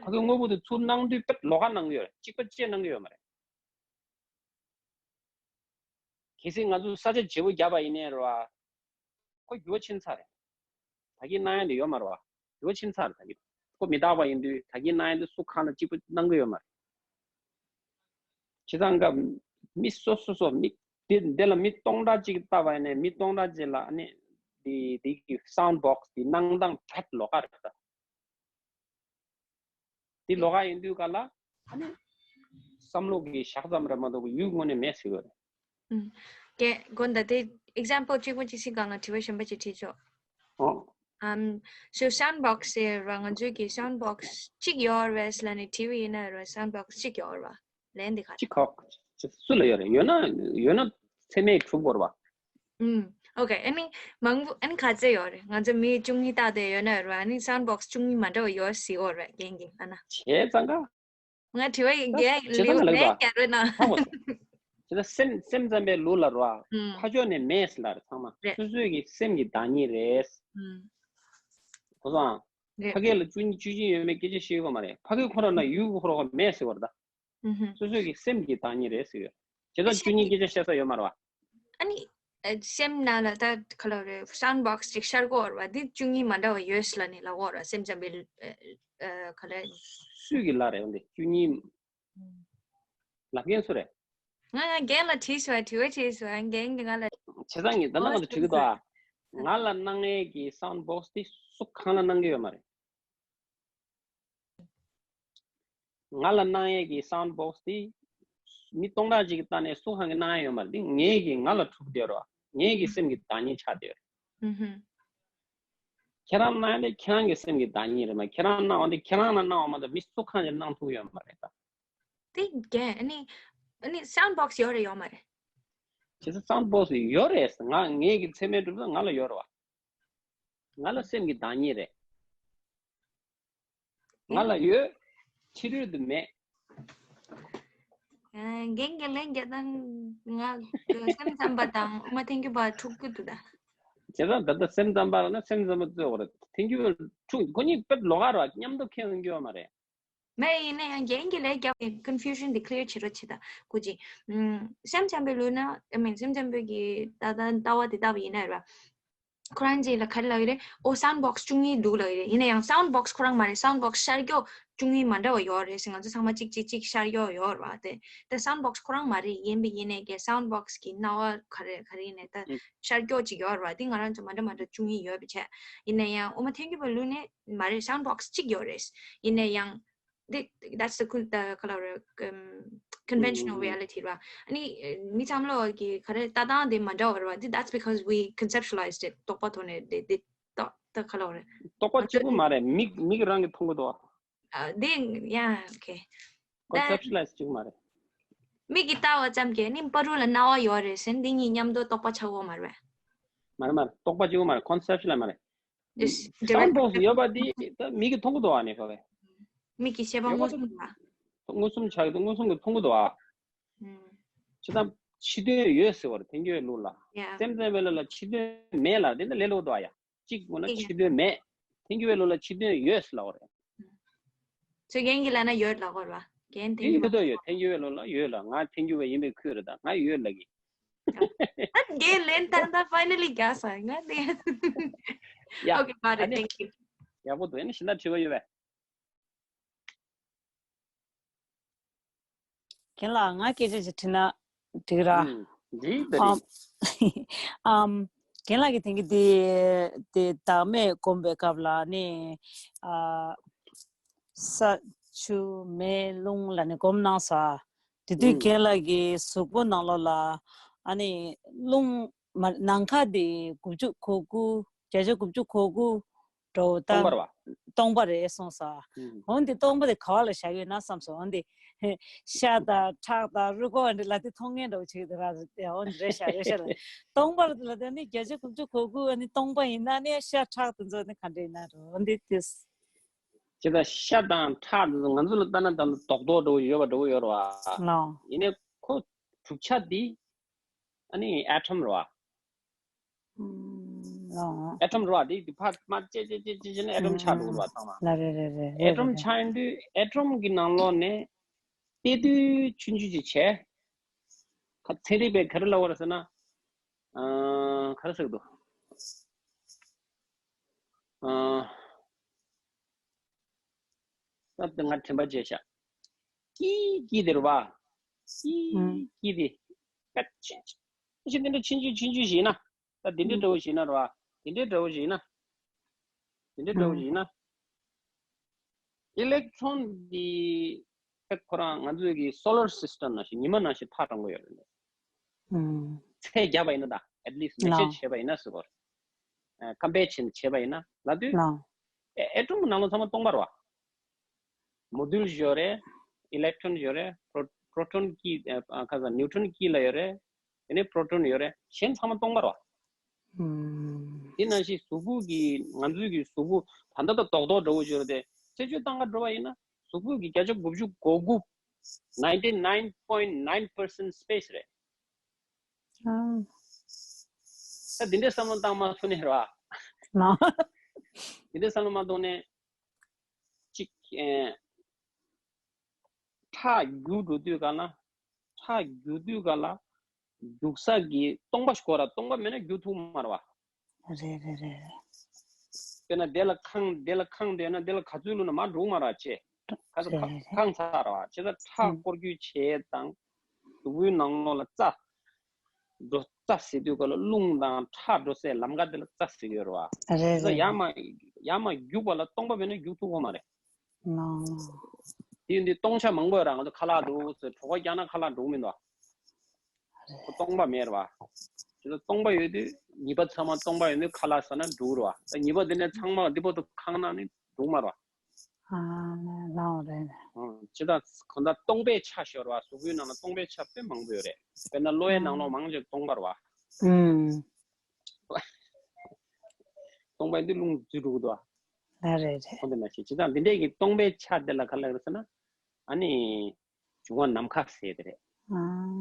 ཕ་གི་དངོས་པོ་དེ་ཚུར་སྣང་དུས་དཔེ་ལོགས་ཀ་སྣང་གི་ཡོད་རེད། གཅིག་པ་བཅས་སྣང་གི་ཡོད་མ་རེད། གལ་སྲིད་ང་ཚོ་ས་ཆ་བརྗེ་པོ་བརྒྱབ་པ་ཡིན་ནའི་རེད་བ། ཁོ་འགྱུར་བ་ཕྱིན་ཚར་རེད། ད་གིན་སྣང་ཡ་འདི་ཡོད་མ་རེད་བ། འགྱུར་བ་ཕྱིན་ཚར་རེད་ད་གིན། ཁོ་མི་རྟག་པ་ཡིན་དུས་ད་གིན་སྣང་ཡ་འདི་སུ་གང་ལ་གཅིག་པ་སྣང་གི་ཡོད་མ་རེད། བྱས་ཙང་ག་མི་སོ་སོ་སོ་མི་དེ་འདི་ལ་མི་སྟོང་ཕྲག་གཅིག་བལྟ་བ་ཡིན་ནའི་མི་སྟོང་ཕྲག་གཅིག་ལ་ཨ་ནི་འདི་འདི་གི་sound box འདི་སྣང་སྟངས་ཕྲད་ལོགས་ཀ་རེད་ད། འདི་ལོགས་ཀ་ཡིན་དུས་ག་ལ་ཨ་ནི་བསམ་བློ་གི་ཞག་ཙམ་རེད་མ་གཏོགས་ཡུལ་དངོས་གནས་མེད་ཟེར་གི་རེད། ཀྱེ་དགོན་ད་དེ་example གཅིག་པོ་གཅིག་ཤིག་གང་ལ་དྲི་བ་གཞན་པ་ཅིག་དྲིས་ཆོག་ཨོ། ཨམ། so sound box ཟེར་བ་ང་ཚོའི་གི་sound box གཅིག་ཡོད་རེད་ལ་ནི་ཊི་ཝི་ཡིན་ན་རེད་sound box གཅིག་ཡོད་རེད་ལན་འདི་ག་གཅིག་ཁོག་སུ་ལ་ཡོད་རེད། ཡོད་ན་ཡོད་ན་ཚད་མས་གྲུབ་དགོས་རེད་བ། ཨུམ། ཨོ་ཀེ། ཨ་ནི་མང་པོ་ཨ་ནི་ག་ཚད་ཡོད་རེད། ང་ཚོ་མི་བཅུ་གཉིས་ལྟ་དེ་ཡོད་ན་རེད་བ། ཨ་ནི་sound box བཅུ་གཉིས་མ་འདྲ་བ་ཡོད་སྲིད་ཡོད་རེད་རྒན་གྱིས་ཨ་ན། བྱས་ཙང་ག་ང་དྲི་བ་ཡིན་རྒན་ལེའུ་ལན་རྒྱག་རོགས་གནང་། ཧ་གོ་སོང་། དེ་ལ་སེམས་སེམས་ཙམ་པའི་ལུགས་ལ་རོ། ཕ་ཕྱོགས་ནས་མེད་ཟེར་ལ་རེད་ཚང་མ། རེད། སོ་སོའི་གི་སེམས་ཀྱི་བདག་ཉིད་རེད། གོ་སོང་ཨ། རེད། ཕ་སྐད་ལ་བཅུ་གཉིས་བཅུ་གཅིག་ཡོད་མེད་སྐད་ཆ་བཤད་ཡོད་མ་རེད། ཕ་སྐད་ཁོ་རང་ན་ཡུལ་ཁོ་རང་མེད་ཟེར་བ་རེད་ད། སོ་སོའི་གི་སེམས་ཀྱི་བདག་ཉིད་རེད་ཟེར་ཡོད། བྱས་ཙང་བཅུ་གཉིས་སྐད་ཆ་བཤད་ས་ཡོད་མ་རེད་བ། ཨ་ནི། ཨ་སེམས་ནང་ལ་ད་ག་ལ་རེད། སའུན་ཌི་བོག་སི་ཅིག་ཤར་གྱི་ཡོད་རེད་བ། འདི་བཅུ་གཉིས་མ་འདྲ་བ་ཡོད་ལབ་ནས་ལབ་ཀྱི་ཡོད་རེད་བ། སེམས་ཙམ་པའི་ཨ་ཨ་ག་ལ། སུས་ཀྱིས་ལབ་རེད། འདི་བཅུ་གཉིས། ལབ་མཁན་སུ་རེད། ང་ང་རྒན་ལ་དྲིས་སོང་། དྲི་བ་དྲིས་སོང་། རྒན་གྱིས་ང་ལ། བྱས་ཙང་ངས་ད་ལྟ་ང་ལ་དྲི་གི་འདུག་ཨ། ང་ལ་གནང་མཁན་གྱི་སའུན་ཌི་བོག་སི་དེ་སུ་གང་ལ་གནང་གི་ཡོད་མ་རེད། ང་ལ་གནང་ཡས་ཀྱི་སའུན་ཌི་བོག་སི་དེ་མི་སྟོང་ཕྲག་གཅིག་གི་ལྟ་ནས་སུ་གང་གིས་གནང་ཡས་ཡོད་མ་རེད། འདི་ངས་ཀྱིས་ང་ལ་འཁྲུག་བསྡད་ཡོད་རེད་བ། ངས་ཀྱི་སེམས་ཀྱི་བདག་ཉིད་ཆགས་བསྡད་ཡོད་རེད། ཨུ་ཧུམ། ཁྱེད་རང་གནང་ཡས་དེ་ཁྱེད་རང་གི་སེམས་ཀྱི་བདག་ཉིད་རེད་མ། ཁྱེད་རང་གནང་བ་དེ་ཁྱེད་རང་ལ་གནང་བ་མ་གཏོགས་མི་སུ་གང་གིས་གནང་ཐུབ་ཡོད་མ་རེད་ད། དེ་རྒན་ཨ་ནི་ཨ་ནི་སའུན་ཌི་བོག་སི་ཡོད་རེད་ཡོད་མ་རེད། བྱས་ཙང་སའུན་ཌི་བོག་སི་ཡོད་རེད། ང་ངས་ཀྱི་ཚད་མས་གྲུབ་ཙང་ང་ལ་ཡོད་རེད་བ། ང་ལ་སེམས་ཀྱི་བདག་ཉིད་རེད། ང་ལ་ཡོད། ཕྱི་རོལ་དུ་མེད། ཨ་རྒན་གྱིས་ལན་རྒྱག་སྟངས་ང་སེམས་ཙམ་པ་དང་དབུ་མ་ཐལ་འགྱུར་བ་འཁྲུག་གི་འདུག་ད། བྱས་ཙང་ད་ལྟ་སེམས་ཙམ་པ་ལབ་ན་སེམས་ཙམ་པ་རྩོད་དགོས་རེད། ཐལ་འགྱུར་བ་འཁྲུག་ཁོ་གཉིས་དཔེ་ལོགས་ཀ་རེད་བ། མཉམ་དུ་འཁྱེར་ཡོང་གི་ཡོད་མ་རེད། མེད། ཡིན་ན་ཡང་རྒན་གྱིས་ལན་རྒྱག་པའི་ཀོན་ཕིའུ་ཤན་དེ་ཀི་ལི་ཡར་བྱེད་རོགས་བྱེད་ད། ཀུ་ཅི། ཨམ། སེམས་ཙམ་པའི་ལུགས་ན། ཨ་མིན་སེམས་ཙམ་པའི་གི་ད་ལྟ་ལྟ་བ་དེ་ལྟ་བུ་ཡིན་ན་རེད་བ། ཁོ་རང་ཚོས་ལ་ག་རེ་ལབ་ཀྱི་རེད། ཨོ་སའུན་ཌི་བོག་སི་བཅུ་གཉིས་འདུག་ལབ་ཀྱི་རེད། ཡིན་ན་ཡང་སའུན་ཌི་བོག་སི་ཁོ་རང་མ་རེད། སའུན་ཌི་བོག་སི་ཤར་ཕྱོགས་བཅུ་གཉིས་མ་འདྲ་བ་ཡོད་རེད་ཟེར། ང་ཚོ་ཚང་མ་གཅིག་གཅིག་གཅིག་ཤར་ཕྱོགས་ཡོད་རེད་བ། དེ་དེ་སའུན་ཌི་བོག་སི་ཁོ་རང་མ་རེད། ཡིན་པ་ཡིན་ནའི་གི་སའུན་ཌི་བོག་སི་གི་སྣང་བ་ག་རེ་ག་རེ་ཡིན་ནའི་ད་ཤར་ཕྱོགས་གཅིག་ཡོད་རེད་བ། དེ་ང་རང་ཚོ་མ་འདྲ་མ་འདྲ་བཅུ་གཉིས་ཡོད་པའི་ཆ། ཡིན་ན་ཡང་དབུ་མ་ཐལ་འགྱུར་བའི་ལུགས་ནས་མ་རེད། སའུན་ཌི་བོག་སི་གཅིག་ཡོད་རེད། ཡིན་ན་ཡང་དེ་that's the ཁུལ་ད་ག་ལབ་རེད། ཨམ། conventional reality ར། ཨ་ནི་མི་ཚང་མ་ལོག་གི་ག་རེ་ལྟ་སྟངས་དེ་མ་འདྲ་བ་རེད་བ། དེ་that's because we conceptualized it. རྟོག་པ་ཐོག་ནས་དེ་དེ་རྟོག་ད་ག་ལབ་རེད། རྟོག་པ་གཅིག་པུ་མ་རེད། མིག་མིག་རང་གིས་མཐོང་གི་འདུག་བ། ཨ་དེ་ཡ་ཨོ་ཁེ། ད་conceptualize གཅིག་པུ་མ་རེད། མིག་གིས་ལྟ་བ་ཙམ་གྱིས་ནི་བར་དུ་ལ་སྣང་བ་ཡོད་རེད་ཟེར། འདི་གཉིས་མཉམ་དུ་རྟོག་པ་ཆགས་ཡོད་མ་རེད་བས། མ་རེད་མ་རེད། རྟོག་པ་གཅིག་པུ་མ་རེད། conceptualize མ་རེད། Yes, སའུན་ཌི་བོག་སི་ཡོད་པ་འདི་ད་མིག་གིས་མཐོང་གི་འདུག་བ། ནི་ཁ་བས། མིག་གིས་ཤེས་པ་ཡོད་པ་མངོན་སུམ་ལ། མངོན་སུམ་ཆགས་ཀྱི་འདུག་མངོན་སུམ་གྱིས་མཐོང་གི་འདུག་བ། ཨུམ། བྱས་ཙང་ཕྱི་དོན་ཡོད་ཟེར་བ་རེད། ཐལ་འགྱུར་བའི་ལུགས་ལ། ཡ། སེམས་ཙམ་པའི་ལུགས་ལ་ཕྱི་དོན་མེད་ལ། དེ་འདྲ་ལས་སླ་པོ་འདུག་བ་ཡ། གཅིག་འོ་ན་ཡ། ཕྱི་དོན་མེད། ཐལ་འགྱུར་བའི་ལུགས་ལ་ཕྱི་དོན་ཡོད་ཟེར་ལབ་པ་རེད། ཚོད་རྒན་གྱིས་ལབ་ན་ཡོད་ལབ་དགོས་རེད་བ། རྒན་ཐལ་འགྱུར་བ། ཡོད་དོ་ཡོད། ཐལ་འགྱུར་བའི་ལུགས་ལ་ཡོད་ལ། ང་ཐལ་འགྱུར་བ་ཡིན་པའི་ཁུལ་རེད། ད་ང་ཡོད་ལབ་གི། ཨ་རྒན་ལན་བཏང་ད་finally རྒྱག་སོང་ང་དེ། ཡ། Okay, got it. ཨ་ནི། Thank you. ཡག་པོ་འདུག་ཨ་ནི་གཞན་དག་དྲི་བ་ཡོད་པས། རྒན་ལགས། ང་སྐད་ཆ་ཞིག་དྲིས་ན་འགྲིག་ར། ཨུམ། འགྲིག་ད། ཨམ། རྒན་ལགས་ཀྱིས་དེང་གི་དེ་དེ་བདག་མེད་སྒོམ་པའི་སྐབས་ལ་ནི་ཨ་ས་ཆུ་མེ་རླུང་ལ་ནི་སྒོམ་གནང་ས། དེ་དུས་ཨུམ། རྒན་ལགས་ཀྱི་གཟུགས་པོ་ནང་ལོགས་ལ་ཨ་ནི་རླུང་མ་ནམ་མཁའ་དེ་དགུ་བཅུ་གོ་དགུ། བརྒྱ་ཆ་དགུ་བཅུ་གོ་དགུ་འདྲ་བོ་ད་སྟོང་པ་རེད་བ། སྟོང་པ་རེད་གསུངས་ས། ཨུམ། འོན་ཏེ་སྟོང་པ་དེ་ག་བ་ལ་བཞག་ཡོད་ན་བསམ་སོང་། འོན་ཏེ་ཤ་དང་ཁྲག་དང་རུས་ཁོག་འདི་ལ་དེ་མཐོང་ངེས་འདྲ་བོ་བྱེད་ཀྱི་འདུག་ར། འོན་ཏེ་རེད་ཤག་རེད་ཤག་ལ། སྟོང་པ་རེད་ལ་དེ་ནི་བརྒྱ་ཆ་དགུ་བཅུ་གོ་དགུ་ཨ་ནི་སྟོང་པ་ཡིན་ན་ནི་ཤ་ཁྲག་དེ་ཚོ་ནི་ག་འདྲ་ཡིན་ན་རོ། འོན་ཏེ་དེ། ཇི་ལྟར་ཤ་དང་ཁྲག་དེ་ཚོ་ང་ཚོ་ལ་ལྟ་ན་ད་ལྟ་རྡོག་རྡོག་འདྲ་བོ་ཡོད་པ་འདྲ་བོ་ཡོད་རེད་བ། ལགས། ཡིན་ནའི་ཁོ་གྲུབ་ཆ་འདི་ཨ་ནི་ཨེ་ཊམ་རེད་བ། ཨུམ། ལགས། ཨེ་ཊམ་རེད་བ། འདི་འདི་ཕར་མར་བཅད་བཅད་བཅད་བཅད་བྱས་ན་ཨེ་ཊམ་ཆགས་འགྲོ་གི་རེད་བ་ཚང་མ། ལགས་རེད་རེད་རེད་རེད། ཨེ་ཊམ་རེད་རེད། ཆགས་ཡིན་དུས་ཨེ་ཊམ་གི་ནང་ལོགས་ནས་གཏེར་རྡོ་ཆུང་ཆུང་ཅིག་བྱས། ཁ་ཚན་རིག་པས་ག་རེ་ལབ་པ་རེད་ཟེར་ན། ཨ། ག་རེ་ཟེར་གི་འདུག་ཨ། ད་ང་དྲན་པ་བརྗེད་ཤག་ཀི་ཀི་དེ་རེད་བ། ཀི་ཀི་དེ། ད་ཆུང་ཆུང་དེ་འདྲ་ཆུང་ཆུང་ཆུང་ཆུང་ཞིག་ཡིན་ན། ད་དེ་འདྲའི་འདྲ་བོ་ཞིག་ཡིན་ན་རེད་བ། དེ་འདྲའི་འདྲ་བོ་ཞིག་ཡིན་ན། དེ་འདྲའི་འདྲ་བོ་ཞིག་ཡིན་ན། ཨི་ལེག་ཊོན་འདི་ཁོ་རང་ང་ཚོའི་གི་སོ་ལར་སི་སི་ཊམ་ནང་བཞིན་ཉི་མ་ནང་བཞིན་ཐག་རིང་པོ་ཡོད་རེད། ཚད་བརྒྱབ་པ་ཡིན་ན། ད་at least མེ་ཇར་བྱས་པ་ཡིན་ན་ཟེར་གོ། ཨ། ཀམ་པེར་བྱས་བྱས་པ་ཡིན་ན་ལབ་དུས། ཨེ། ཨེ་ཊོམ་ནང་ལོགས་ཚང་མ་སྟོང་པ་རེད་བ། མོ་ལེ་ཀུལ་ཡོད་རེད། ཨི་ལེག་ཊོན་ཡོད་རེད། པྲོ་པྲོ་ཊོན་གི། ཨ། ག་ཟེར། ནིའུ་ཊོན་གི་ལ་ཡོད་རེད། དེ་ནས་པྲོ་ཊོན་ཡོད་རེད། གཞན་ཚང་མ་སྟོང་པ་རེད་བ། ཨུམ། དེ་ནང་བཞིན་གཟུགས་པོ་གི། ང་ཚོའི་གི་གཟུགས་པོ་ད་ལྟ་ད་རྡོག་རྡོག་འདྲ་བོ་ཅིག་ཡོད་རེད་དེ། ཚད་ཆོས་བཏང་ག་འགྲོ་བ་ཡིན་ན་གཟུགས་པོ་གི་བརྒྱ་ཆ་དགུ་བཅུ་གོ་དགུ། ninety nine point nine percent space རེད། ཨང་། ད་འདི་འདྲའི་བསམ་བློ་བཏང་མ་ཐུབ་ནས་རེད་བ། ལགས། འདི་འདྲའི་བསམ་བློ་མ་བཏང་ནས་ཅིག་ཨེ། ཁྲག་རྒྱུག་འགྲོ་དུས་ག་ལ། ཁྲག་རྒྱུག་དུས་ག་ལ། རྒྱུག་ས་གི་སྟོང་པ་ཞིག་དགོས་ར། སྟོང་པ་མེད་ན་རྒྱུག་ཐུབ་མ་རེད་བ། རེད་རེད་རེད། དཔེར་ན་དེ་ལ་ཁང་དེ་ལ་ཁང་དེ་ན་དེ་ལ་ག་ཚོད་བླུགས་ན་མར་འགྲོ་མ་རེད་བ། ཅེ་ཁ་ས་ཁ་ཁང་ཚར་བ། ཅེ་ད་ཁྲག་སྐོར་རྒྱུ་བྱེད་དང་། གཟུགས་པོའི་ནང་ལོགས་ལ་རྩ་འགྲོ། རྩ་ཟེར་དུས་ག་ལ་རླུང་དང་ཁྲག་འགྲོ་སའི་ལམ་ཁ་དེ་ལ་རྩ་ཟེར་གྱི་ཡོད་རེད་བ། རེད་ཅེ་ད་རེད། ཡར་མར་ཡར་མར་རྒྱུག་པ་ལ་སྟོང་པ་མེད་ན་རྒྱུག་ཐུབ་ཀྱི་མ་རེད། དེ་ཡིན་དུས་སྟོང་ཆ་མང་པོ་ཡོད་ར། ང་ཚོ་ཁ་ལག་འདུག་ཟེར་གྲོད་ཁོག་བཀྱགས་ན་ཁ་ལག་འགྲོ་གི་མི་འདུག་བ། ཁོ་སྟོང་པ་མེད་ར་བ། ཅེ་ད་སྟོང་པ་ཡོད་དུས་ཉེས་པ་ཚང་མ་སྟོང་པ་ཡོད་དུས་ཁ་ལག་ཟ་ན་འགྲིག་ར་བ། ད་ཉེས་པ་དེ་ནས་ཚང་མ་འདི་པོ་དུ་ཁང་ན་ནི་འགྲིག་མ་ར་བ། ཨ་ལའོ་རེད། ཅེ་ད་གང་ལྟར་སྟོང་པའི་ཆ་ཤོར་བ། གཟུགས་པོའི་ནང་ལ་སྟོང་པའི་ཆ་དཔེ་མང་པོ་ཡོད་རེད། དཔེར་ན་གློ་བའི་ནང་ལོགས་མང་ཆེ་སྟོང་པ་ར་བ། ཨུམ། སྟོང་པ་ཡིན་དུས་རླུང་འཛུལ་འགྲོ་གི་འདུག་བ། ལ་རེད་རེད། ཁོང་དེ་ན་ཞིག་ཅེ་ད་འདི་འདྲས་ཀྱི་སྟོང་པའི་ཆ་དེ་ལ་ག་ལ་རེད་ཟེར་ན། ཨ་ནི་འབྱུང་བ་ནམ་མཁའ་ཟེར་དེ་རེད།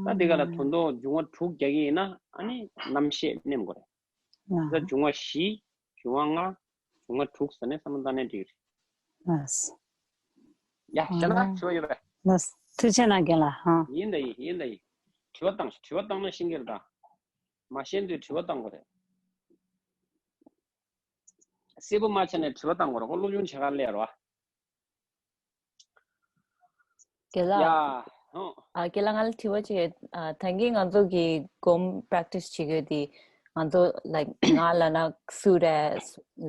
ད་འདི་ག་ལ་དོན་དུ་འབྱུང་བ་དྲུག་རྒྱག་གི་ཡིན་ན་ཨ་ནི་རྣམ་ཤེས་མནན་དགོས་རེད། ད་འབྱུང་བ་བཞི། འབྱུང་བ་ལྔ། འབྱུང་བ་དྲུག་ཟེར་ནས་བསམ་བློ་བཏང་ནས་འགྲིག་རེད། ཡ་ཤ་ན་དྲི་བ་ཡོད་པས། ཐུགས་རྗེ་གནང་རྒན་ལགས་ཧང་། ཡིན་ད་ཡིན་ཡིན་ད་ཡིན། དྲི་བ་བཏང་དྲི་བ་བཏང་ན་ཤེས་ཀྱི་རེད་ད། མ་ཤེས་དུས་དྲི་བ་བཏང་དགོས་རེད། གསལ་པོ་མ་ཆགས་ནས་དྲི་བ་བཏང་དགོས་རེད། ཁོ་སློབ་སྦྱོང་བྱེད་ག་སླེབས་རོགས། རྒན་ལགས། ཡ། ཧོ། ཨ་རྒན་ལགས་ང་ལ་དྲི་བ་ཅིག་ཡོད། ཨ་ད་གིན་ང་ཚོ་གི་སྒོམ་practice་བྱེད་ཀྱི་ཡོད་དེ། ང་ཚོ་like ང་ལ་ན་སུ་རེད།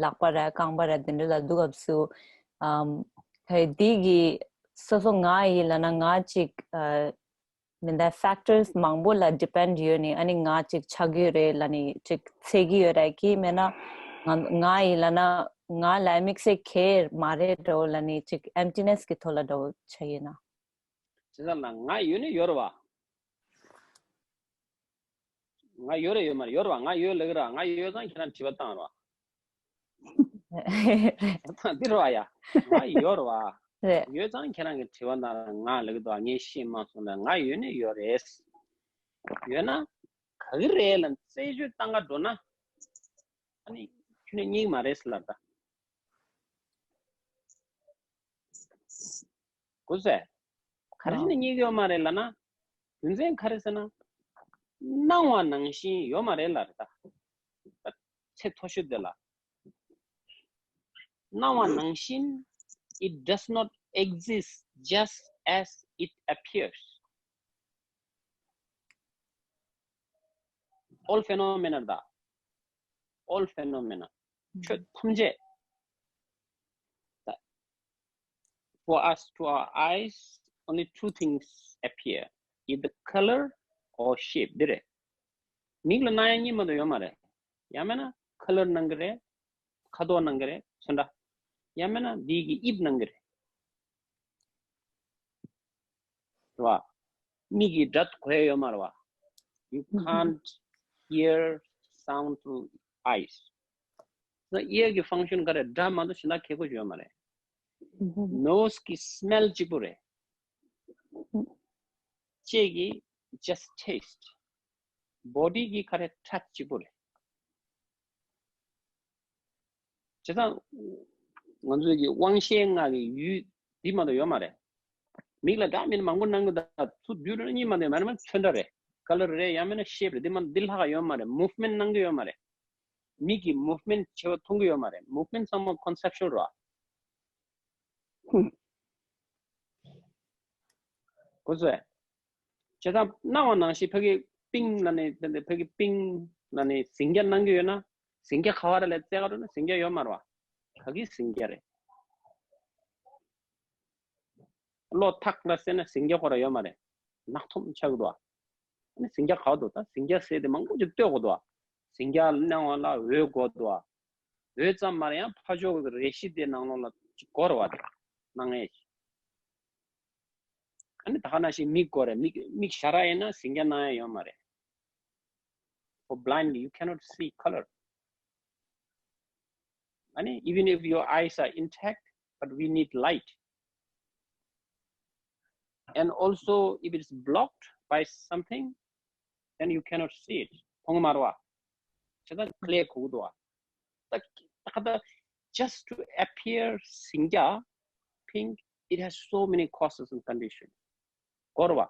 ལག་པ་རེད། རྐང་པ་རེད། དེ་འདྲ་ལ་འདུག་སྐབས་སུ། ཨམ་ད་དེ་གི་སོ་སོ་ང་ཡི་ལ་ན་ང་ཅིག་ཨ་མི་འདའི་factors་མང་པོ་ལ་depend་ཡོད་ནི། ཨ་ནི་ང་ཅིག་ཆགས་ཀྱི་ཡོད་རེད་ལ་ནི་ཅིག་ཚད་ཀྱི་ཡོད་རེད་ཀྱི་མེད་ན། ང་ང་ཡི་ལ་ན་ང་ལ་དམིགས་བསལ་ཁེར་མ་རེད་འདྲ་བོ་ལ་ནི་ཅིག་emptiness་གི་ཐོག་ལ་འདྲ་བོ་ཆགས་ཡོད་ན། ཅི་ཙམ་ལ་ང་ཡོད་ནི་ཡོད་རེད་བ། ང་ཡོད་རེད་ཡོད་མ་རེད་ཡོད་རེད་བ། ང་ཡོད་ལབ་ཀྱི་ར། ང་ཡོད་ཙང་ཁྱེད་རང་དྲི་བ་བཏང་ར་བ། འདི་རེད་བ་ཡ། ང་ཡོད་རེད་བ། རེད། ཡོད་ཙང་ཁྱེད་རང་གི་དྲི་བ་བཏང་ར། ང་ལབ་ཀྱི་འདུག་ངས་ཤེས་མ་སོང་ལ། ང་ཡོད་ནི་ཡོད་རེད། ཡོད་ན་ག་གི་རེད་ལ་རྩད་གཅོད་བཏང་ག་འགྲོ་ན། ཨ་ནི་ཁྱོད་ནི་རྙེད་མ་རེད་ལབ་ད། གོ་སོང་། ག་རེ་བྱས་ནས་རྙེད་ཀྱི་ཡོད་མ་རེད་ལབ་ན། རྒྱུ་མཚན་ག་རེ་ཟེར་ན། སྣང་བ་ནང་བཞིན་ཡོད་མ་རེད་ལབ་རེད་ད། ད་ཚད་མཐོ་ཤོས་དེ་ལ། སྣང་བ་ནང་བཞིན། It does not exist just as it appears. All phenomena ད། All phenomena. ཆོས་ཐམས་ཅད། ད། For us, to our eyes, only two things appear, either color or shape. འདི་རེད། མིག་ལ་སྣང་ཡ་གཉིས་མ་གཏོགས་ཡོད་མ་རེད། ཡང་མིན་ན་ཁ་ལར་སྣང་གི་རེད། ཁ་དོག་སྣང་གི་རེད། ཚོན་ཁྲ། ཡང་མིན་ན་འདི་གི་དབྱིབས་སྣང་གི་རེད། རེད་བ། མིག་གིས་སྒྲ་གོ་ཡ་ཡོད་མ་རེད་བ། You can't hear sound through eyes. ད་ear གི་function ག་རེ། སྒྲ་མ་གཏོགས་གཞན་དག་གལ་པོ་ཞིག་ཡོད་མ་རེད། Nose གི་smell གཅིག་པོ་རེད། ལྕེ་གི་just taste. Body གི་ག་རེ། touch གཅིག་པོ་རེད། བྱས་ཙང་ང་ཚོའི་གི་དབང་ཤེས་ལྔ་གི་ཡུལ་འདི་མ་གཏོགས་ཡོད་མ་རེད། མིག་ལ་འདྲ་མིན་མང་པོ་སྣང་གི། ད་ཚུར་བསྡུས་ན་གཉིས་མ་གཏོགས་མ་རེད། མ་ཚོན་ཁྲ་རེད། ཁ་ལར་རེད། ཡང་མིན་ན་ཤེབ་རེད། འདི་མ་འདི་ལྷག་ག་ཡོད་མ་རེད། movement སྣང་གི་ཡོད་མ་རེད། མིག་གིས་movement བྱེད་པ་མཐོང་གི་ཡོད་མ་རེད། movement ཚང་མ་conceptual རེད། གོ་སོང་། བྱས་ཙང་སྣང་བ་ནང་བཞིན་ཕ་གི་པིང་ལ་ནི་དེ་འདྲ་ཕ་གི་པིང་ལ་ནི་ཟིང་སྐྱ་སྣང་གི་ཡོད་ན། ཟིང་སྐྱ་ག་བ་རེད་ལབ་བཙལ་ག་འགྲོ་ན་ཟིང་སྐྱ་ཡོད་མ་རེད་བ། ག་གི་ཟིང་སྐྱ་རེད། བློ་ཐག་ལ་བསད་ན་ཟིང་སྐྱ་ཁོ་རང་ཡོད་མ་རེད། ནག་ཐོམ་ཆགས་ཀྱི་འདུག་བ། ཨ་ནི་ཟིང་སྐྱ་ག་བ་འདུག་ད་ཟིང་སྐྱ་ཟེར་དེ་མང་པོ་ཅིག་ལྟོས་དགོས་འདུག་བ། ཟིང་སྐྱ་སྣང་བ་ལ་འོད་དགོས་འདུག་བ། འོད་ཙམ་མ་རེད། ཡང་ཕར་ཕྱོགས་ཀྱི་རེ་ཞིག་དེ་ནང་ལོགས་ལ་ཅིག་སྐོར་བ་དེ་སྣང་ཡས་ཤིག་ཨ་ནི་ད་ག་ནང་བཞིན་མིག་དགོས་རེད། མིག་མིག་ཞར་ཡིན་ན་ཟིང་སྐྱ་སྣང་ཡ་ཡོད་མ་རེད། For blind, you cannot see color. ཨ་ནི་even if your eyes are intact, but we need light. And also, if it's blocked by something, then you cannot see it. མཐོང་གི་མ་རེད་བ། བྱས་ཙང་ཁ་ལས་གོ་གི་འདུག་བ། ད་ད་ད་just to appear ཟིང་སྐྱ་pink, it has so many causes and conditions. གོ་རེད་བ།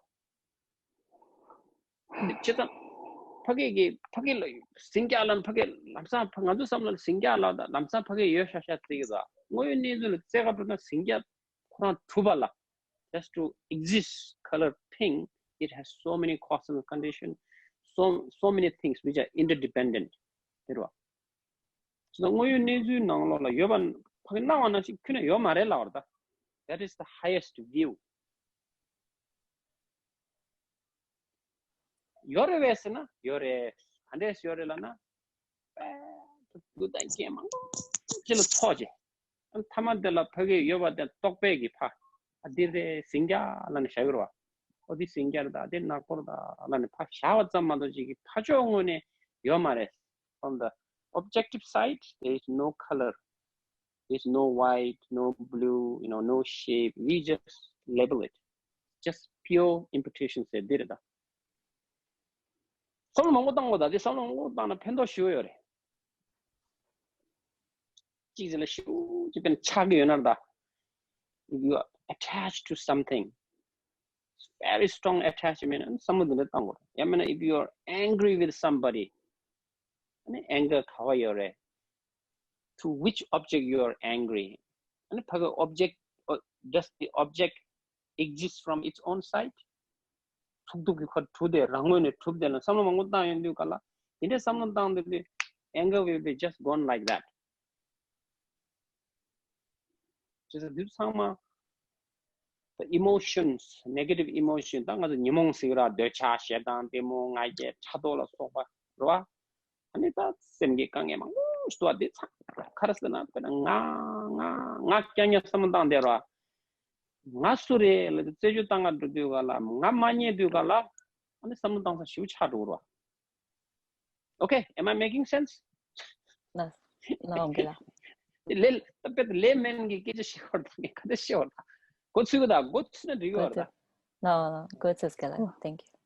བྱས་ཙང་ ཕ་གི་གི་ཕ་གི་ལ་ཟིང་རྒྱ་ལ་ཕ་གི་ལམ་སང་ཕ་ང་ཚོ་བསམ་བློ་ལ་ཟིང་རྒྱ་ལ་ད་ལམ་སང་ཕ་གི་ཡོད་ཤག་ཤག་ཟེར་གི་ད། དངོས་ཡོད་གནས་ཚུལ་ལ་རྩེ་ག་འགྲོ་ན་ཟིང་རྒྱ་ཁོ་རང་གྲུབ་པ་ལ། Just to exist, color pink, it has so many causes and conditions, so, so many things which are interdependent. དེ་རེད་བ། ཅི་ད་དངོས་ཡོད་གནས་ཚུལ་ནང་ལོགས་ལ་ཡོད་པ་ཕ་གི་སྣང་བ་ནང་བཞིན་ཁྱོན་ནས་ཡོད་མ་རེད་ལབ་པ་རེད་ད། That is the highest view. ཡོད་རེད་པས་ཟེར་ན་ཡོད་རེད། ག་འདྲས་ཡོད་རེད་ལབ་ན། པད་དུ་དུ་དང་རྐྱེན་མང་པོ་ཅིག་ལ་ཐོགས་རྗེས། ཨ་ནི་མཐའ་མ་དེ་ལ་ཕ་གི་ཡོད་པ་དེ་རྟོག་པས་ཀྱི་ཕ། ཨ་འདི་རེད་ཟིང་རྒྱ་ལབ་ནས་བཞག་གི་རེད་བ། ཨོ་འདི་ཟིང་རྒྱ་རེད་ད་འདི་ནག་པོ་རེད་ད་ལབ་ནས་ཕར་བཞག་པ་ཙམ་མ་གཏོགས་ཅིག་གི་ཕར་ཕྱོགས་ངོས་ནས་ཡོད་མ་རེད། From the objective side, there is no color. There's no white, no blue, you know, no shape. We just label it. Just pure imputation ཟེར་འདི་རེད་ད། བསམ་བློ་མང་པོ་བཏང་དགོས་ད། དེ་བསམ་བློ་མང་པོ་བཏང་ན་ཕན་ཐོགས་ཞེ་པོ་ཡོད་རེད། གཅིག་ཟེར་ན་ཞེ་པོ་ཅིག་ཕན་ཆགས་ཀྱི་ཡོད་ན་རེད་ད། If you are attached to something, very strong attachment, བསམ་བློ་འདི་འདྲ་བཏང་དགོས་རེད། ཡང་མིན་ན་if you are angry with somebody, ཨ་ནི་anger ག་པར་ཡོད་རེད། To which object you are angry? ཨ་ནི་ཕ་གི་object, uh, does the object exist from its own side? ཐུག་ཐུག་གི་ཁོ་གྲུབ་དེ་རང་ངོས་ནས་གྲུབ་དེ་ལ་བསམ་བློ་མང་པོ་བཏང་ཡོང་དུས་ག་ལ་དེ་འདྲའི་བསམ་བློ་བཏང་དུས་དུས་anger will be just gone like that. ཅེས་འདི་ཚང་མ་the emotions, negative emotion ད་ང་ཚོ་ཉོན་མོངས་ཟེར་གི་ར། འདོད་ཆགས་ཞེ་སྡང་གཏི་མུག་ང་རྒྱལ་ཕྲག་དོག་ལ་སོགས་པ་རེད་བ། ཨ་ནི་ད་སེམས་ཀྱི་དཀའ་ངལ་མང་པོ་ཞིག་འདུག་བ། འདི་ཚང་ག་རེ་ཟེར་ན་དཔེར་ན་ང་ང་ང་རྐྱང་རྐྱང་བསམ་བློ་བཏང་བསྡད་ར། ང་སུ་རེད་ལབ་དུས་རྩད་གཅོད་བཏང་ག་འགྲོ་དུས་ག་ལ་ང་མ་རྙེད་དུས་ག་ལ་ཨ་ནི་བསམ་བློ་བཏང་ས་ཞེ་པོ་ཆགས་འགྲོ་གི་རེད་བ། Okay, am I making sense? ན་ན་འོང་གི་ལ། ལེ་ད་དཔེ་ད་ལེ་མན་གྱི་སྐད་ཆ་བཤད་བར་དང་ག་འདྲ་བཤད་བར་དང་གོ་ཚུལ་གི་ད་གོ་ཚུལ་ན་འགྲིག་གི་བར་དང་། ན་ན་གོ་ཚུལ་གི་ལ། Thank you.